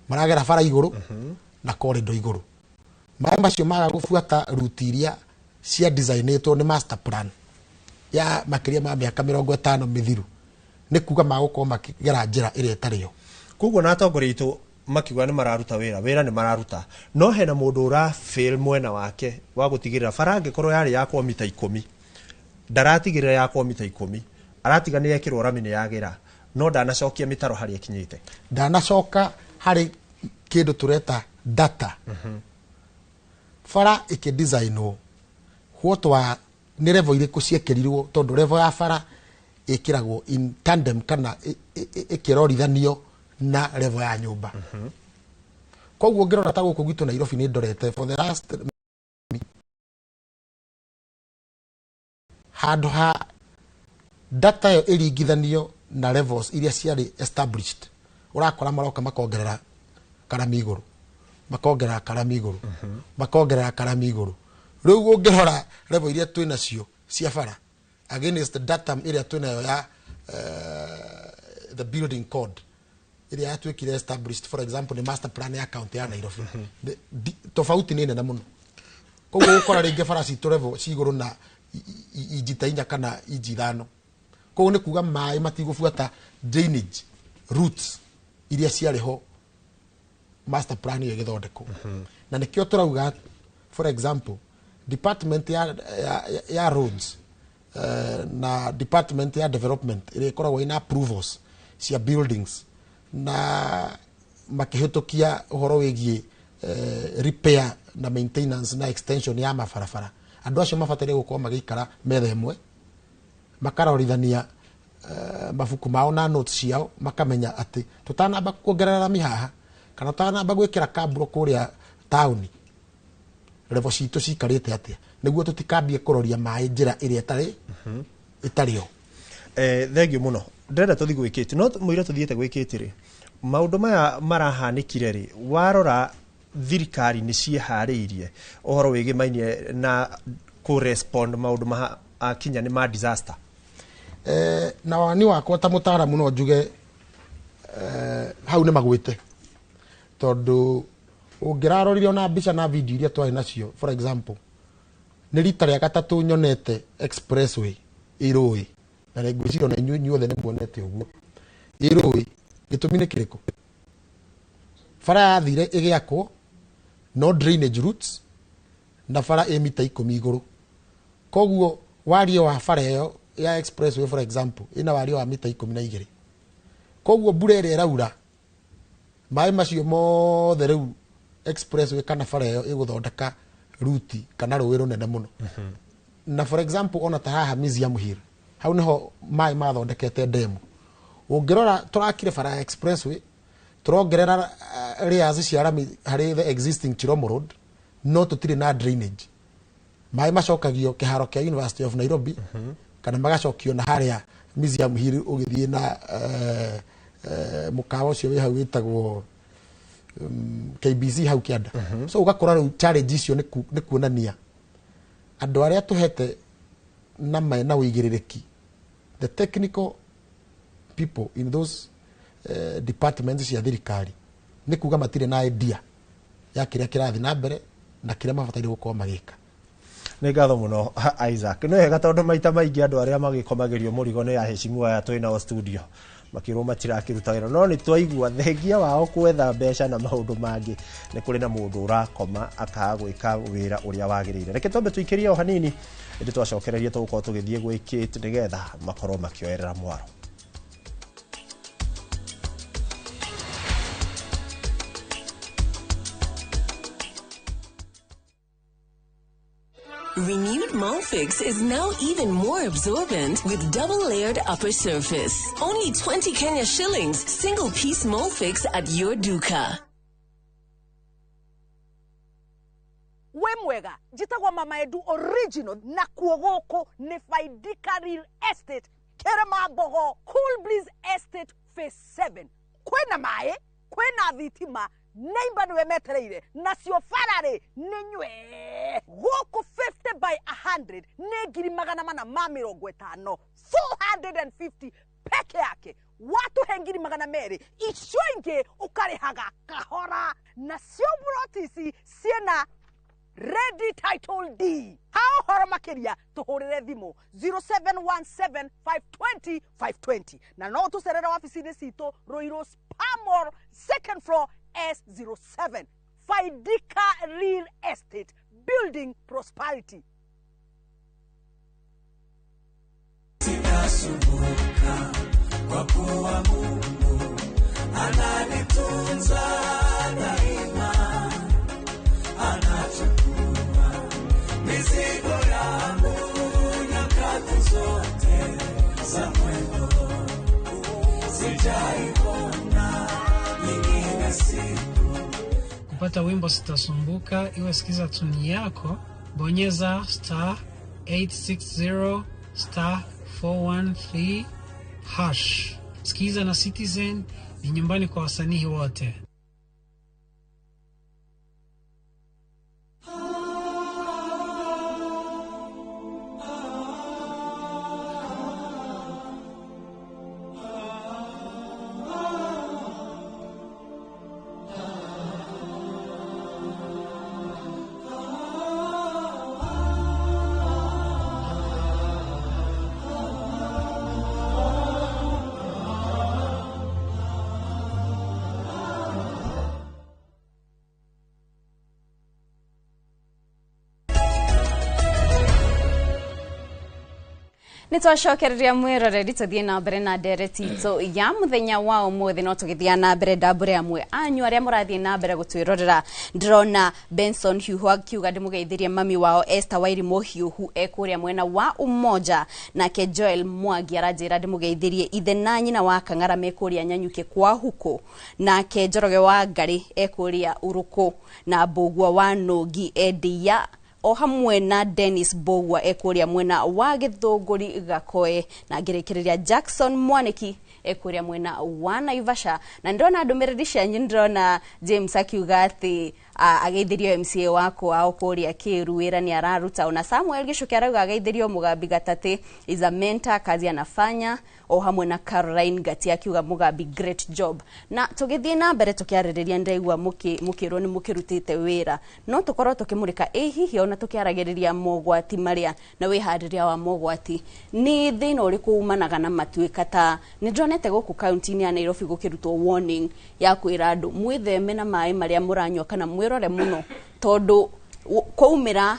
maragera bara igũrũ na corridor igũrũ. Maĩ macio maga gũbuata route iria cia designĩtwo nĩ master plan ya makĩria ma mĩaka 50 mĩthiru, nĩ kuga magũkorwo makĩgera njĩra ĩrĩa ĩtarĩ yo. Koguo na atongoria aitũ makiuga nĩ mararuta wĩra, wĩra nĩ mararuta, no hena mũndũ ũra fail mwena wake wa gũtigĩrĩra bara angĩkorwo yarĩ yakwo mita 10, ndaratigĩrĩra yakwo mita 10, aratiga nĩ yekĩrwo rami nĩ yagĩra, no ndanacokia mĩtaro harĩa ĩkinyĩte. Ndanacoka harĩ kĩndũ tũreta data. Bara ĩkĩdesignwo, what wa nĩ level irĩkũ ciekĩrirwo, tondũ level ya bara ĩkĩragwo in tandem kana ĩkĩrorithanio na level ya nyũmba. Koguo ũngĩrora ta gũkũ gwitũ Nairobi, nĩ ndorete for the last handũ ha data ĩyo ĩringithanio na levels iria ciarĩ established, ũrakora maroka makongerera karami igũrũ, makongerera karami igũrũ, makongerera karami igũrũ. Rĩu ũngĩrora level iria twĩ nacio cia bara against the data ĩrĩa twĩ nayo ya the building code ĩrĩa yatuĩkire established, for example, nĩ master plan ya county ya Nairobi, tofauti nĩ nene mũno. Koguo ũgũkora rĩngĩ bara citũ level ci igũrũ na inji ta 4 kana inji 5. Koguo nĩ kuga maĩ matigũbuata drainage routes iria ciarĩ ho master plan ĩyo ĩgĩthondekwo. Na nĩkĩo tũrauga, for example, department ya roads na department ya development ĩrĩa ĩkoragwo ĩna approvals cia buildings na makĩhĩtũkia ũhoro wĩgiĩ repair na maintenance na extension ya mabarabara, andũ acio mabataire gũkorwo magĩikara metha ĩmwe. Makarorithania mabuku mao na notes ciao, makamenya atĩ tũtanamba kuongerera rami haha kana tũtanamba gwĩkĩra kamburo kũrĩa taũni, level citũ cikarĩte atĩa, nĩguo tũtikambie kũroria maĩ njĩra ĩrĩa ĩtarĩ yo. Thengiũ mũno. Ndĩrenda tũthiĩ gwĩkĩte no mũira tũthiĩte gwĩkĩte rĩ, maũndũ maya marahanĩkire rĩ, warora thirikari nĩ ciĩharĩirie ũhoro wĩgĩmainie na kũ respond maũndũ akinya nĩ ma disaster? Na wani wakwa ta mũtaaramu no njuge hau nĩ magwĩte, tondũ ũngĩrarorire ona mbica na video iria twarĩ nacio, for example, nĩ rita rĩa gatatũ nyonete expressway ĩrũĩ, na ngwĩciria ona inyuĩ inyuothe nĩ muonete ũguo ĩrũĩ. Gĩtũmi nĩ kĩrĩkũ? Bara yathire ĩgĩakwo no drainage routes, na bara ĩ mita 10 igũrũ, koguo wariĩ wa bara ĩyo ya expressway, for example, ĩna wariĩ wa mita 12. Koguo mbura ĩrĩa ĩraura, maĩ macio mothe rĩu expressway kana bara ĩyo ĩgũthondeka ruti kana rũĩ rũnene mũno. Na for example, ona ta haha Museum Hill, hau niho maĩ mathondekete demu. Ũngĩrora tũrakire bara ya expressway, tũrongerera layers cia rami harĩ the existing Chiromo Road, no tũtirĩ na drainage. Maĩ macokagio kĩharo kĩa University of Nairobi kana magacokio na harĩa Museum Hill ũgĩthiĩ na mũkawa ũcio wĩ hau wĩtagwo KBC hau kĩanda. So ũgakora rĩu challenge icio nĩ kuonania andũ arĩa tũhete na mena ũigĩrĩrĩki, the technical people in those departments cia thirikari, nĩ kuga matirĩ na idea ya kĩrĩa kĩrathiĩ na mbere na kĩrĩa mabataire gũkorwo magĩka. Nĩ ngatho mũno, Isaac. Nĩ wega tondũ maita maingĩ andũ arĩa magĩkomagĩrio mũrigo nĩ aheshimiwa aya twĩ nao studio makĩrwo matirakĩruta wĩra, no nĩ twaigua thengia wao gwetha mbeca na maũndũ mangĩ, nĩ kũrĩ na mũndũ ũrakoma akaga gwĩka wĩra ũrĩa wagĩrĩire. Reke twambe tũikĩrie o hanini, ĩndĩ twacokereria tũgũkorwo tũgĩthiĩ gwĩ Kate nĩgetha makorwo makĩoerera mwaro. Renewed Molfix is now even more absorbent with double-layered upper surface. Only 20 Kenya shillings, single-piece Molfix at your duka. We mwega, njitagwo Mama Edu original, na kuo gũkũ nĩ Faidika Real Estate Kĩrĩma-Mbogo, Cool Breeze Estate Phase 7. Kwĩna maĩ, kwĩna thitima, neighbor nĩwe metereire, nacio bara rĩ nĩ nywe. Gũkũ 50 by 100 nĩ 450,000, 450 peke yake. Watũhe 200,000, icio ingĩ ũkarĩhaga kahora. Nacio buroti ici ciĩna ready title D. Ha ũhoro makĩria tũhũrĩre thimũ 0717 520 520, na no tũcerere wabici-inĩ citũ Ruiru Spamor second floor S07. Faidika Real Estate, building prosperity. Sitasumbuka kwa kuwa Mungu ananitunza daima, anachukua mizigo yangu nyakati zote za mwendo, sijaiona nyingine siku. Kupata wimbo Sitasumbuka, iwe sikiza tuni yako, bonyeza star 860 star 413 hash. Sikiza na Citizen ni nyumbani kwa wasanii wote. Nä twacokereria mwĩroreri, tũthiĩ na mbere na ndereti itũ ya mũthenya wa ũmũthĩ. No tũgĩthiĩ na mbere, ndambũre amwe anyu arĩa mũrathiĩ na mbere gũtwĩrorera. Ndĩrona Benson Hiuhu akiuga ndĩmũgeithirie mami wao Esther Wairimũ Hiuhu e kũrĩa mwena wa Umoja. Nake Joel Mwangi aranjĩra ndĩmũgeithirie ithe na nyina wa Kang'ara me kũrĩa Nyanyuki kwa Huko. Nake Njoroge wa Ngarĩ e kũrĩa Ũrũkũ, na Mbũgua wa Nũngi endia o hamwe na Dennis Bogwa ekũrĩa mwena wa Gĩthũngũri Gakoe, na ngĩrĩkĩrĩria Jackson Mwaniki ekũrĩa mwena wa Naivasha. Na ndĩrona ndũmĩrĩri cianyu, ndĩrona James akiuga atĩ ageithirio MCA wakwa o kũrĩa Kĩru, wĩra nĩ araruta. Ona Samuel Gĩcuke arauga ageithirio Mũgambi Gatatĩ, is a mentor, kazi anafanya, o hamwe na Caroline Gati akiuga Mũgambi, great job. Na tũgĩthiĩ na mbere tũkĩarĩrĩria, ndĩraigua mũkĩrwo nĩ mũkĩrutĩte wĩra, no tũkorwo tũkĩmũrĩka ĩ hihi ona tũkĩaragĩrĩria mogwati marĩa na wĩharĩria wa mogwati, nĩ thĩna ũrĩkũ umanaga na matuĩka? Ta nĩ ndonete gũkũ kaunti-inĩ ya Nairobi gũkĩrutwo warning ya kwĩra andũ mwĩtheme na maĩ marĩa mũranyua kana mwĩrore mũno, tondũ kwaumĩra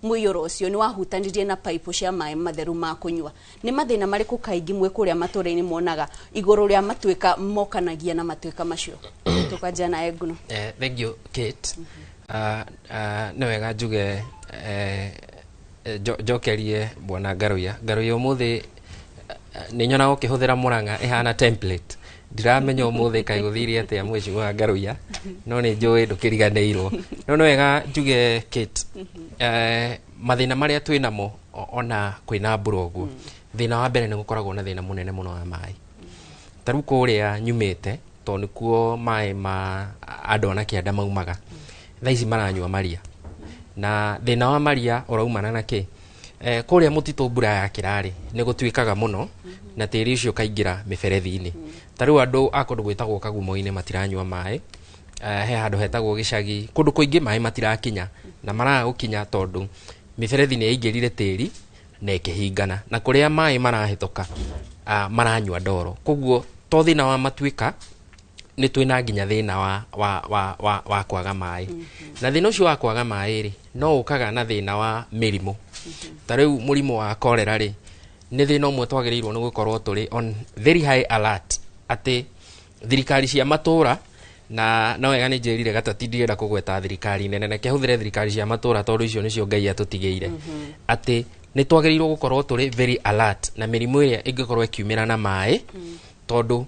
mũiyũro ũcio nĩ wahutanirie na paipũ cia maĩ matheru ma kũnyua. Nĩ mathĩna marĩkũ kaingĩ mwĩ kũrĩa matũũra-inĩ monaga igũrũ rĩa matuĩka mokanagia na matuĩka macio? Tũkanjia na Enguno. Thank you, Kate. Nĩ wega njuge njokerie bwana Ngaruiya. Ngaruiya, ũmũthĩ nĩ nyonaga ũkĩhũthĩra Mũrang'a ĩhana template. Ndiramenya ũmũthĩ kaĩ gũthire atĩa, mheshimiwa Ngaruiya, no nĩ njũĩ ndũkĩriganĩirwo. No nĩ wega njuge, Kate, mathĩna marĩa twĩ namo ona kwĩna mbura ũguo, thĩna wa mbere nĩ gũkoragwo na thĩna mũnene mũno wa maĩ. Ta rĩu kũrĩa nyumĩte, tondũ nĩkuo maĩ ma andũ a na kĩanda maumaga, thaa ici maranyua maria, na thĩna wa maria ũraumana na kĩ? Kũrĩa mũtitũ mbura yakĩra-rĩ, nĩ gũtuĩkaga mũno na tĩri ũcio ũkaingĩra mĩberethi-inĩ. Ta rĩu andũ a kũndũ gwĩtagwo Kagumo-inĩ matiranyua maĩ, he handũ hetagwo gĩcagi, kũndũ kũingĩ maĩ matirakinya, na maraga gũkinya tondũ mĩberethi nĩ yaingĩrire tĩri na ĩkĩhingana, na kũrĩa maĩ marahĩtũka maranyua ndoro. Koguo to thĩna wa matuĩka, nĩ twĩna nginya thĩna wa kwaga maĩ. Na thĩna ũcio wa kwaga maĩ rĩ, no ũkaga na thĩna wa mĩrimũ. Ta rĩu mũrimũ wa cholera rĩ, nĩ thĩna ũmwe twagĩrĩirwo nĩ gũkorwo tũrĩ on very high alert, atĩ thirikari cia matũra, na no wega nĩ njĩrire Gatati ndirenda kũgweta thirikari nene, reke hũthĩre thirikari cia matũra tondũ icio nĩcio Ngai atũtigĩire, atĩ nĩ twagĩrĩirwo gũkorwo tũrĩ very alert na mĩrimũ ĩrĩa ĩngĩkorwo ĩkiumĩra na maĩ, tondũ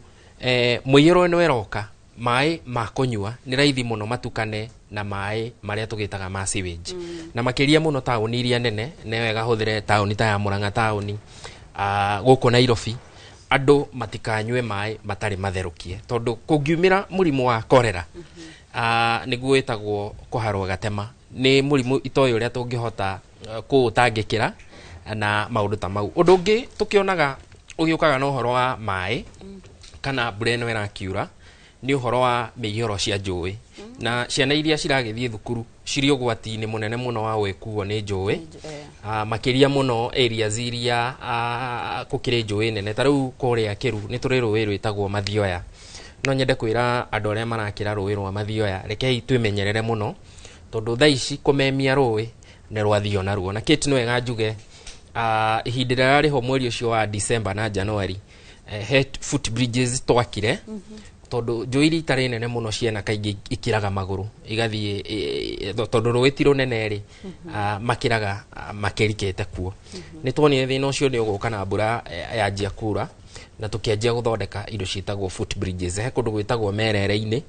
mũiyũro ĩno ĩroka, maĩ ma kũnyua nĩ raithi mũno matukane na maĩ marĩa tũgĩtaga ma sewage, na makĩria mũno taũni iria nene. Nĩ wega hũthĩre taũni ta ya Mũrang'a, taũni gũkũ Nairobi, andũ matikanyue maĩ matarĩ matherũkie, tondũ kũngiumĩra mũrimũ wa cholera, nĩguo wĩtagwo kũharwo gatema, nĩ mũrimũ itoĩ ũrĩa tũngĩhota kũũtangĩkĩra na maũndũ ta mau. Ũndũ ũngĩ tũkĩonaga ũgĩũkaga na ũhoro wa maĩ kana mbura ĩno ĩrakiura nĩ ũhoro wa mĩiyũro cia njũĩ, na ciana iria ciragĩthiĩ thukuru cirĩ ũgwati-inĩ mũnene mũno wa gwĩkuo nĩ njũĩ, makĩria mũno areas iria gũkĩrĩ njũĩ nene. Ta rĩu kũrĩa Kĩru nĩ tũrĩ rũĩ rwĩtagwo Mathioya. No nyende kwĩra andũ arĩa marakĩra rũĩ rwa Mathioya, rekei twĩmenyerere mũno, tondũ thaa ici kũmemia rũĩ nĩ rwathio naruo. Na Kate, nĩ wega njuge, ihinda rĩrĩa rĩho mweri ũcio wa December na January, he foot bridges twakire, tondũ njũĩ iria itarĩ nene mũno ciana kaingĩ ikĩraga magũrũ igathiĩ, tondũ rũĩ ti rũnene rĩ, makĩraga makĩrikĩte kuo. Nĩ tuonire thĩna ũcio nĩ ũgũka na mbura yanjia kura, na tũkĩanjia gũthondeka indo ciĩtagwo foot bridges. He kũndũ gwĩtagwo Merere-inĩ,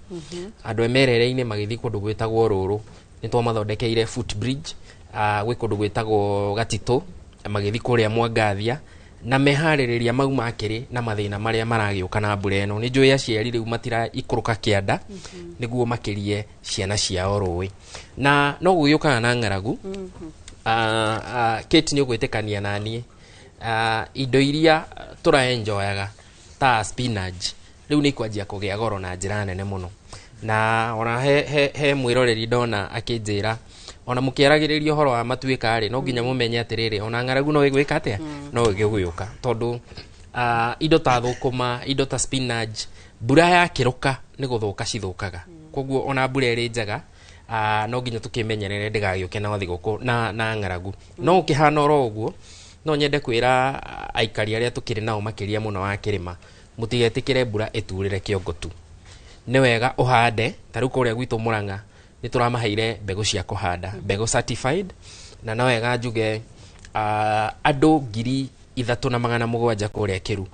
andũ a Merere-inĩ magĩthiĩ kũndũ gwĩtagwo Rũrũ nĩ twamathondekeire foot bridge, gwĩ kũndũ gwĩtagwo Gatitũ magĩthiĩ kũrĩa Mwangathia, na meharĩrĩria mau makĩrĩ na mathĩna marĩa maragĩũka na mbura ĩno. Nĩ njũĩ aciari rĩu matiraikũrũka kĩanda nĩguo makĩrie ciana ciao rũĩ, na no gũgĩũkaga na ng'aragu. Kate, nĩ ũgwĩtĩkania na niĩ, indo iria tũraenjoyaga ta spinach rĩu nĩ ikwanjia kũgĩa goro na njĩra nene mũno. Na ona he mwĩroreri ndona akĩnjĩra, ona mũkĩaragĩrĩria ũhoro wa matuĩka rĩ, no nginya mũmenye atĩrĩrĩ, ona ng'aragu no ĩgwĩka atĩa, no ĩgĩgũka, tondũ indo ta thũkũma, indo ta spinach, mbura yakĩrũka nĩ gũthũka cithũkaga. Koguo ona mbura ĩrĩ njega, no nginya tũkĩmenyerere ndĩgagĩũke na thigũkũ na ng'aragu. No ũkĩhana oro ũguo, No nyende kwĩra aikari arĩa tũkĩrĩ nao makĩria mũno wa kĩrĩma, mũtigetĩkĩre mbura ĩturĩre kĩongo tu. Nĩ wega ũhande, ta rĩu kũrĩa gwitũ Mũrang'a nĩ tũramaheire mbegũ cia kũhanda, mbegũ certified, na no wega njuge andũ 3700 kũrĩa Kĩru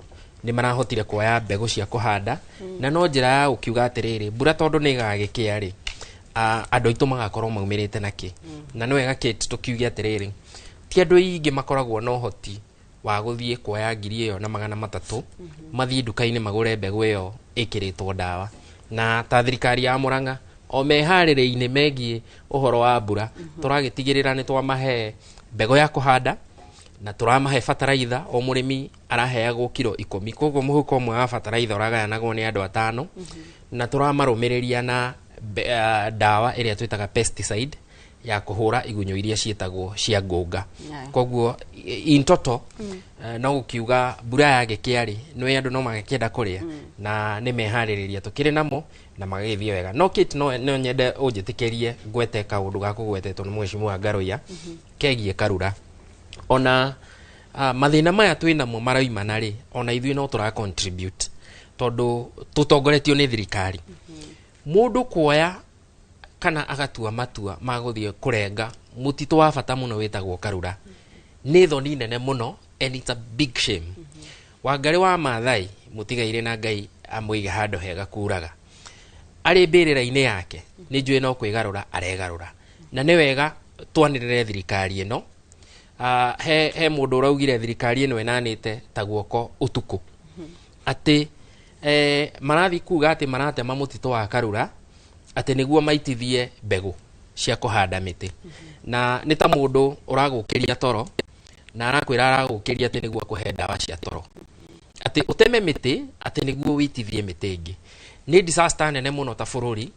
nĩ marahotire kuoya mbegũ cia kũhanda. Na no njĩra ya gũkiuga atĩrĩrĩ, mbura tondũ nĩ ĩgagĩkĩa rĩ, andũ aitũ magakorwo maumĩrĩte nakĩ. Na nĩ wega Kate tũkiuge atĩrĩrĩ, ti andũ aingĩ makoragwo na ũhoti wa gũthiĩ kuoya 2300 mathiĩ nduka-inĩ magũre mbegũ ĩyo ĩkĩrĩtwo ndawa. Na ta thirikari ya Mũrang'a o meharĩrĩ-inĩ megiĩ ũhoro wa mbura, tũragĩtigĩrĩra nĩ twamahe mbegũ ya kũhanda na tũramahe bataraitha. O mũrĩmi araheagwo kiro 10, koguo mũhuko ũmwe wa bataraitha ũragayanagwo nĩ andũ 5, na tũramarũmĩrĩria na ndawa ĩrĩa twĩtaga pesticide ya kũhũra igunyũ iria ciĩtagwo cia ngũnga. Koguo in total, no gũkiuga mbura yagĩkĩa rĩ, nĩ andũ no magĩkĩenda kũrĩa, na nĩ meharĩrĩria tũkĩrĩ namo na magagĩthiĩ wega. No Kate, no nyende ũnjĩtĩkĩrie ngwete kaũndũ ga kũgwetetwo nĩ mheshimiwa Ngaruiya kegiĩ Karura. Ona mathĩna maya twĩ namo maraimana rĩ, ona ithuĩ no tũra contribute tondũ tũtongoretio nĩ thirikari. Mũndũ kuoya kana agatua matua ma gũthiĩ kũrenga mũtitũ wa bata mũno wĩtagwo Karura nĩ thoni nene mũno, and it's a big shame. Wangarĩ wa Maathai mũtigaire na Ngai amũige handũ hega kuraga arĩ mbĩrĩra-inĩ yake, nĩ njũĩ no kwĩgarũra aregarũra, na nĩ wega twanĩrĩre thirikari ĩno. He mũndũ ũraugire thirikari ĩno ĩnanĩte ta guoko ũtukũ, atĩ marathiĩ kuga atĩ maratema mũtitũ wa Karura atĩ nĩguo maitithie mbegũ cia kũhanda mĩtĩ. Na nĩ ta mũndũ ũragũkĩria toro na arakwĩra aragũkĩria atĩ nĩguo akũhe ndawa cia toro, atĩ ũteme mĩtĩ atĩ nĩguo wĩitithie mĩtĩ ĩngĩ. Nĩ disaster nene mũno ta bũrũri,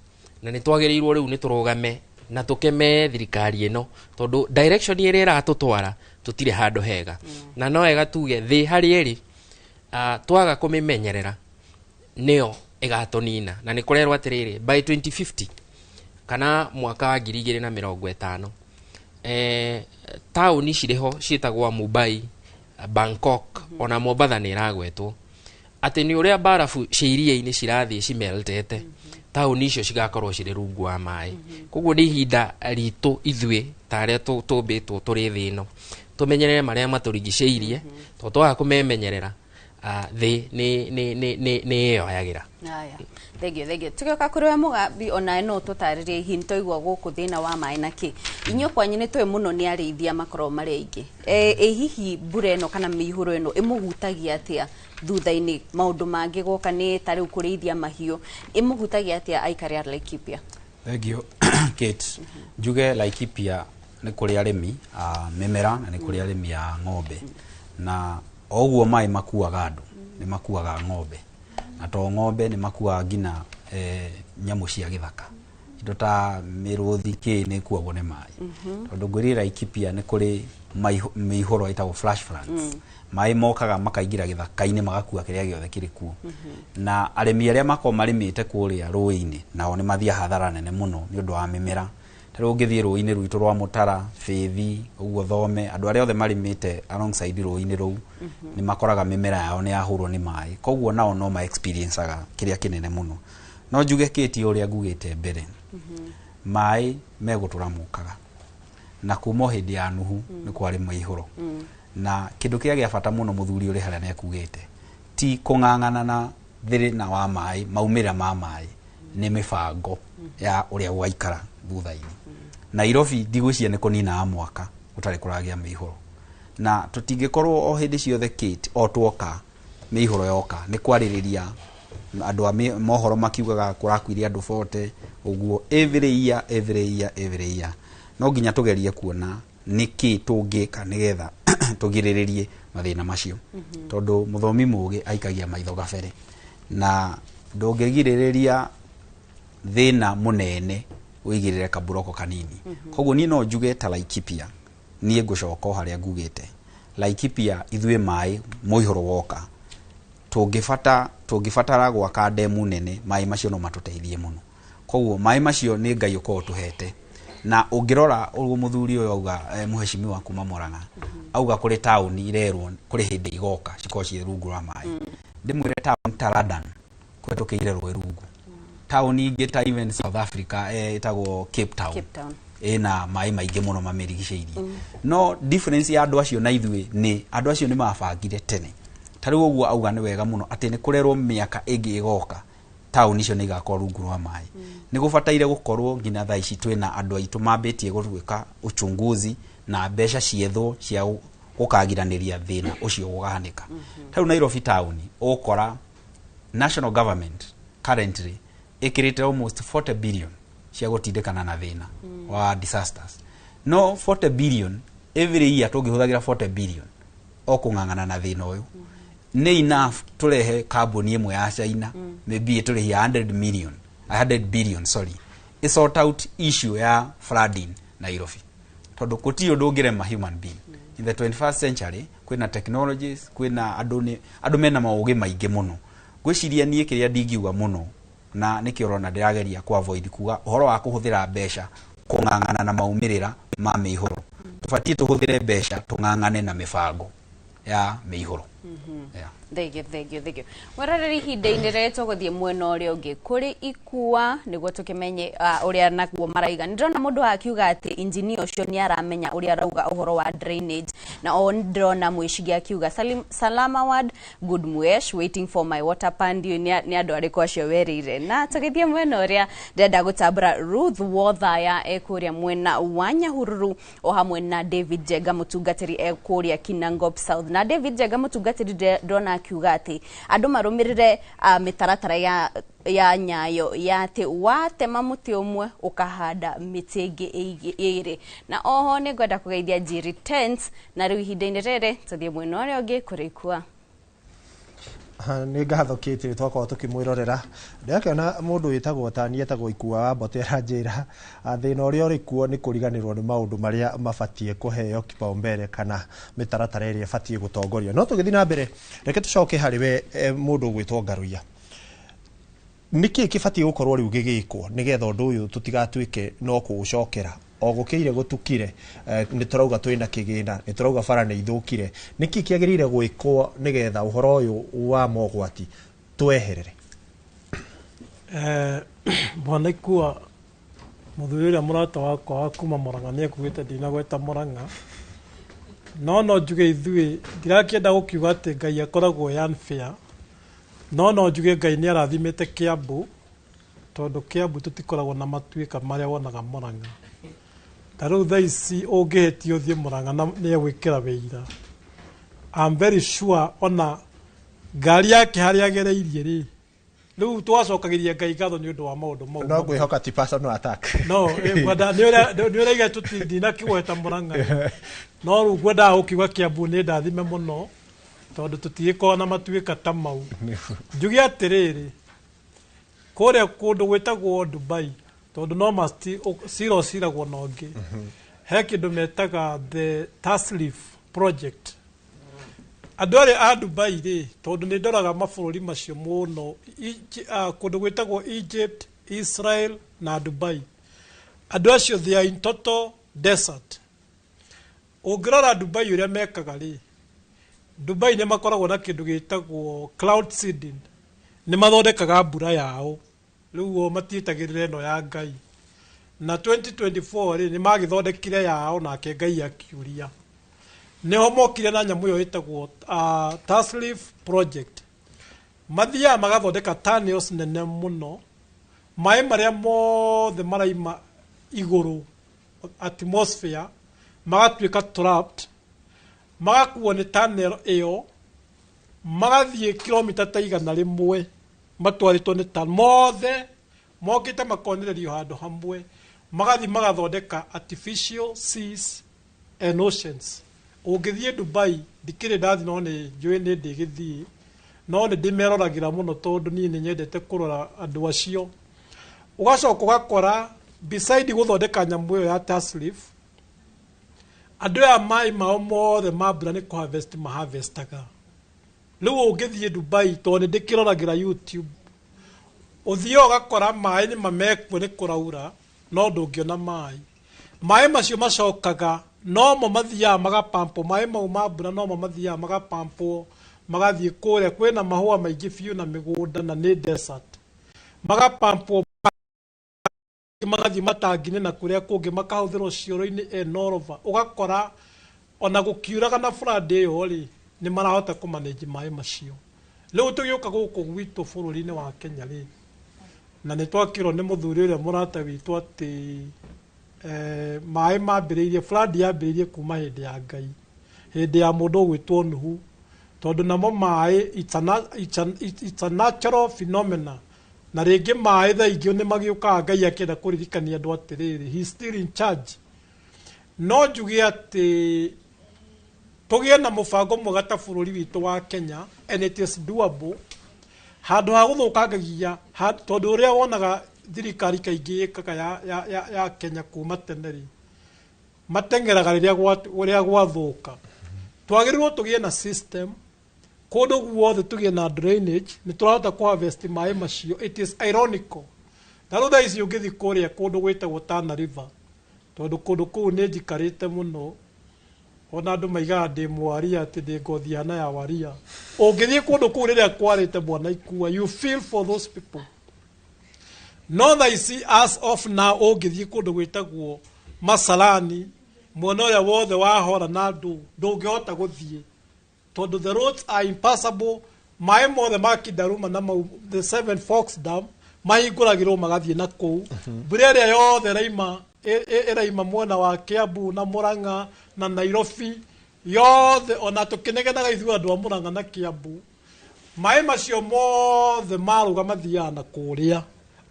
na nĩ twagĩrĩirwo rĩu nĩ tũrũgame na tũkeme thirikari ĩno, tondũ direction ĩrĩa ĩratũtwara tũtirĩ handũ hega. Na no wega tuge thĩ harĩ ĩrĩ, twaga kũmĩmenyerera nĩyo ĩgatũnina. Na nĩ kũrerwo atĩrĩrĩ, by 2050 kana mwaka wa 2050, taũni cirĩ ho ciĩtagwo Mumbai, Bangkok, ona Mombatha nĩ ĩragwetwo atĩ nĩ ũrĩa mbarabu cia iria-inĩ cirathiĩ cimeltete, taũni icio cigakorwo cirĩ rungu wa maĩ. Koguo nĩ ihinda ritũ ithuĩ ta arĩa tũmbĩtwo tũrĩ thĩ ĩno tũmenyerere marĩa matũrigicĩirie, tondũ twaga kũmemenyerera, thĩ nĩ ĩyoyagĩra. Aya, thengio, thengio. Tũgĩũka kũrĩ we Mũgambi, onawe no ũtũtarĩrie hihi nĩtwaigua gũkũ thĩna wa maĩ na kĩ. Inyuĩ kwanyu nĩ tũĩ mũno nĩ arĩithia makoragwo marĩ aingĩ. Ĩ hihi mbura ĩno kana mĩihũro ĩno ĩmũhutagia atĩa thutha-inĩ maũndũ mangĩ goka nĩ ta rĩu kũrĩithia mahiũ, ĩmũhutagia atĩa aikari a Laikipia? Thank you Kate. Njuge Laikipia nĩ kũrĩ arĩmi a mĩmera na nĩ kũrĩ arĩmi a ng'ombe, na o ũguo maĩ makuaga andũ nĩ makuaga ng'ombe, na to ng'ombe, nĩ makuaga nginya nyamũ cia gĩthaka, indo ta mĩrũthi kĩ nĩ ikuagwo nĩ maĩ. Tondũ ngwĩrire Laikipia nĩ kũrĩ mĩihũro ĩtagwo flash floods. Maĩ mokaga makaingĩra gĩthaka-inĩ magakua kĩrĩa gĩothe kĩrĩ kuo, na arĩmi arĩa makoragwo marĩmĩte kũrĩa rũĩ-inĩ nao nĩ mathiaga hathara nene mũno nĩ ũndũ wa mĩmera. Ta rĩu ũngĩthiĩ rũĩ-inĩ rwitũ rwa Mũtara, Bĩthi, ũguo Thome, andũ arĩa othe marĩmĩte alongside rũĩ-inĩ rũu nĩ makoraga mĩmera yao nĩ yahũrwo nĩ maĩ, koguo nao no ma experienceaga kĩrĩa kĩnene mũno. No njuge Kate ũrĩa ngugĩte mbere, maĩ megũtũra mokaga, na kuma o hĩndĩ ya Nuhu nĩ kwarĩ maihũro. Na kĩndũ kĩrĩa gĩa bata mũno mũthuri ũrĩ harĩa nĩekugĩte ti kũng'ang'ana na thĩna wa maĩ, maumĩrĩra ma maĩ nĩ mĩbango ya ũrĩa gũgaikara thutha-inĩ. Nairobi ndigwĩciria nĩ kũninaga mwaka gũtarĩ kũragĩa mĩihũro, na tũtingĩkorwo o hĩndĩ ciothe Kate o tuoka mĩihũro yoka nĩ kwarĩrĩria andũ a mohoro makiugaga kũrakuire andũ 40 ũguo every year, every year, every year. No nginya tũgerie kuona nĩkĩ tũngĩka nĩgetha tũgirĩrĩrie mathĩna macio, tondũ mũthomi mũgĩ aikagia maitho gabere, na ndũngĩgirĩrĩria thĩna mũnene ũigĩrĩre kaburoko kanini. Koguo niĩ no njuge ta Laikipia, niĩ ngũcoka o harĩa ngugĩte, Laikipia ithuĩ maĩ mũihũro woka tũngĩbatara gwaka ndemu nene, maĩ macio no matũteithie mũno. Koguo maĩ macio nĩ Ngai ũkoragwo ũtũhete, na ũngĩrora ũguo mũthuri ũyũ auga, mũheshimiwa kuma Murang'a, Auga kũrĩ taũni irerwo kũrĩ hĩndĩ igoka cikorwo ciĩ rungu rwa maĩ. Ndĩmwĩre taũni ta London kũhetũkĩire rũĩ rungu. Taũni ingĩ ta even South Africa, ĩtagwo Cape Town, Cape Town. Ĩna maĩ maingĩ mũno mamĩrigicĩirie. No difference ya andũ acio na ithuĩ nĩ andũ acio nĩ mabangire tene. Ta rĩu ũguo auga nĩ wega mũno atĩ nĩ kũrerwo mĩaka ĩngĩ ĩgoka taũni icio nĩ igakorwo rungu rwa maĩ. Nĩ gũbataire gũkorwo nginya thaa ici twĩna andũ aitũ mambĩtie gũtuĩka uchunguzi na mbeca ciethwo cia gũkagiranĩria thĩna ũcio gũkahanĩka. Ta rĩu Nairobi taũni ũgũkora national government currently ĩkĩrĩte almost 40 billion cia gũtindĩkana na thĩna wa disasters. No 40 billion every year, tũngĩhũthagĩra 40 billion o kũng'ang'ana na thĩna ũyũ, nĩ enough tũrehe kambuni ĩmwe ya China, maybe ĩtũrĩhia 100 million, 100 billion, sorry, ĩ sort out issue ya flooding Nairobi, tondũ gũtirĩ ũndũ ũngĩrema human being in the 21st century. Kwĩna technologies, kwĩna andũ, nĩ andũ mena maũgĩ maingĩ mũno. Ngwĩciria niĩ kĩrĩa ndingiuga mũno, na nĩkĩo ũrona ndĩrageria ku avoid kuga ũhoro wa kũhũthĩra mbeca kũng'ang'ana na maumĩrĩra ma mĩihũro, tũbatiĩ tũhũthĩre mbeca tũng'ang'ane na mĩbango ya mĩihũro. Yeah. Thank you, thank you, thank you. Mweroreri, ihinda-inĩ rĩrĩ tũgũthiĩ mwena ũrĩa ũngĩ kũrĩ ikua nĩguo tũkĩmenye ũrĩa naguo maraiga. Nĩ ndĩrona mũndũ akiuga atĩ injinia ũcio nĩ aramenya ũrĩa arauga ũhoro wa drainage, na o nĩ ndĩrona mwĩcigi akiuga "Salim, Salama ward, good mwesh, waiting for my water pan." Ndiũĩ nĩ andũ arĩkũ acio werĩire. Na tũgĩthiĩ mwena ũrĩa ndĩrenda gũtambũra Ruth Wothaya e kũrĩa mwena wa Nyahururu, o hamwe na David Jenga mũtungatĩri e kũrĩa Kinangop South. Na David Jenga mũtungatĩri ndĩrona akiuga atĩ andũ marũmĩrĩre mĩtaratara ya Nyayo ya atĩ watema mũtĩ ũmwe ũkahanda mĩtĩ ĩngĩ ĩrĩ. Na oho nĩ ngwenda kũgeithia Njiri Tents. Na rĩu ihinda-inĩ rĩrĩ tũthiĩ mwena ũrĩa ũngĩ kũrĩ Ikua. Nĩ ngatho Kate, twakorwo tũkĩmwĩrorera. Ndĩrakĩona mũndũ wĩtagwo tani etagwo Ikua wa Mbote aranjĩra thĩna ũrĩa ũrĩ kuo nĩ kũriganĩrwo nĩ maũndũ marĩa mabatiĩ kũheo kipaumbele kana mĩtaratara ĩrĩa ĩbatiĩ gũtongorio. No tũgĩthiĩ na mbere, reke tũcoke harĩ we, mũndũ ũgwĩtwo Ngaruiya. Nĩkĩ kĩbatiĩ gũkorwo rĩu gĩgĩkwo nĩgetha ũndũ ũyũ tũtigatuĩke no kũũcokera o gũkĩire gũtukire? Nĩ tũrauga twĩna kĩgĩna, nĩ tũrauga bara nĩ ithũkire. Nĩkĩ kĩagĩrĩire gwĩkwo nĩgetha ũhoro ũyũ wa mogwati tweherere? Bwana Ikua, mũthuri ũrĩa mũrata wakwa wa kuma Mũrang'a nĩ ekugĩte ndinagweta Mũrang'a, no njuge ithuĩ ndirakĩenda gũkiuga atĩ Ngai akoragwo e unfair, no njuge Ngai nĩ arathimĩte Kiambu, tondũ Kiambu tũtikoragwo na matuĩka marĩa wonaga Mũrang'a. Ta rĩu thaa ici ũngĩhĩtia ũthiĩ Mũrang'a na nĩ egwĩkĩra wĩira. I'm very sure ona ngari yake harĩa agereirie rĩ, rĩu twacokagĩria Ngai ngatho nĩ ũndũ wa maũndũ mau. No ngwĩhoka ti personal attack. No ngwenda nĩ ũraiga ndinakĩgweta Mũrang'a, no rĩu ngwendaga gũkiuga Kiambu nĩ ndathime mũno tondũ tũtigĩkoragwo na matuĩka ta mau. Njuge atĩrĩrĩ, kũrĩa kũndũ gwĩtagwo Dubai, tondũ no must cira ũciragwo na ũngĩ, he kĩndũ metaga the Taslif project. Andũ arĩa a Dubai rĩ, tondũ nĩ ndoraga mabũrũri macio mũno, kũndũ gwĩtagwo Egypt, Israel na Dubai, andũ acio they are in total desert. Ũngĩrora Dubai ũrĩa mekaga rĩ, Dubai nĩ makoragwo na kĩndũ gĩtagwo cloud seeding, nĩ mathondekaga mbura yao. Rĩu o matiĩtagĩrĩra ĩno ya Ngai. Na 2024 rĩ, nĩ magĩthondekire yao nake Ngai akiuria. Nĩho mokire na nyamũ ĩyo ĩtagwo Taslif project. Mathiaga magathondeka tunnels nene mũno, maĩ marĩa mothe maraima igũrũ atmosphere magatuĩka trapped, magakuo nĩ tunnel ĩyo, magathiĩ kilomita ta 100 matwarĩtwo nĩ tunnel mothe mokĩte makonererio handũ hamwe, magathiĩ magathondeka artificial seas and oceans. Ũngĩthiĩ Dubai, ndikĩrĩ ndathiĩ, no nĩ njũĩ nĩ ndĩgĩthiĩ, no nĩ ndĩmeroragĩra mũno tondũ niĩ nĩ nyendete kũrora andũ acio. Ũgacoka ũgakora beside gũthondeka nyamũ ĩyo ya Taslif, andũ aya maĩ mao mothe ma mbura nĩ kũharvest maharvestaga. Rĩu ũngĩthiĩ Dubai, tondũ nĩ ndĩkĩroragĩra YouTube, ũthiaga ũgakora maĩ nĩ mamekuo nĩ kũraura, no ndũngĩona maĩ. Maĩ macio macokaga Nomo mathiaga magapampo maĩ mau ma mbura, nomo mathiaga magapampwo magathiĩ kũrĩa kwĩna mahũa maingĩ biũ na mĩgũnda na nĩ desert, magapampwo magathiĩ matangi-inĩ na kũrĩa kũngĩ makahũthĩrwo cioro-inĩ and all over. Ũgakora ona gũkiuraga na flood ĩyo rĩ, nĩ marahota kũmanage maĩ macio. Rĩu tũgĩũka gũkũ gwitũ bũrũri-inĩ wa Kenya rĩ, na nĩ twakĩrwo nĩ mũthuri ũrĩa mũrata witũ atĩ maĩ mambĩrĩirie, flood yambĩrĩirie kuma hĩndĩ ya Ngai, hĩndĩ ya mũndũ ũgwĩtwo Nuhu, tondũ namo maĩ it's a natural phenomena. Na rĩngĩ maĩ thaa ingĩ nĩ magĩũkaga Ngai akĩenda kũririkania andũ atĩrĩrĩ, he is still in charge. No njuge atĩ tũgĩe na mũbango mwega ta bũrũri witũ wa Kenya, and it is doable, handũ ha gũthũkangagia, tondũ ũrĩa wonaga thirikari kaingĩ ĩkaga ya Kenya kuma tene rĩ, mateng'eraga rĩrĩa ũrĩa gwathũka. Twagĩrĩirwo tũgĩe na system kũndũ guothe, tũgĩe na drainage, nĩ tũrahota kũ harvest maĩ macio. It is ironical, ta rĩu thaa ici ũngĩthiĩ kũrĩa kũndũ gwĩtagwo Tana River, tondũ kũndũ kũu nĩ njikarĩte mũno, ona andũ maigaga ndĩ mwaria, atĩ ndĩ ngothi hana ya waria. Ũngĩthiĩ kũndũ kũu rĩrĩa kwarĩte, bwana Ikua, you feel for those people. No thaa ici, as of now, ũngĩthiĩ kũndũ gwĩtagwo Masalani, mwena ũrĩa wothe wahora na andũ, ndũngĩhota gũthiĩ tondũ the roads are impassable. Maĩ mothe ma Kindaruma na mau the Seven Forks Dam mahingũragĩrwo magathiĩ na kũu. Mbura ĩrĩa yothe ĩraima ĩraima mwena wa Kiambu na Murang'a na Nairobi yothe, ona tũkĩnegenaga ithuĩ andũ a Murang'a na Kiambu, maĩ macio mothe marũga mathiaga na kũrĩa.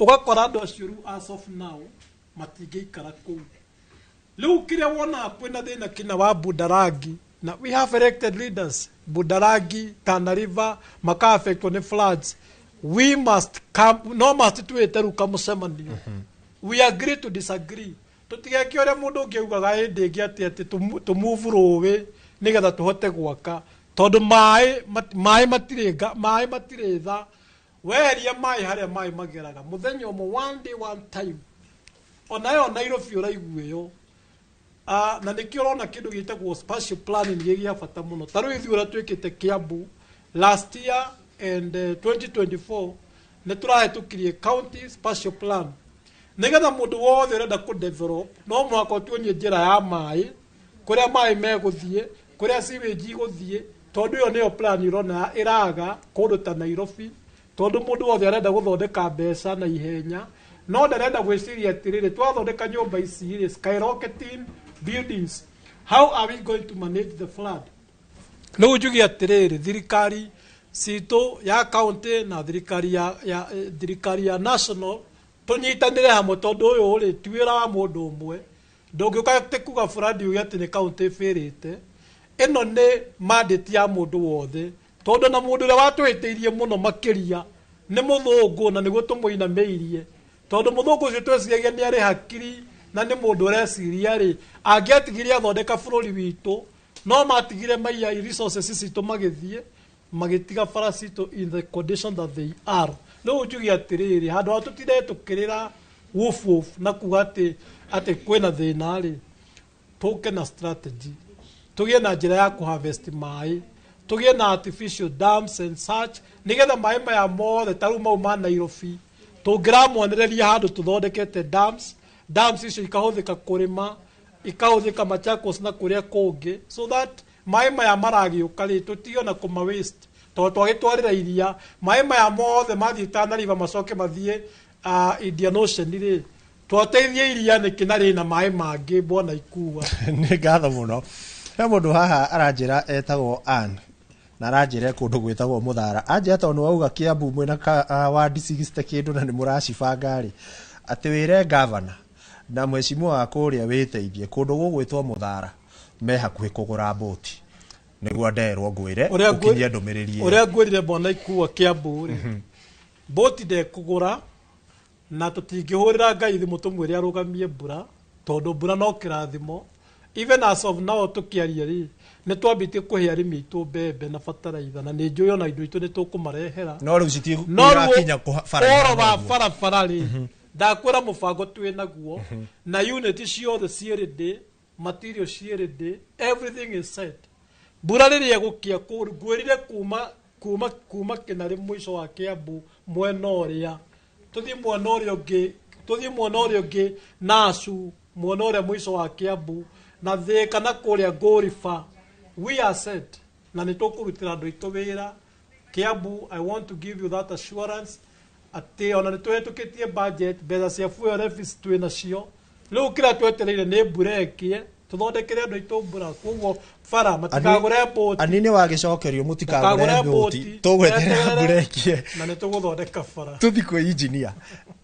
Ũgakora andũ acio rĩu, as of now, matingĩikara kũu. Rĩu kĩrĩa wonaga kwĩna thĩna kina wa Bundarangi, na we have elected leaders, Bundarangi, Tana River maka affectwo nĩ floods. We must come, no must twĩte rĩu kamũcemanio, we agree to disagree, tũtigeke ũrĩa mũndũ ũngĩ augaga hĩndĩ ĩngĩ atĩ tũmove rũĩ nĩgetha tũhote gwaka, tondũ maĩ matirĩ maĩ matirĩ tha. Weheria maĩ harĩa maĩ mageraga, mũthenya ũmwe, one day, one time, onayo Nairobi ũraigua ĩyo. Na nĩkĩo ũrona kĩndũ gĩtagwo spatial planning gĩ gĩa bata mũno. Ta rĩu ithuĩ ũrĩa twĩkĩte Kiambu last year and 2024, nĩ tũrahĩtũkirie county spatial plan nĩgetha mũndũ wothe ũrenda kũ develop no mũhaka ũtuonie njĩra ya maĩ, kũrĩa maĩ megũthiĩ, kũrĩa sewage igũthiĩ, tondũ ĩyo nĩyo plan ũrona ĩraga kũndũ ta Nairobi, tondũ mũndũ wothe arenda gũthondeka mbeca na ihenya, no ndarenda gwĩciria atĩrĩrĩ, twathondeka nyũmba ici rĩ, skyrocketing buildings, how are we going to manage the flood? Rĩu njuge atĩrĩrĩ, thirikari citũ ya county na thirikari ya national tũnyitanĩre hamwe, tondũ ũyũ rĩ ti wĩra wa mũndũ ũmwe. Ndũngĩũka atĩ kuga flood uge atĩ nĩ county ĩbĩrĩte. Ĩno nĩ mandate ya mũndũ wothe, tondũ na mũndũ ũrĩa watũhĩtĩirie mũno makĩria nĩ mũthũngũ, na nĩguo tũmũinamĩirie, tondũ mũthũngũ ũcio tweciragia nĩ arĩ hakiri na nĩ mũndũ ũreciria rĩ, angĩatigire athondeka bũrũri witũ, no matigire maiya resources citũ, magĩthiĩ magĩtiga bara citũ in the condition that they are. Rĩu njuge atĩrĩrĩ, handũ ha tũtinde tũkĩrĩra woof woof na kuga atĩ kwĩna thĩna rĩ, tũke na strategy, tũgĩe na njĩra ya kũharvest maĩ, tũgĩe na artificial dams and such, nĩgetha maĩ maya mothe ta rĩu mau ma Nairobi tũngĩramwonereria handũ tũthondekete dams. Dams icio ikahũthĩka kũrĩma, ikahũthĩka Machakos na kũrĩa kũngĩ, so that maĩ maya maragĩũka rĩ, tũtige ona kũma waste, tondũ twagĩtwarĩra iria maĩ maya mothe mathiĩ Tana River macoke mathiĩ Indian Ocean rĩ, twateithie iria nĩkĩ na rĩna maĩ mangĩ, bwana Ikua? Nĩ ngatho mũno. He mũndũ haha aranjĩra etagwo Ann, na aranjĩra kũndũ gwĩtagwo Mũthara. Anjĩra tondũ nĩ wauga Kiambu mwĩna ward 60 kĩndũ na nĩ mũracibanga rĩ, atĩ wĩre gavana na mheshimiwa wa kũrĩa wĩteithie kũndũ gũgwĩtwo Mũthara me hakuhĩ kũgũra mbũti, nĩguo nderwo ngwĩre ũkinyie ndũmĩrĩri ĩyo. Ũrĩa ngwĩrire, bwana Ikua, Kiambu rĩ, mbũti ndekũgũra, na tũtingĩhũrĩra Ngai thimũ tũmwĩre arũgamie mbura, tondũ mbura no kĩrathimo. Even as of now tũkĩaria rĩ, nĩ twambĩtie kũhe arĩmi aitũ mbembe na bataraitha, na nĩ njũĩ ona indo itũ nĩ tũkũmarehera. No rĩu No rĩu citirakinya bara ũhoro wa ihana ũguo. Barabara rĩ, ndakwĩra mũbango twĩ naguo na unit ciothe ciĩ ready. Material ciĩ ready, everything is set. Mbura rĩrĩa ĩgũkia kũu, ngwĩrire kuma Kĩnarĩ mũico wa Kĩambu mwena ũrĩa tũthiĩ, mwena ũrĩa ũngĩ, tũthiĩ mwena ũrĩa ũngĩ, Nacu mwena ũrĩa mũico wa Kĩambu na Thĩka na kũrĩa Ngũriba, we are set na nĩ tũkũrutĩra andũ aitũ wĩra Kiambu. I want to give you that assurance atĩ ona nĩ tũhetũkĩtie budget, mbeca cia fuel levies twĩ nacio. Rĩu kĩrĩa twetereire nĩ mbura ĩkie, tũthondekere andũ aitũ mbura. Koguo bara matikagũre mbũti. Anini wagĩcokerio mũtikagũre mbũti, tũgweterera mbura ĩkie. Na nĩ tũgũthondeka bara. Tũthi kwĩ injinia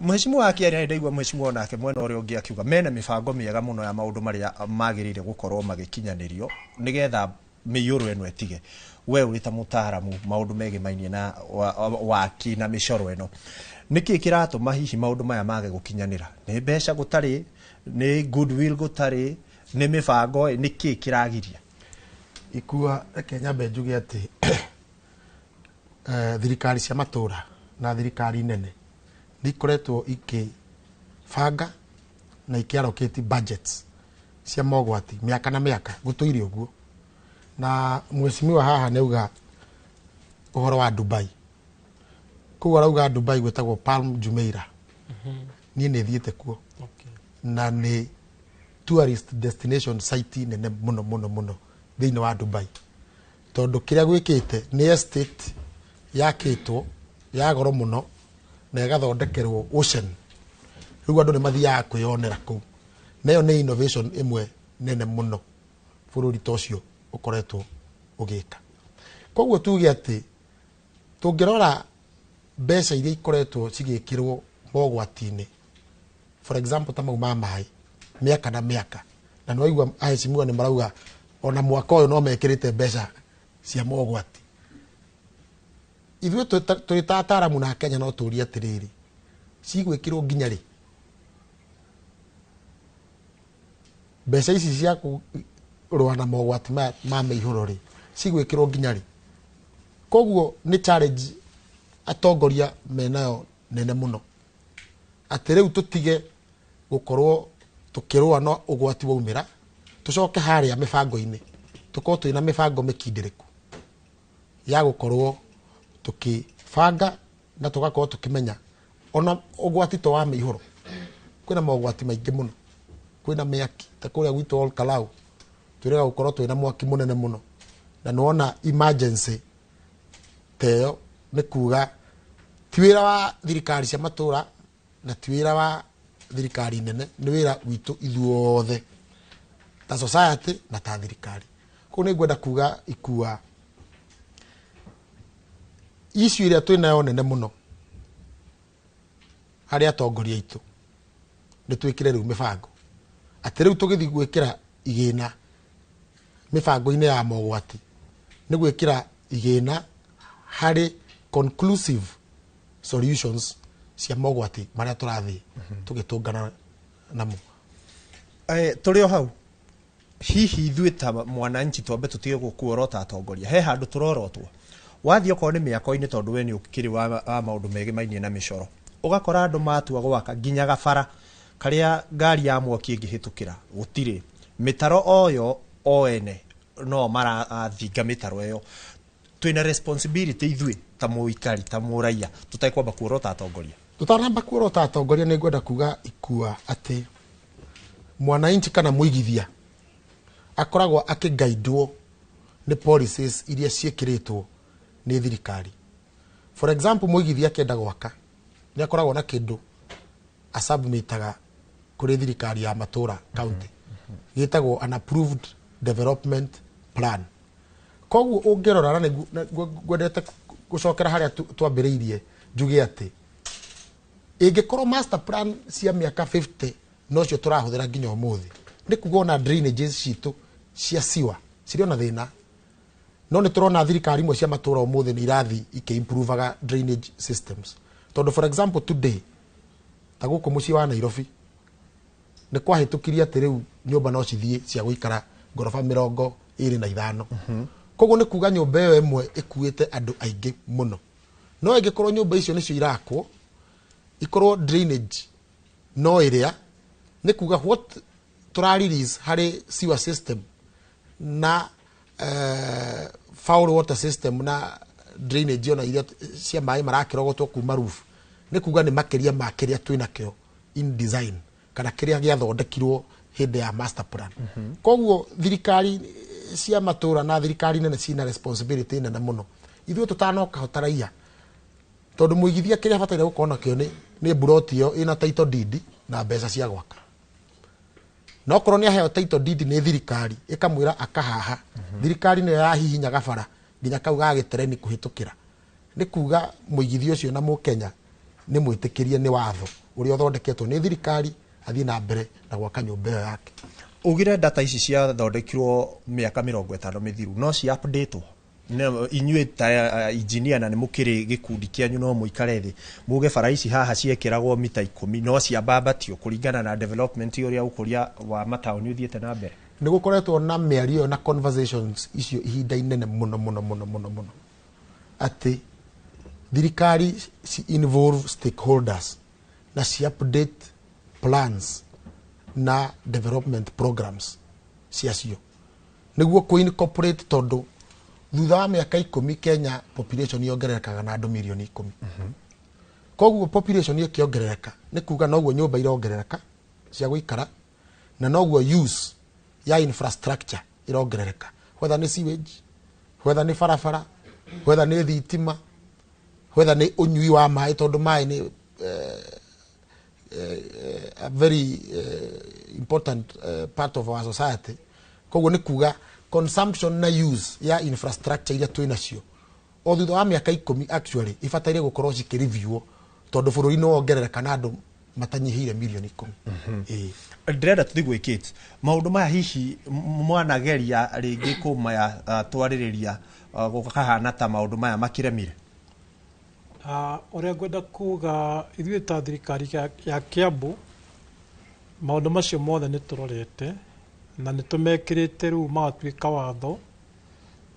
mheshimiwa akĩaria. Ndaigua mheshimiwa onake mwena ũrĩa ũngĩ akiuga mena mĩbango mĩega mũno ya maũndũ marĩa magĩrĩire gũkorwo magĩkinyanĩrio nĩgetha mĩiyũro ĩno ĩtige. We ũrĩ ta mũtaaramu maũndũ megemainie na waki na mĩcoro ĩno, nĩkĩ kĩratũma hihi maũndũ maya mage gũkinyanĩra? Nĩ mbeca gũtarĩ? Nĩ goodwill gũtarĩ? Nĩ mĩbango? Nĩkĩ kĩragiria? Ikua, reke nyambe njuge atĩ thirikari cia matũra na thirikari nene nĩ ikoretwo ikĩbanga na ikĩallocate budgets cia mogwati mĩaka na mĩaka, gũtũire ũguo. Na mheshimiwa haha nĩ auga ũhoro wa Dubai kũu, arauga Dubai gwĩtagwo Palm Jumeirah. Niĩ nĩ thiĩte kuo na nĩ tourist destination site nene mũno mũno mũno thĩinĩ wa Dubai, tondũ kĩrĩa gwĩkĩte nĩ estate yakĩtwo ya goro mũno na ĩgathondekerwo ocean. Rĩu andũ nĩ mathiaga kwĩyonera kũu, na ĩyo nĩ innovation ĩmwe nene mũno bũrũri ta ũcio ũkoretwo ũgĩka. Koguo tuge atĩ tũngĩrora mbeca iria ikoretwo cigĩkĩrwo mogwati-inĩ, for example ta mau ma maĩ, mĩaka na mĩaka, na nĩ waigua aheshimiwa nĩ marauga ona mwaka ũyũ no mekĩrĩte mbeca cia mogwati. Ithuĩ tũrĩ ta ataaramu na Kenya no tũrie atĩrĩrĩ, cigwĩkĩrwo nginya rĩ mbeca ici cia kũrũa na mogwati maya ma mĩihũro rĩ, cigwĩkĩrwo nginya rĩ? Koguo nĩ challenge atongoria menayo nene mũno, atĩ rĩu tũtige gũkorwo tũkĩrũa na ũgwati waumĩra, tũcoke harĩa mĩbango-inĩ, tũkorwo twĩna mĩbango mĩkindĩrĩku ya gũkorwo tũkĩbanga na tũgakorwo tũkĩmenya ona ũgwati to wa mĩihũro, kwĩna mogwati maingĩ mũno. Kwĩna mĩaki ta kũrĩa gwitũ Ol Kalou, twĩrĩga gũkorwo twĩna mwaki mũnene mũno, na nĩwona emergency ta ĩyo nĩ kuga ti wĩra wa thirikari cia matũra na ti wĩra wa thirikari nene, nĩ wĩra witũ ithuothe ta society na ta thirikari. Koguo nĩ ngwenda kuga ikua issue ĩrĩa twĩnayo nene mũno harĩ atongoria aitũ nĩ twĩkĩre rĩu mĩbango, atĩ rĩu tũgĩthiĩ gwĩkĩra igĩna mĩbango-inĩ ya mogwati nĩ gwĩkĩra igĩna harĩ conclusive solutions cia mogwati marĩa tũrathiĩ tũgĩtũngana namo. Tũrĩ o hau, hihi ithuĩ ta mwananchi twambe tũtige gũkuorota atongoria, he handũ tũrorotwo? Wathiĩ okorwo nĩ mĩako-inĩ, tondũ we nĩ ũkĩrĩ wa maũndũ megemainie na mĩcoro, ũgakora andũ matua gwaka nginya gabara karĩa ngari ya mwaki ĩngĩhĩtũkĩra gũtirĩ, mĩtaro oyo o ene no marathinga mĩtaro ĩyo. Twĩna responsibility ithuĩ ta mũikari, ta mũraia, tũtekwamba kuorota atongoria? Tũtanamba kuorota atongoria, nĩ ngwenda kuga ikua atĩ mwananchi kana mũigithia akoragwo akĩgaidwo nĩ policies iria ciĩkĩrĩtwo nĩ thirikari. For example, mũigithia akĩenda gwaka nĩ akoragwo na kĩndũ asubmitaga kũrĩ thirikari ya matũra, county, gĩtagwo an approved development plan. Koguo ũngĩrora na ngwendete gũcokera harĩa twambĩrĩirie, njuge atĩ ĩngĩkorwo master plan cia mĩaka 50 nocio tũrahũthĩra nginya ũmũthĩ, nĩ kuga ona drainages citũ cia siwa cirĩ ona thĩna. No nĩ tũrona thirikari imwe cia matũra ũmũthĩ nĩ irathiĩ ikĩimprovaga drainage systems, tondũ for example today ta gũkũ mũciĩ wa Nairobi nĩ kwahĩtũkirie atĩ rĩu nyũmba no cithiĩ cia gũikara ngoroba 25. Koguo nĩ kuga nyũmba ĩyo ĩmwe ĩkuĩte andũ aingĩ mũno. No ĩngĩkorwo nyũmba icio nĩcio irakwo, ikorwo drainage no ĩrĩa nĩ kuga what tũra release harĩ sewer system na foul water system na drainage ona iria cia maĩ marakĩrogotwo kuma roof, nĩ kuga nĩ makĩria ma kĩrĩa twĩ nakĩo in design kana kĩrĩa gĩathondekirwo hĩndĩ ya master plan. Koguo thirikari cia matũra na thirikari nene cina responsibility nene mũno ithuĩ tũtanoka ho ta raia, tondũ mũigithia kĩrĩa abataire gũkorwo nakĩo nĩ mburoti ĩyo ĩna title deed na mbeca cia gwaka. Na okorwo nĩ aheo title deed nĩ thirikari ĩkamwĩra akahaha, thirikari nĩyo yahihinya gabara nginya kau ga gĩtereni kũhĩtũkĩra, nĩ kuga mũigithia ũcio na mũkenya nĩ mwĩtĩkĩrie nĩ watho ũrĩa ũthondeketwo nĩ thirikari athiĩ na mbere na gwaka nyũmba ĩyo yake. Ugire data ici ciathondekirwo mĩaka 50 mĩthiru, no cia update inyuĩ ta engineer na nĩ mũkĩrĩ gĩkundi kĩanyu, no mũikare thĩ muge bara ici haha ciekĩragwo mita 10 no ciambambatio kũringana na development ũrĩa ũkũria wa mataũni ũthiĩte na mbere. Nĩ gũkoretwo na mĩario na conversations icio ihinda inene mũno mũno mũno mũno mũno, atĩ thirikari ci involve stakeholders na ci update plans na development programs ciacio nĩguo kũ incorporate, tondũ thutha wa mĩaka 10 Kenya population yongererekaga na andũ mirioni 10. Koguo population ĩkĩongerereka nĩ kuga noguo nyũmba irongerereka cia gũikara na noguo use ya infrastructure irongerereka, whether nĩ sewage, whether nĩ barabara, whether nĩ thitima, whether nĩ ũnyui wa maĩ, tondũ maĩ nĩ a very important part of our society. Koguo nĩ kuga consumption na use ya infrastructure iria twĩ nacio o thutha wa mĩaka 10 actually ibataire gũkorwo cikĩreview, tondũ bũrũri nĩ wongerereka na andũ matanyihĩire mirioni 10. Ndĩrenda tũthiĩ gwĩkĩte maũndũ maya, hihi mwanageria rĩngĩ kũmaya twarĩrĩria gũkahana ta maũndũ maya makĩremire? Ũrĩa ngwenda kuga, ithuĩ ta thirikari ya Kiambu maũndũ macio mothe nĩ tũrorete na nĩ tũmekĩrĩte rĩu magatuĩka watho,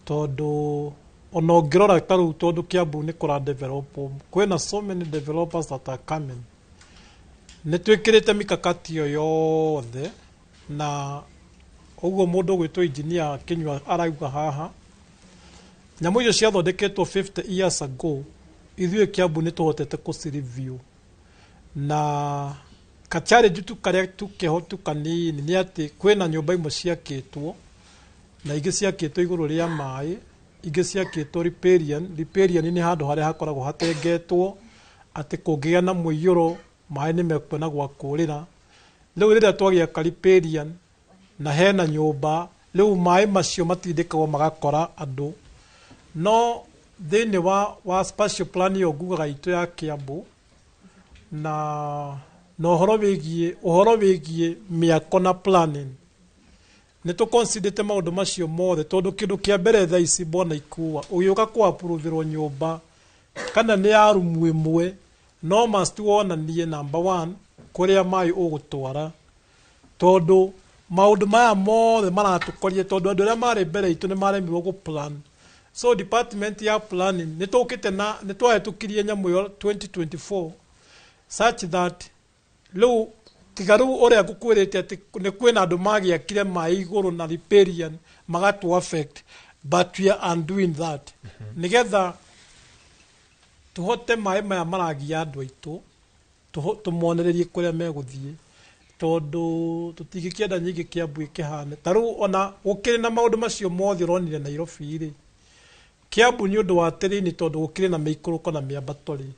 tondũ ona ũngĩrora ta rĩu, tondũ Kiambu nĩ kũra develop, kwĩna so many developers that are coming, nĩ twĩkĩrĩte mikakati ĩyo yothe. Na ũguo mũndũ ũgwĩtwo engineer Kinyua arauga haha, nyamũ icio ciathondeketwo 50 years ago, ithuĩ Kiambu nĩ tũhotete kũci review. Na ka challenge tu karĩa tukĩho tu kanini nĩ atĩ kwĩna nyũmba imwe ciakĩtwo na ingĩ ciakĩtwo igũrũ rĩa maĩ, ingĩ ciakĩtwo riparian. Riparian nĩ handũ harĩa hakoragwo hatengetwo atĩ kũngĩgĩa na mũiyũro maĩ nĩ mekuona gwa kũrĩra. Rĩu rĩrĩa twagĩaka riparian na hena nyũmba, rĩu maĩ macio matindĩkagwo magakora andũ. No thĩinĩ wa spatial plan ĩyo ngugaga itũ ya Kiambu na ũhoro wĩgiĩ mĩako na planning, nĩ tũ-considerĩte maũndũ macio mothe, tondũ kĩndũ kĩa mbere thaa ici mbona ikua ũgĩũka kũ approve-ĩrwo nyũmba kana nĩ ya rumu ĩmwe, no must wonanie number one kũrĩa maĩ ũgũtwara, tondũ maũndũ maya mothe maratũkoria tondũ andũ arĩa marĩ mbere itũ nĩ maremirwo gũ plan. So department ya planning nĩ tũkĩte na nĩ twahĩtũkirie nyamũ ĩyo 2024, such that rĩu tiga rĩu ũrĩa ngũkwĩrĩte atĩ nĩ kwĩna andũ magĩakire maĩ igũrũ na riparian magatũ affect, but we are undoing that nĩgetha tũhote maĩ maya maragia andũ aitũ tũmonererie kũrĩa megũthiĩ, tondũ tũtingĩkĩenda nyingĩ Kiambu ĩkĩhane ta rĩu ona gũkĩrĩ na maũndũ macio mothe ũronire Nairobi rĩ. Kiambu nĩ ũndũ wa tĩrĩini, tondũ gũkĩrĩ na mĩikũrũko na mĩambato rĩ,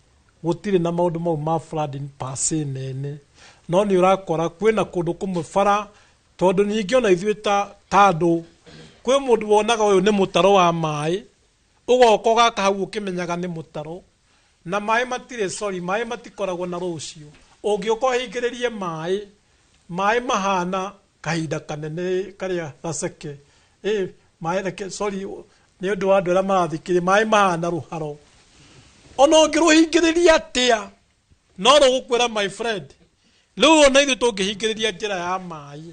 gũtirĩ na maũndũ mau ma flooding per se nene, no nĩ ũrakora kwĩna kũndũ kũmwe bara, tondũ ningĩ ona ithuĩ ta andũ kwĩ mũndũ wonaga ũyũ nĩ mũtaro wa maĩ, ũgoka ũgaka hau ũkĩmenyaga nĩ mũtaro, na maĩ matirĩ, sorry, maĩ matikoragwo na rũciũ. Ũngĩũka ũhingĩrĩrie maĩ, maĩ mahana kahinda kanene karĩa gaceke maĩ, reke, sorry, nĩ ũndũ wa andũ arĩa marathikĩrĩria, maĩ mahana rũharo, ona ũngĩrũhingĩrĩria atĩa no rũgũkwĩra my friend. Rĩu ona ithuĩ tũngĩhingĩrĩria njĩra ya maĩ,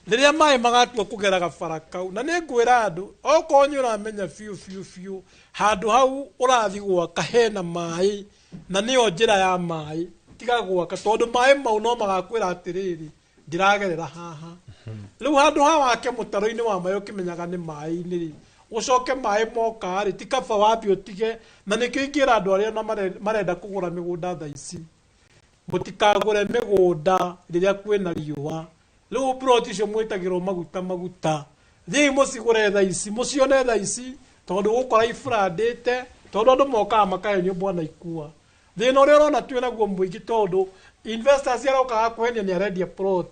rĩrĩa maĩ magatua kũgera gabara kau, na nĩ ngwĩra andũ, okorwo nĩ ũramenya biũ biũ biũ handũ hau ũrathiĩ gwaka hena maĩ na nĩyo njĩra ya maĩ, tiga gwaka, tondũ maĩ mau no magakwĩra atĩrĩrĩ, Ndĩragerera haha. Rĩu handũ ha wake mũtaro-inĩ wa maĩ ũkĩmenyaga nĩ maĩ-inĩ rĩ, ũcoke maĩ moka rĩ, ti kaba wambe ũtige. Na nĩkĩo ingĩra andũ arĩa ona marenda kũgũra mĩgũnda thaa ici, mũtikagũre mĩgũnda rĩrĩa kwĩna riũa. Rĩu plot icio mwĩtagĩrwo maguta maguta, thiĩi mũcigũre thaa ici, mũcione thaa ici, tondũ gũkora iburandĩte, tondũ andũ mokaga makahenio bwana ikua. Thĩna ũrĩa ũrona twĩ naguo mũingĩ, tondũ investors arokaga kũhenia nĩ arendia plot,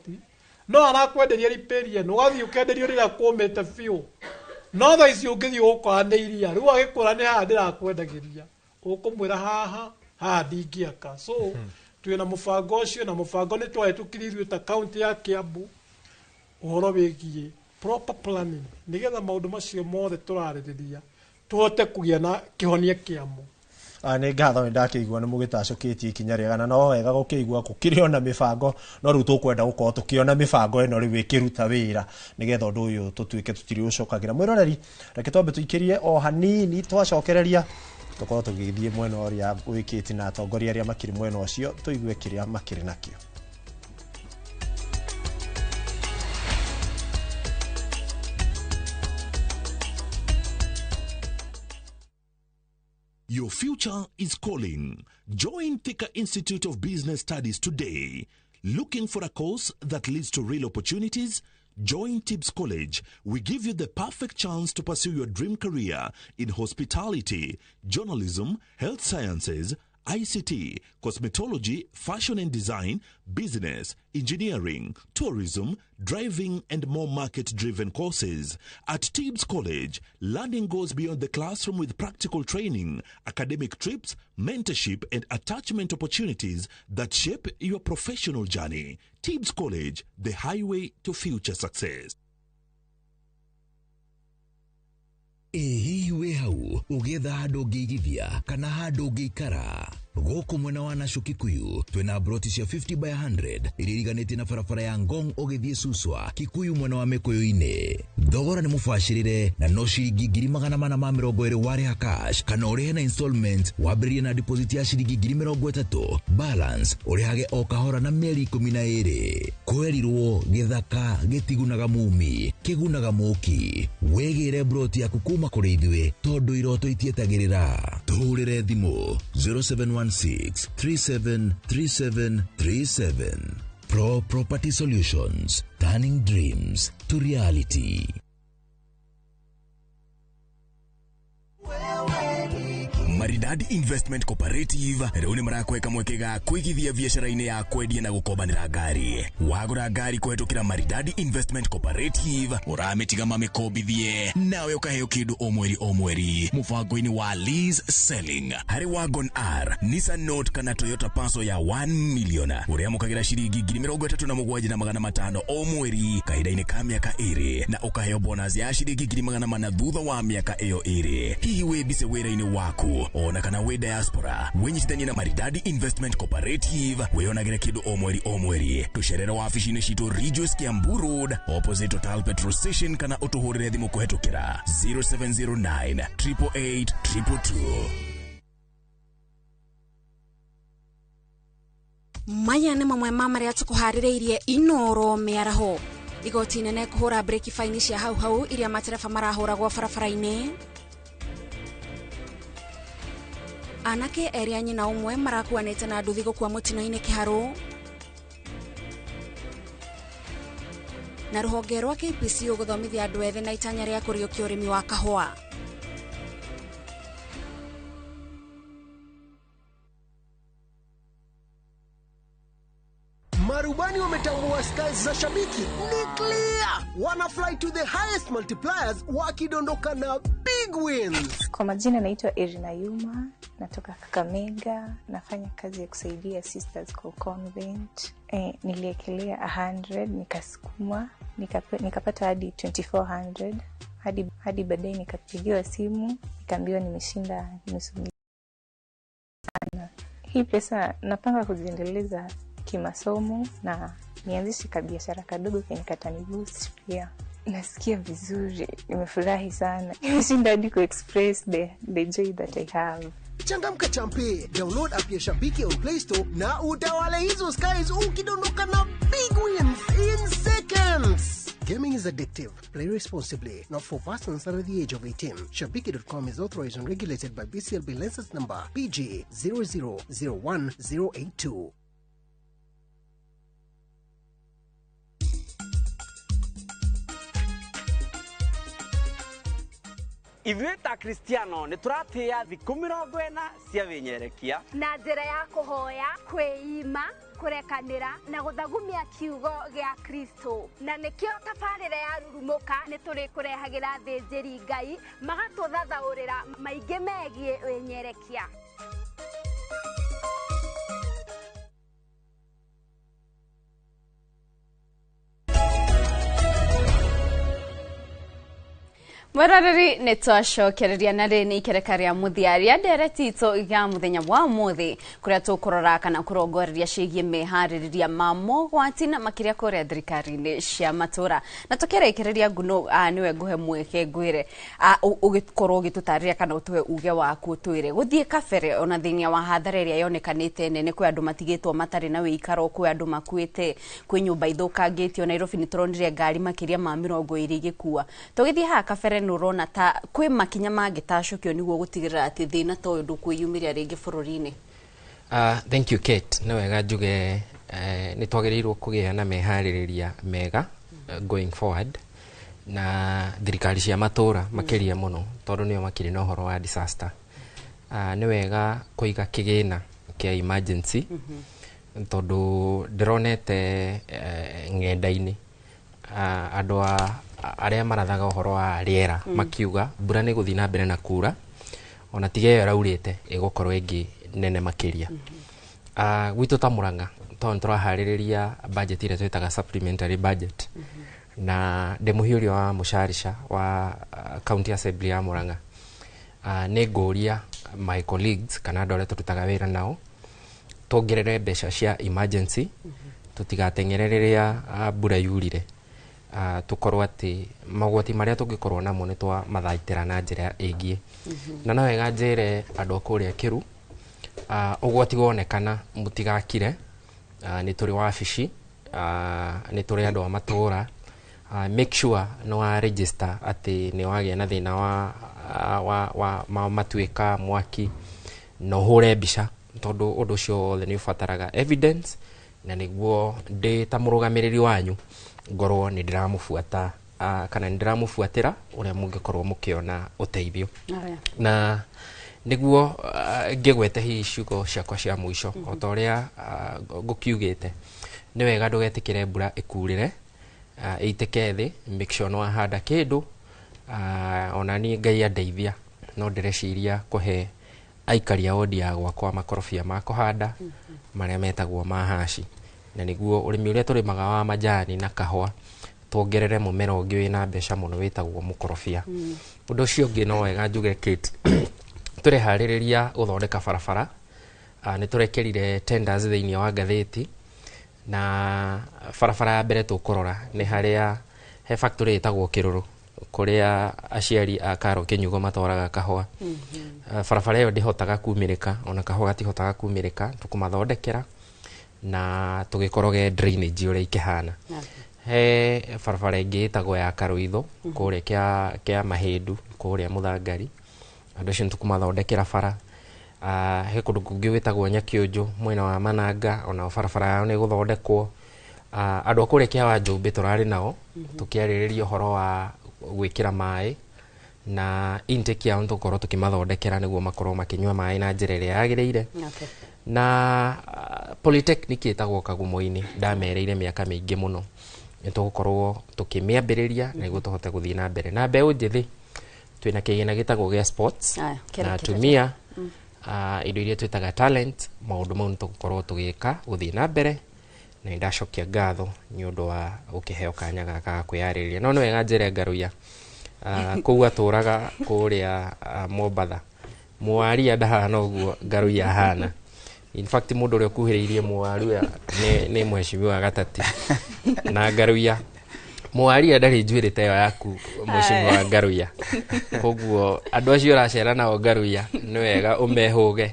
no arakwenderia riparian, ũgathiĩ ũkenderio rĩrĩa kũmĩte biũ. No thaa ici ũngĩthiĩ ũgũkora nĩ iria, rĩu agĩkũra nĩ haha ndĩrakwendagĩria, ũkũmwĩra haha haha ndingĩaka. So twĩna mũbango ũcio, na mũbango nĩ twahĩtũkirie ithuĩ ta kaunti ya Kiambu ũhoro wĩgiĩ proper planning, nĩgetha maũndũ macio mothe tũrarĩrĩria tũhote kũgĩa na kĩhonia kĩamo. Nĩ ngatho, nĩ ndakĩigua nĩ mũgĩtacũkĩtie ikinya rĩega, na no wega gũkĩigua gũkĩrĩ ona mĩbango, no rĩu tũkwenda gũkorwo tũkĩona mĩbango ĩno rĩu ĩkĩruta wĩra, nĩgetha ũndũ ũyũ tũtuĩke tũtirĩ ũcokagĩra. Mwĩroreri, reke twambe tũikĩrie o hanini, twacokereria tũkorwo tũgĩthiĩ mwena ũrĩa wĩkĩti na atongoria arĩa makĩrĩ mwena ũcio, tũigue kĩrĩa makĩrĩ nakĩo. Your future is calling. Join Thika Institute of Business Studies today. Looking for a course that leads to real opportunities? Join Tibbs College. We give you the perfect chance to pursue your dream career in hospitality, journalism, health sciences, ICT, cosmetology, fashion and design, business, engineering, tourism, driving, and more market-driven courses. At Tibbs College, learning goes beyond the classroom with practical training, academic trips, mentorship, and attachment opportunities that shape your professional journey. Tibbs College, the highway to future success. Ĩ hihi wĩ hau ũgĩetha handũ ũngĩigithia kana handũ ũngĩikara? Gũkũ mwena wa Nashu Kikuyu twĩna broti cia 50 by 100 iria iriganĩtie na barabara ya Ngong ũgĩthiĩ Suswa Kikuyu mwena wa Mĩkũyũ-inĩ. Thogora nĩ mũbacĩrĩre na no ciringi 420,000 warĩha cash, kana ũrĩhe na installment wambĩrĩrie na deposit ya ciringi 30,000, balance ũrĩhage o kahora na mĩeri 12. Kwerirwo gĩthaka gĩtigunaga mumi, kĩgunaga mũki. Wĩgĩre broti yaku kuma kũrĩ ithuĩ tondũ iroto itietagĩrĩra. Tũhũrĩre thimũ 0716 373737. Pro Property Solutions, turning dreams to reality. Maridadi Investment Cooperative rĩu nĩ marakweka mweke ga kũigithia biacara-inĩ ya kwendia na gũkombanĩra ngari. Wagũra ngari kũhetũkĩra Maridadi Investment Cooperative, ũramĩtiga mamĩkombithie nawe ũkaheo kĩndũ o mweri o mweri mũbango-inĩ wa lease selling. Harĩ Wagon R, Nissan Note kana Toyota Passo ya 1 million, ũrĩamũkagĩra ciringi 37,500 o mweri kahinda-inĩ ka mĩaka 2, na ũkaheo bonus ya ciringi 400,000 thutha wa mĩaka ĩyo 2. Hihi wĩ busy wĩra-inĩ waku ona kana wĩ diaspora, wĩnyitithanie na Maridadi Investment Cooperative wĩonagĩre kĩndũ o mweri o mweri. Tũcerere wabici-inĩ citũ Ridgeways Kiambu Road opposite Total Petrol Station, kana ũtũhũrĩre thimũ kũhetũkĩra 0709 888 222. Maya nĩ mamwe ma marĩa tũkũharĩrĩirie Inoro mĩaraho. Igoti nene kũhũra breki faini cia hau hau iria matereba marahũragwo barabara-inĩ. Anake erĩ a nyina ũmwe marakuanĩte na nduthi gũkua mũtino-inĩ Kĩharũ. Na rũhonge rwa KPC gũthomithia andũ ethĩ na itanya rĩa kũriũkia ũrĩmi wa kahũa. Marubani wametambua styles za shabiki ni clear, wana fly to the highest multipliers wakidondoka na big wins. Kwa majina naitwa Irina Yuma, natoka Kakamega, nafanya kazi ya kusaidia sisters kwa convent. Niliekelea 100 nikasukuma, nikapata hadi 2400, hadi baadaye nikapigiwa simu, nikaambiwa nimeshinda nusu milioni. Hii pesa napanga kuziendeleza kimasomo na nianzishe kabiashara kadogo kenye kataniboost pia. Nasikia vizuri, nimefurahi sana. Nimeshinda hadi ku express the joy that I have. Changamka champe, download app ya Shabiki on Play Store na utawale hizo skies ukidondoka na big wins in seconds. Gaming is addictive. Play responsibly. Not for persons under the age of 18. Shabiki.com is authorized and regulated by BCLB license number PG 0001082. Ithuĩ ta Kristiano nĩ tũratĩĩa thikũ 40 cia wĩnyerekia na njĩra ya kũhoya, kwĩima, kũrekanĩra na gũthagumia kiugo gĩa Kristo. Na nĩkĩo tabarĩra ya Rurumũka nĩ tũrĩkũrehagĩra thĩnjĩri Ngai magatũthathaũrĩra maingĩ megiĩ wĩnyerekia. Mweroreri nĩ twacokereria na rĩ nĩ ikereka rĩa mũthia rĩa ndereti itũ ya mũthenya wa ũmũthĩ kũrĩa tũkũrora kana kũrongoreria ciĩgiĩ meharĩrĩria ma mogwati na makĩria kũrĩa thirikari-inĩ cia matũra. Na tũkĩrĩkĩrĩria Nguno, nĩwe ngũhe mweke ngwĩre ũgĩkorwo ũgĩtũtarĩria kana ũtũhe uge waku ũtwĩre gũthiĩ kabere ona thĩinĩ wa hathara ĩrĩa yonekanĩte nene, kwĩ andũ matigĩtwo matarĩ na wĩikaro, kwĩ andũ makuĩte, kwĩ nyũmba ithũkangĩtio. Nairobi nĩ tũronire ngari makĩria ma 20 igĩkua. Tũgĩthiĩ haha kabere nĩ ũrona ta kwĩ makinya mangĩtacũkio nĩguo gũtigĩrĩra atĩ thĩna ta ũyũ ndũkwĩyumĩria rĩngĩ bũrũri-inĩ? Thank you Kate. Nĩ wega njuge nĩ twagĩrĩirwo kũgĩa na meharĩrĩria mega going forward na thirikari cia matũra makĩria mũno tondũ nĩo makĩrĩ na ũhoro wa disaster. Nĩ wega kũiga kĩgĩna kĩa emergency tondũ ndĩronete ng'enda-inĩ andũ arĩa marathaga ũhoro wa rĩera makiuga mbura nĩ gũthiĩ na mbere na kura ona tiga ĩyo ĩraurĩte ĩgũkorwo ĩngĩ nene makĩria. Gwitũ ta Murang'a tondũ nĩtũraharĩrĩria budget ĩrĩa twĩtaga supplementary budget na ndĩ mũhiũria wa mũcarica wa county assembly ya Murang'a. Nĩ ngũria my colleagues kana andũ arĩa tũrutaga wĩra nao tuongerere mbeca cia emergency tũtigateng'ere rĩrĩa mbura yurire. Tukorwo atĩ mogwati marĩa tũngĩkorwo namo nĩ twamathaitĩra na njĩra ĩngĩ. Na no wega njĩre andũ a kũrĩa Kĩru, ũgwati wonekana mũtigakire, nĩ tũrĩ wabici, nĩ tũrĩ andũ a matũra. Make sure nĩ wa register atĩ nĩ wagĩa na thĩna wa matuĩka mwaki na ũhũre mbica tondũ ũndũ ũcio wothe nĩ ũbataraga evidence na nĩguo ndĩ ta mũrũgamĩrĩri wanyu ngorwo nĩ ndĩramũbuata kana nĩ ndĩramũbuatĩra ũrĩa mũngĩkorwo mũkĩona ũteithio. Na nĩguo ngĩgwete hihi ciugo ciakwa cia mũico o ta ũrĩa ngũkiugĩte, nĩ wega ndũgetĩkĩre mbura ĩkurĩre ĩitĩke thĩ, make sure nĩ wahanda kĩndũ. Ona niĩ Ngai andeithia no ndĩreciria kũhe aikari a wodi ya gwakwa makorobia ma kũhanda marĩa metagwo ma haci, na nĩguo ũrĩmi ũrĩa tũrĩmaga wa majani na kahũa tuongerere mũmera ũngĩ wĩna mbeca mũno wĩtagwo mũkorobia. Ũndũ ũcio ũngĩ no wega njuge Kate, tũreharĩrĩria gũthondeka barabara. Nĩ tũrekerire tenders thĩinĩ wa ngathĩti na barabara ya mbere tũkũrora nĩ harĩa he factory ĩtagwo Kĩrũrũ kũrĩa aciari a Karo Kĩnyugo matwaraga kahũa. Barabara ĩyo ndĩhotaga kumĩrĩka ona kahũa gatihotaga kumĩrĩka, tũkũmathondekera na tũgĩkoroge drainage ũrĩa ikĩhana. He barabara ĩngĩ ĩtagwo ya Karũitho kũrĩa kĩa Mahĩndu kũrĩa Mũthangari, andũ acio nĩtũkũmathondekera bara. He kũndũ kũngĩ gwĩtagwo Nyakĩũnjũ mwena wa Mananga, onao barabara yao nĩ ĩgũthondekwo. Andũ a kũrĩa kĩa Wanjũmbĩ tũrarĩ nao tũkĩarĩrĩria ũhoro wa gwĩkĩra maĩ na intake yao nĩtũgũkorwo tũkĩmathondekera nĩguo makorwo makĩnyua maĩ na njĩra ĩrĩa yagĩrĩire. Na polytechnic ĩtagwo Kagumo-inĩ ndamereire mĩaka mĩingĩ mũno, nĩtũgũkorwo tũkĩmĩambĩrĩria nĩguo tũhote gũthiĩ na mbere. Na mbeũ njĩthĩ twĩna kĩgĩna gĩtagwo gĩa sports na atumia, indo iria twĩtaga talent, maũndũ mau nĩtũgũkorwo tũgĩka gũthiĩ na mbere na nĩndacokia ngatho nĩ ũndũ wa gũkĩheo kanya gaka ga kwĩyarĩrĩria. No nĩ wega njĩre Ngaruiya, kũu atũraga kũrĩa Mombatha, Mũwaria ndahana ũguo Ngaruiya ahana. In fact mũndũ ũrĩa ũkuhĩrĩirie Mũwaria nĩ mheshimiwa Gatati na Ngaruiya Mwaria ndarĩ njuĩrĩ ta ĩyo yaku, mheshimiwa Ngaruiya. Koguo andũ acio ũracera nao, Ngaruiya, nĩ wega ũmehũge,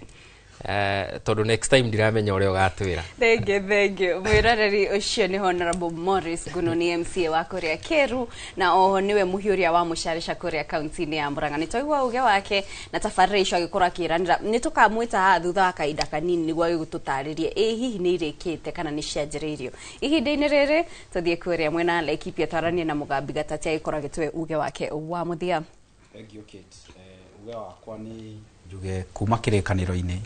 tondũ next time ndiramenya ũrĩa ũgatwĩra. Thank you, thank you. Mwĩroreri, ũcio nĩ Honorable Morris Ngununi, MCA wa kũrĩa Kĩru, na oho nĩwe mũhiũria wa mũcarica kũrĩa kaunti-inĩ ya Murang'a. Nĩ twaigua uge wake na tabarĩra icio agĩkorwo akĩranĩra. Nĩ tũkamwĩta haha thutha wa kahinda kanini nĩguo agĩgũtũtarĩrie ĩ hihi nĩ irĩkĩte kana nĩ cianjĩrĩirio. Ihinda-inĩ rĩrĩ tũthiĩ kũrĩa mwena wa Laikipia twaranie na Mũgambi Gatati agĩkorwo agĩtũhe uge wake wa mũthia. Thank you, Kate. Uge wakwa nĩ njuge kuma kĩrĩkanĩro-inĩ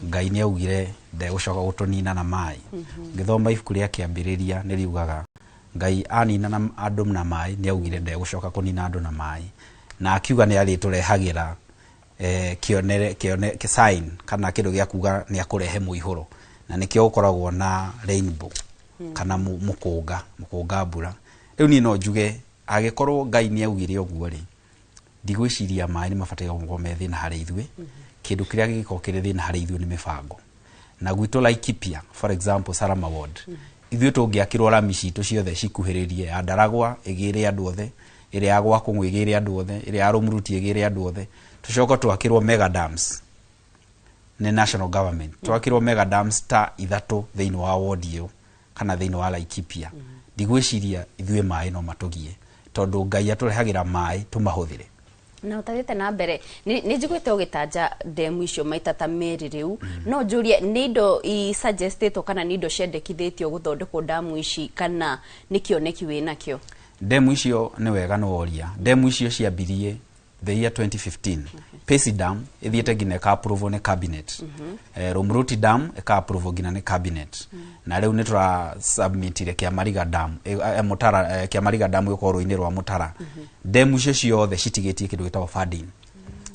Ngai nĩ augire ndegũcoka gũtũnina na maĩ. Ngĩthoma ibuku rĩa Kĩambĩrĩria nĩ riugaga Ngai anina na andũ na maĩ, nĩ augire ndegũcoka kũnina andũ na maĩ, na akiuga nĩ arĩtũrehagĩra kĩonere kĩone sign kana kĩndũ gĩa kuga nĩ akũrehe mũihũro, na nĩkĩo gũkoragwo na rainbow kana mũkũnga mbura. Rĩu niĩ no njuge angĩkorwo Ngai nĩ augire ũguo rĩ, ndigwĩciria maĩ nĩ mabataire gũkorwo me thĩna harĩ ithuĩ. Kĩndũ kĩrĩa gĩgĩkorwo kĩrĩ thĩna harĩ ithuĩ nĩ mĩbango. Na gwitũ Laikipia, for example Salama Ward, ithuĩ tũngĩakĩrwo rami citũ ciothe cikuhĩrĩrie, ya Ndaragwa ĩgĩre andũ othe, ĩrĩa ya Gwakũng'ũ ĩgĩre andũ othe, ĩrĩa ya Rũmuruti ĩgĩre andũ othe, tũcoke twakĩrwo mega dams nĩ national government, twakĩrwo mega dams ta 3 thĩinĩ wa ward ĩyo kana thĩinĩ wa Laikipia, ndigwĩciria ithuĩ maĩ no matũgie, tondũ Ngai atũrehagĩra maĩ tũmahũthĩre. Na ũtathiĩte na mbere, nĩ njiguĩte ũgĩtanja ndemu icio maita ta 2 rĩu. No njũrie, nĩ indo i-suggestĩtwo kana nĩ indo ciendekithĩtio gũthondekwo ndamu ici, kana nĩ kĩoneki wĩ nakĩo? Ndemu icio, nĩ wega nĩ woria. Ndemu icio ciambirie the year 2015. Pesi Dam ĩthiĩte nginya ĩka-approve nĩ cabinet. Rumuruti Dam ĩka-approve nginya nĩ cabinet. Na rĩu nĩ tũra submitire Kĩamariga Dam, Mũtara, Kĩamariga Dam ĩkorwo rũĩ-inĩ rwa Mũtara. Ndemu icio ciothe citigĩtie kĩndũ gĩtagwo funding.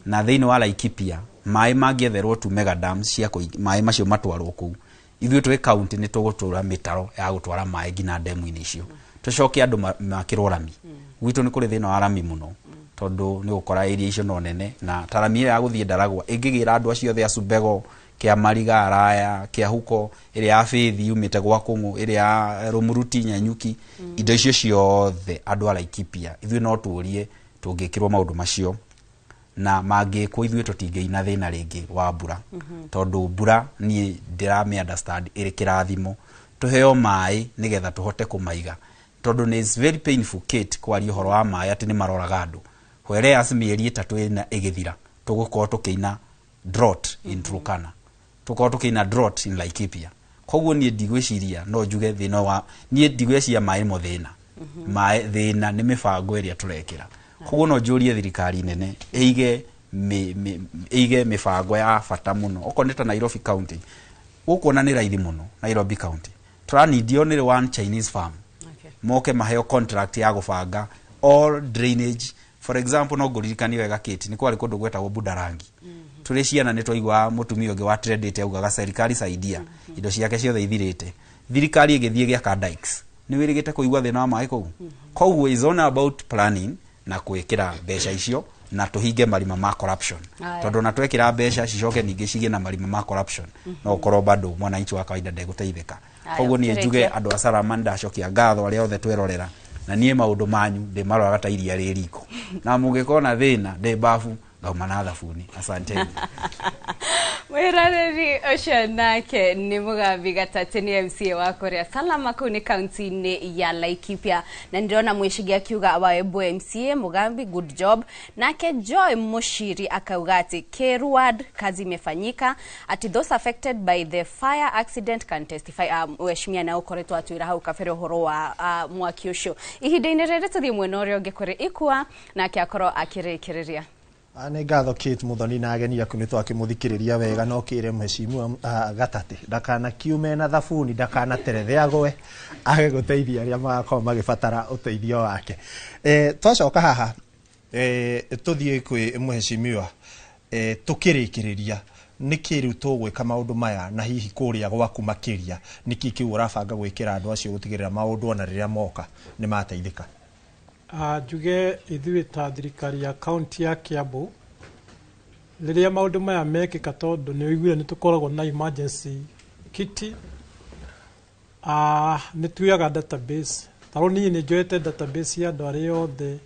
Na thĩinĩ wa Laikipia maĩ mangĩetherwo tu mega dams cia maĩ macio matwarwo kũu, ithuĩ twĩ county nĩ tũgũtũra mĩtaro ya gũtwara maĩ nginya ndemu-inĩ icio, tũcoke andũ makĩrwo rami. Gwitũ nĩ kũrĩ thĩna wa rami mũno, tondũ nĩ gũkora area icio no nene, na ta rami ĩyo ya gũthiĩ Ndaragwa ĩngĩgĩra andũ acio othe a Subego, Kĩamariga, Araya, Kĩahuko, ĩrĩa ya Faith yumĩte gwa Kũng'ũ, ĩrĩa ya Rũmuruti, Nyanyuki, indo icio ciothe andũ a Laikipia ithuĩ no tũrie tũngĩkĩrwo maũndũ macio, na mangĩkwo ithuĩ tũtingĩina thĩna rĩngĩ wa mbura, tondũ mbura niĩ ndĩramĩ understand ĩrĩ kĩrathimo. Tũheo maĩ nĩgetha tũhote kũmaiga, tondũ nĩ it's very painful, Kate, kwaria ũhoro wa maĩ atĩ nĩ maroraga andũ, whereas mĩeri 3 4 ĩgĩthira tũgũkorwo tũkĩina drought in Turkana, tũkorwo tũkĩina drought in Laikipia. Koguo niĩ ndigwĩciria no njuge thĩna wa, niĩ ndigwĩciria maĩ mo thĩna. Maĩ thĩna nĩ mĩbango ĩrĩa tũrekĩra. Koguo no njũrie thirikari nene ĩige ĩige mĩbango ya bata mũno. Okorwo nĩ ta Nairobi County, gũkũ ona nĩ raithi mũno. Nairobi County tũranidio nĩ one Chinese farm moke maheo contract ya gũbanga all drainage. For example, no ngũririkanie wega, Kate, nĩ kwarĩ kũndũ gwetagwo Budarangi. Tũrĩ ciana nĩ twaiguaga mũtumia ũngĩ wa trendete augaga, "Serikali saidia," indo ciake ciothe ithirĩte. Thirikari ĩgĩthiĩ gĩaka dikes. Nĩ wĩrĩgĩte kũigua thĩna wa maĩ kũu. Koguo is all about planning na gwĩkĩra mbeca icio na tũhinge marima ma corruption, tondũ na twekĩra mbeca cicoke ningĩ cigĩe na marima ma corruption, no ũkorwo bado mwananchi wa kawaida ndegũteithĩka. Koguo niĩ njuge tũrĩkia. andũ a Salama ndacokia ngatho arĩa othe twerorera, na niĩ maũndũ manyu ndĩmaroraga ta iria rĩ riko, na mũngĩkorwo na thĩna ndĩ babu ngauma na thabuni. Asanteni. Mwĩroreri, ũcio nake nĩ Mũgambi Gatatĩ, nĩ MCA wa kũrĩa Salama, kũu nĩ kaunti-inĩ ya Laikipia. Na ndĩrona Mwĩcigi akiuga, "Waembu MCA Mũgambi, good job." Nake Joy Mushiri akauga atĩ Keru Ward kazi imefanyika, ati those affected by the fire accident can testify. Mheshimiwa na ũkoretwo atwĩra hau kabere ũhoro wa mwaki ũcio. Ihinda-inĩ rĩrĩ tũthiĩ mwena ũrĩa ũngĩ kũrĩ Ikua, nake akorwo akĩrĩkĩrĩria. Nĩ ngatho, Kate Muthoni, na ageni aku. Nĩ twakĩmũthikĩrĩria wega. No kĩre mheshimiwa Gatatĩ ndakanakiume na thabuni, ndakanaterethe agwe age gũteithia arĩa magakorwo magĩbatara ũteithio wake. Twacoka haha, tũthiĩ kwĩ mheshimiwa, tũkĩrĩkĩrĩria, nĩkĩ rĩu tũgwĩka maũndũ maya, na hihi kũrĩa gwaku makĩria nĩkĩ kĩu ũrabanga gwĩkĩra andũ acio gũtigĩrĩra maũndũ ona rĩrĩa moka nĩ mateithĩka? Njuge ithuĩ ta thirikari ya kaunti ya Kiambu, rĩrĩa maũndũ maya mekĩka, tondũ nĩ ũiguire nĩ tũkoragwo na emergency kitty, nĩ tuoyaga database. Tarĩu niĩ nĩ njoete database ya andũ arĩa othe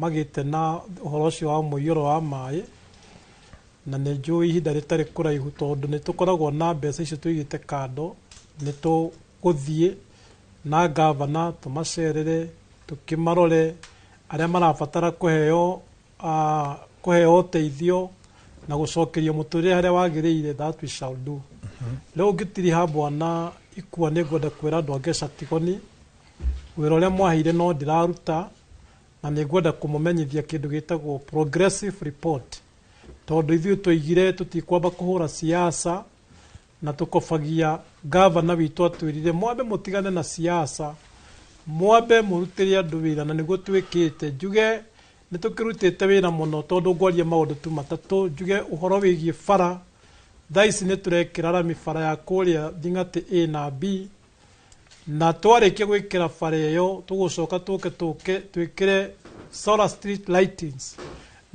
magĩte na ũhoro ũcio wa mũiyũro wa maĩ, na nĩ njũĩ ihinda rĩtarĩ kũraihu, tondũ nĩ tũkoragwo na mbeca icio tũigĩte kando, nĩ tũgũthiĩ na gavana tũmacerere, tũkĩmarore arĩa marabatara kũheo kũheo ũteithio na gũcokerio mũtũrĩre harĩa wagĩrĩire, that we shall do. Rĩu ngĩtiriha bwana Ikua, nĩ ngwenda kwĩra andũ a Ngeca Tigoni wĩra ũrĩa mwaheire no ndĩraruta, na nĩ ngwenda kũmũmenyithia kĩndũ gĩtagwo progressive report, tondũ ithuĩ tũigire tũtikwamba kũhũra siasa, na tũkobagia gavana witũ atwĩrire mwambe mũtigane na siasa, mwambe mũrutĩre andũ wĩra, na nĩguo twĩkĩte. Njuge nĩ tũkĩrutĩte wĩra mũno, tondũ ngwaria maũndũ tu matatũ. Njuge ũhoro wĩgiĩ bara, thaa ici nĩ tũrekĩra rami bara ya kũrĩa Thing'atĩ A na B, na twarĩkia gwĩkĩra bara ĩyo tũgũcoka tũke twĩkĩre solar street lightings,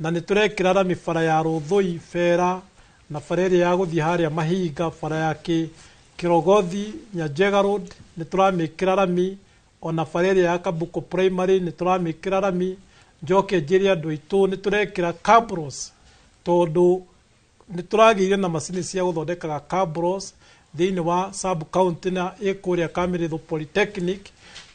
na nĩ tũrekĩra rami bara ya Rũthũi Bera, na bara ĩrĩa ya gũthiĩ harĩa Mahinga, bara ya Kĩrogothi Nyanjega Road nĩ tũramĩkĩra rami, ona bara ĩrĩa ya Kabuko Primary nĩ tũramĩkĩra rami. Njoke njĩre andũ aitũ nĩ tũrekĩra cabros, tondũ nĩ tũragĩire na macini cia gũthondekaga cabros thĩinĩ wa sub county na ĩ kũrĩa Kamĩrĩthũ Polytechnic.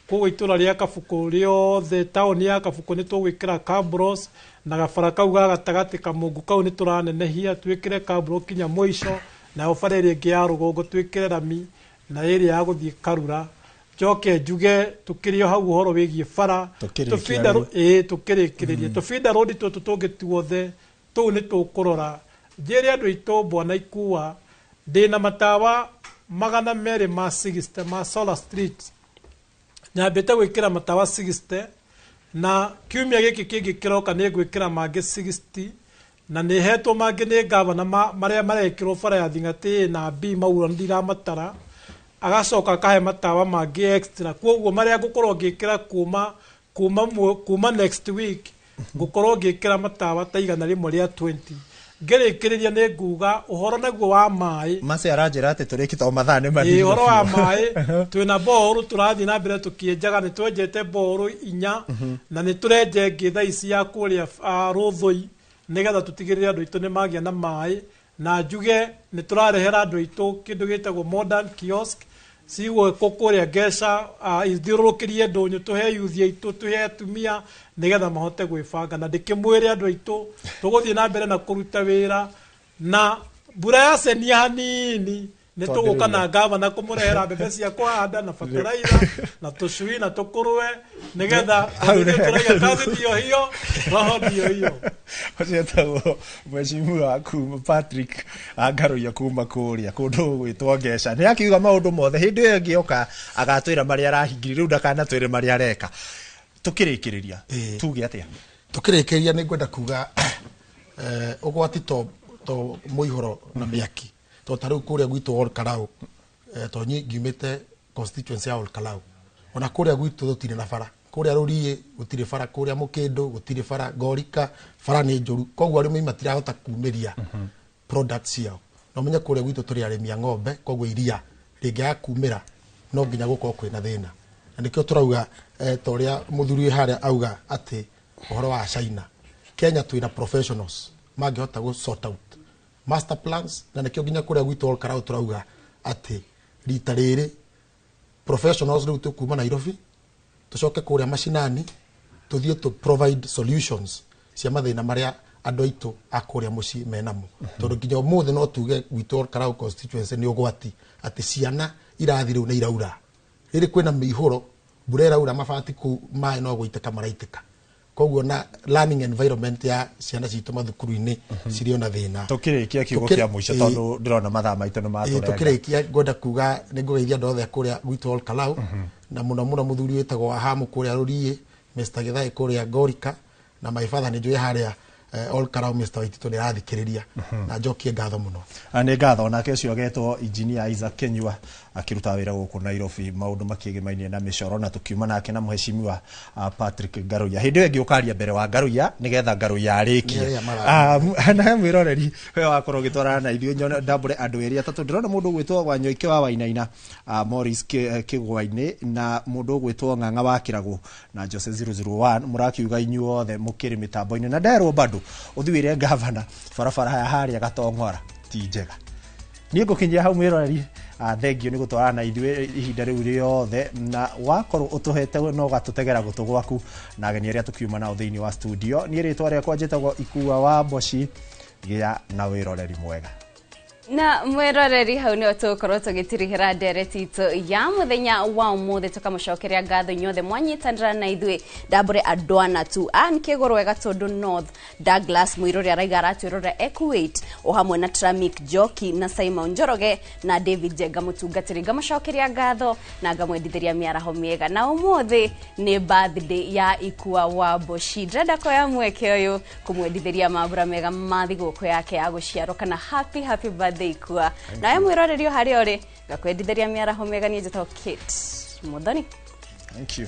Koguo itũra rĩa Kabuku rĩothe, taũni ya Kabuku, nĩ tũgwĩkĩra cabros, na gabara kau ga gatagatĩ kamũngu kau nĩ tũranenehia twĩkĩre cabro kinya mũico, nayo bara ĩrĩa ĩngĩ ya rũgongo twĩkĩre rami, na ĩrĩa ya gũthiĩ Karura. Njoke njuge tũkĩrĩ o hau ũhoro wĩgiĩ bara, Tũkĩrĩkia tũbinda rĩu. Ĩĩ, tũkĩrĩkĩrĩria tũbinda rũndi tũtũ tũngĩ tuothe tũu nĩ tũkũrora. Njĩre andũ aitũ bwana Ikua, ndĩna matawa 260 ma solar street, nyambĩte gwĩkĩra matawa 60, na kiumia gĩkĩ kĩngĩ kĩroka nĩ ngwĩkĩra mangĩ 60, na nĩ hetwo mangĩ nĩ gavana marĩa marekĩrwo bara ya Thing'atĩ A na B, mau ndiramatara, agacoka akahe matawa mangĩ extra. Koguo marĩa ngũkorwo ngĩkĩra kuma next week, ngũkorwo ngĩkĩra matawa ta 120. Ngĩrĩkĩrĩria nĩ nguga ũhoro naguo wa maĩ. Mace aranjĩra atĩ tũrĩki tondũ mathaa nĩ Ĩĩ, mathiru ũhoro wa biũ. Maĩ, twĩna bohoro tũrathiĩ na mbere tũkĩenjaga, nĩ twenjete bohoro 4, na nĩ tũrenja ĩngĩ thaa ici ya kũrĩa Rũthũi, nĩgetha tũtigĩrĩre andũ aitũ nĩ magĩa na maĩ. Na njuge nĩ tũrarehera andũ aitũ kĩndũ gĩtagwo modern kiosk cigwĩkwo kũrĩa Ngeca, ithiũrũrũkĩrie ndũnyũ, tũhe yuthi aitũ, tũhe atumia, nĩgetha mahote gwĩbanga. Na ndĩkĩmwĩre andũ aitũ tũgũthiĩ na mbere na kũruta wĩra, na mbura yacenia hanini nĩ tũgũka na gavana kũmũrehera mbembe cia kũhanda na bataraitha na tũcui na tũkũrwe, nĩgetha Hau nĩ tũraiga kazi ndio hiyo, roho ndio hiyo. Ũcio etagwo mheshimiwa waku Patrick Ngaruiya kuma kũrĩa kũndũ gwĩtwo Ngeca. Nĩ akiuga maũndũ mothe, hĩndĩ ĩyo ĩngĩ oka agatwĩra marĩa arahingire, rĩu ndakanatwĩre marĩa areka. Tũkĩrĩkĩrĩria tuge atĩa? Tukĩrĩkĩria nĩ ngwenda kuga ũgwati to mũihũro na mĩaki, to ta rĩu kũrĩa gwitũ Ol Kalou, to niĩ ngiumĩte constituency ya Ol Kalou, ona kũrĩa gwitũ gũtirĩ na bara, kũrĩa Rũriĩ gũtirĩ bara, kũrĩa Mũkĩndũ gũtirĩ bara, Ngorika bara nĩ njũru, koguo arĩmi matirahota kumĩria products ciao. Na ũmenye kũrĩa gwitũ tũrĩ arĩmi a ng'ombe, koguo iria rĩngĩaga kumĩra no nginya gũkorwo kwĩna thĩna. Na nĩkĩo tũrauga ta ũrĩa mũthuri wĩ harĩa auga atĩ ũhoro wa China, Kenya twĩna professionals mangĩhota gũ sort out master plans, na nĩkĩo nginya kũrĩa gwitũ Ol Kalou tũrauga atĩ rita rĩrĩ professionals rĩu tũkuma Nairobi tũcoke kũrĩa mashinani, tũthiĩ tũ provide solutions cia mathĩna marĩa andũ aitũ a kũrĩa mũciĩ menamo, tondũ nginya ũmũthĩ no tuge gwitũ Ol Kalou constituency nĩ ũgwati atĩ ciana irathi rĩu nĩ iraura, rĩrĩ kwĩna mĩihũro, mbura ĩraura, mabati kũu maĩ no gũitĩka maraitĩka, koguo na learning environment ya ciana citũ mathukuru-inĩ cirĩ ona thĩna. Tũkĩrĩkia kiugo kĩa mũico, tondũ ndĩrona mathaa maitũ nĩ matũrenga. Tũkĩrĩkia ngwenda kuga nĩ ngũgeithia andũ othe kũrĩa gwitũ Ol Kalou, na mũno mũno mũthuri wĩtagwo Wahamu kũrĩa Rũriĩ, Mr Githaĩ kũrĩa Ngorika, na my father nĩ njũĩ harĩa All Karau Mr. Waititu nĩ arathikĩrĩria, na njokie ngatho mũno. Nĩ ngatho nake ũcio agetwo Engineer Isaac Kenyua, akĩruta wĩra gũkũ Nairobi maũndũ makĩgĩmainie na mĩcoro, na tũkiuma nake na mheshimiwa Patrick Ngaruiya. Hĩndĩ ĩyo ĩngĩ ũkaria mbere wa Ngaruiya nĩgetha Ngaruiya arĩkie. Nĩ arĩa mararia. Na mwĩroreri, we wakorwo ũgĩtwarana na ithuĩ, nyone ndambũre andũ erĩ atatũ. Ndĩrona mũndũ ũgwĩtwo Wanyoike wa Wainaina, Morris Kĩgwa-inĩ, na mũndũ ũgwĩtwo Ng'ang'a wa Kĩragũ na Jose 001. Mũrakiuga inyuothe mũkĩrĩ mĩtambo-inĩ, na nderwo bado ũthiĩ wĩre gavana barabara ya harĩa Gatong'ora ti njega. Niĩ ngũkinyia hau, mwĩroreri. Thengio nĩ gũtwarana na ithuĩ ihinda rĩu rĩothe, na wakorwo ũtũhete no ũgatũtegera gũtũ gwaku na ageni arĩa tũkiuma nao thĩinĩ wa studio. Niĩ rĩtwa rĩakwa njĩtagwo Ikua wa Mboci. Gĩa na wĩroreri mwega. Na mwiroreri, hau nĩho tũgũkorwo tũgĩtirihĩra ndereti itũ ya mũthenya wa ũmũthĩ. Tũkamũcokeria ngatho inyuothe mwanyitanĩra na ithuĩ. Ndambũre andũ ana tu: Ann Kĩgũrũ Gatũndũ North, Douglas Mũirũrĩ araiga aratwĩrorera Equate, o hamwe na Tramik Njoki na Simon Njoroge na David Njenga mũtungatĩri. Ngamũcokeria ngatho na ngamwendithĩria mĩaraho mĩega. Na ũmũthĩ nĩ birthday ya Ikua wa Mboci. Ndĩrenda kuoya mweke ũyũ kũmwendithĩria mambura mega ma thigũkũ yake ya gũciarwo, kana happy happy birthday, Ikua. Nawe mwĩroreri o harĩa ũrĩ, ngakwendithĩria mĩaraho mĩega. Niĩ njĩtagwo Kate Muthoni. Thank you.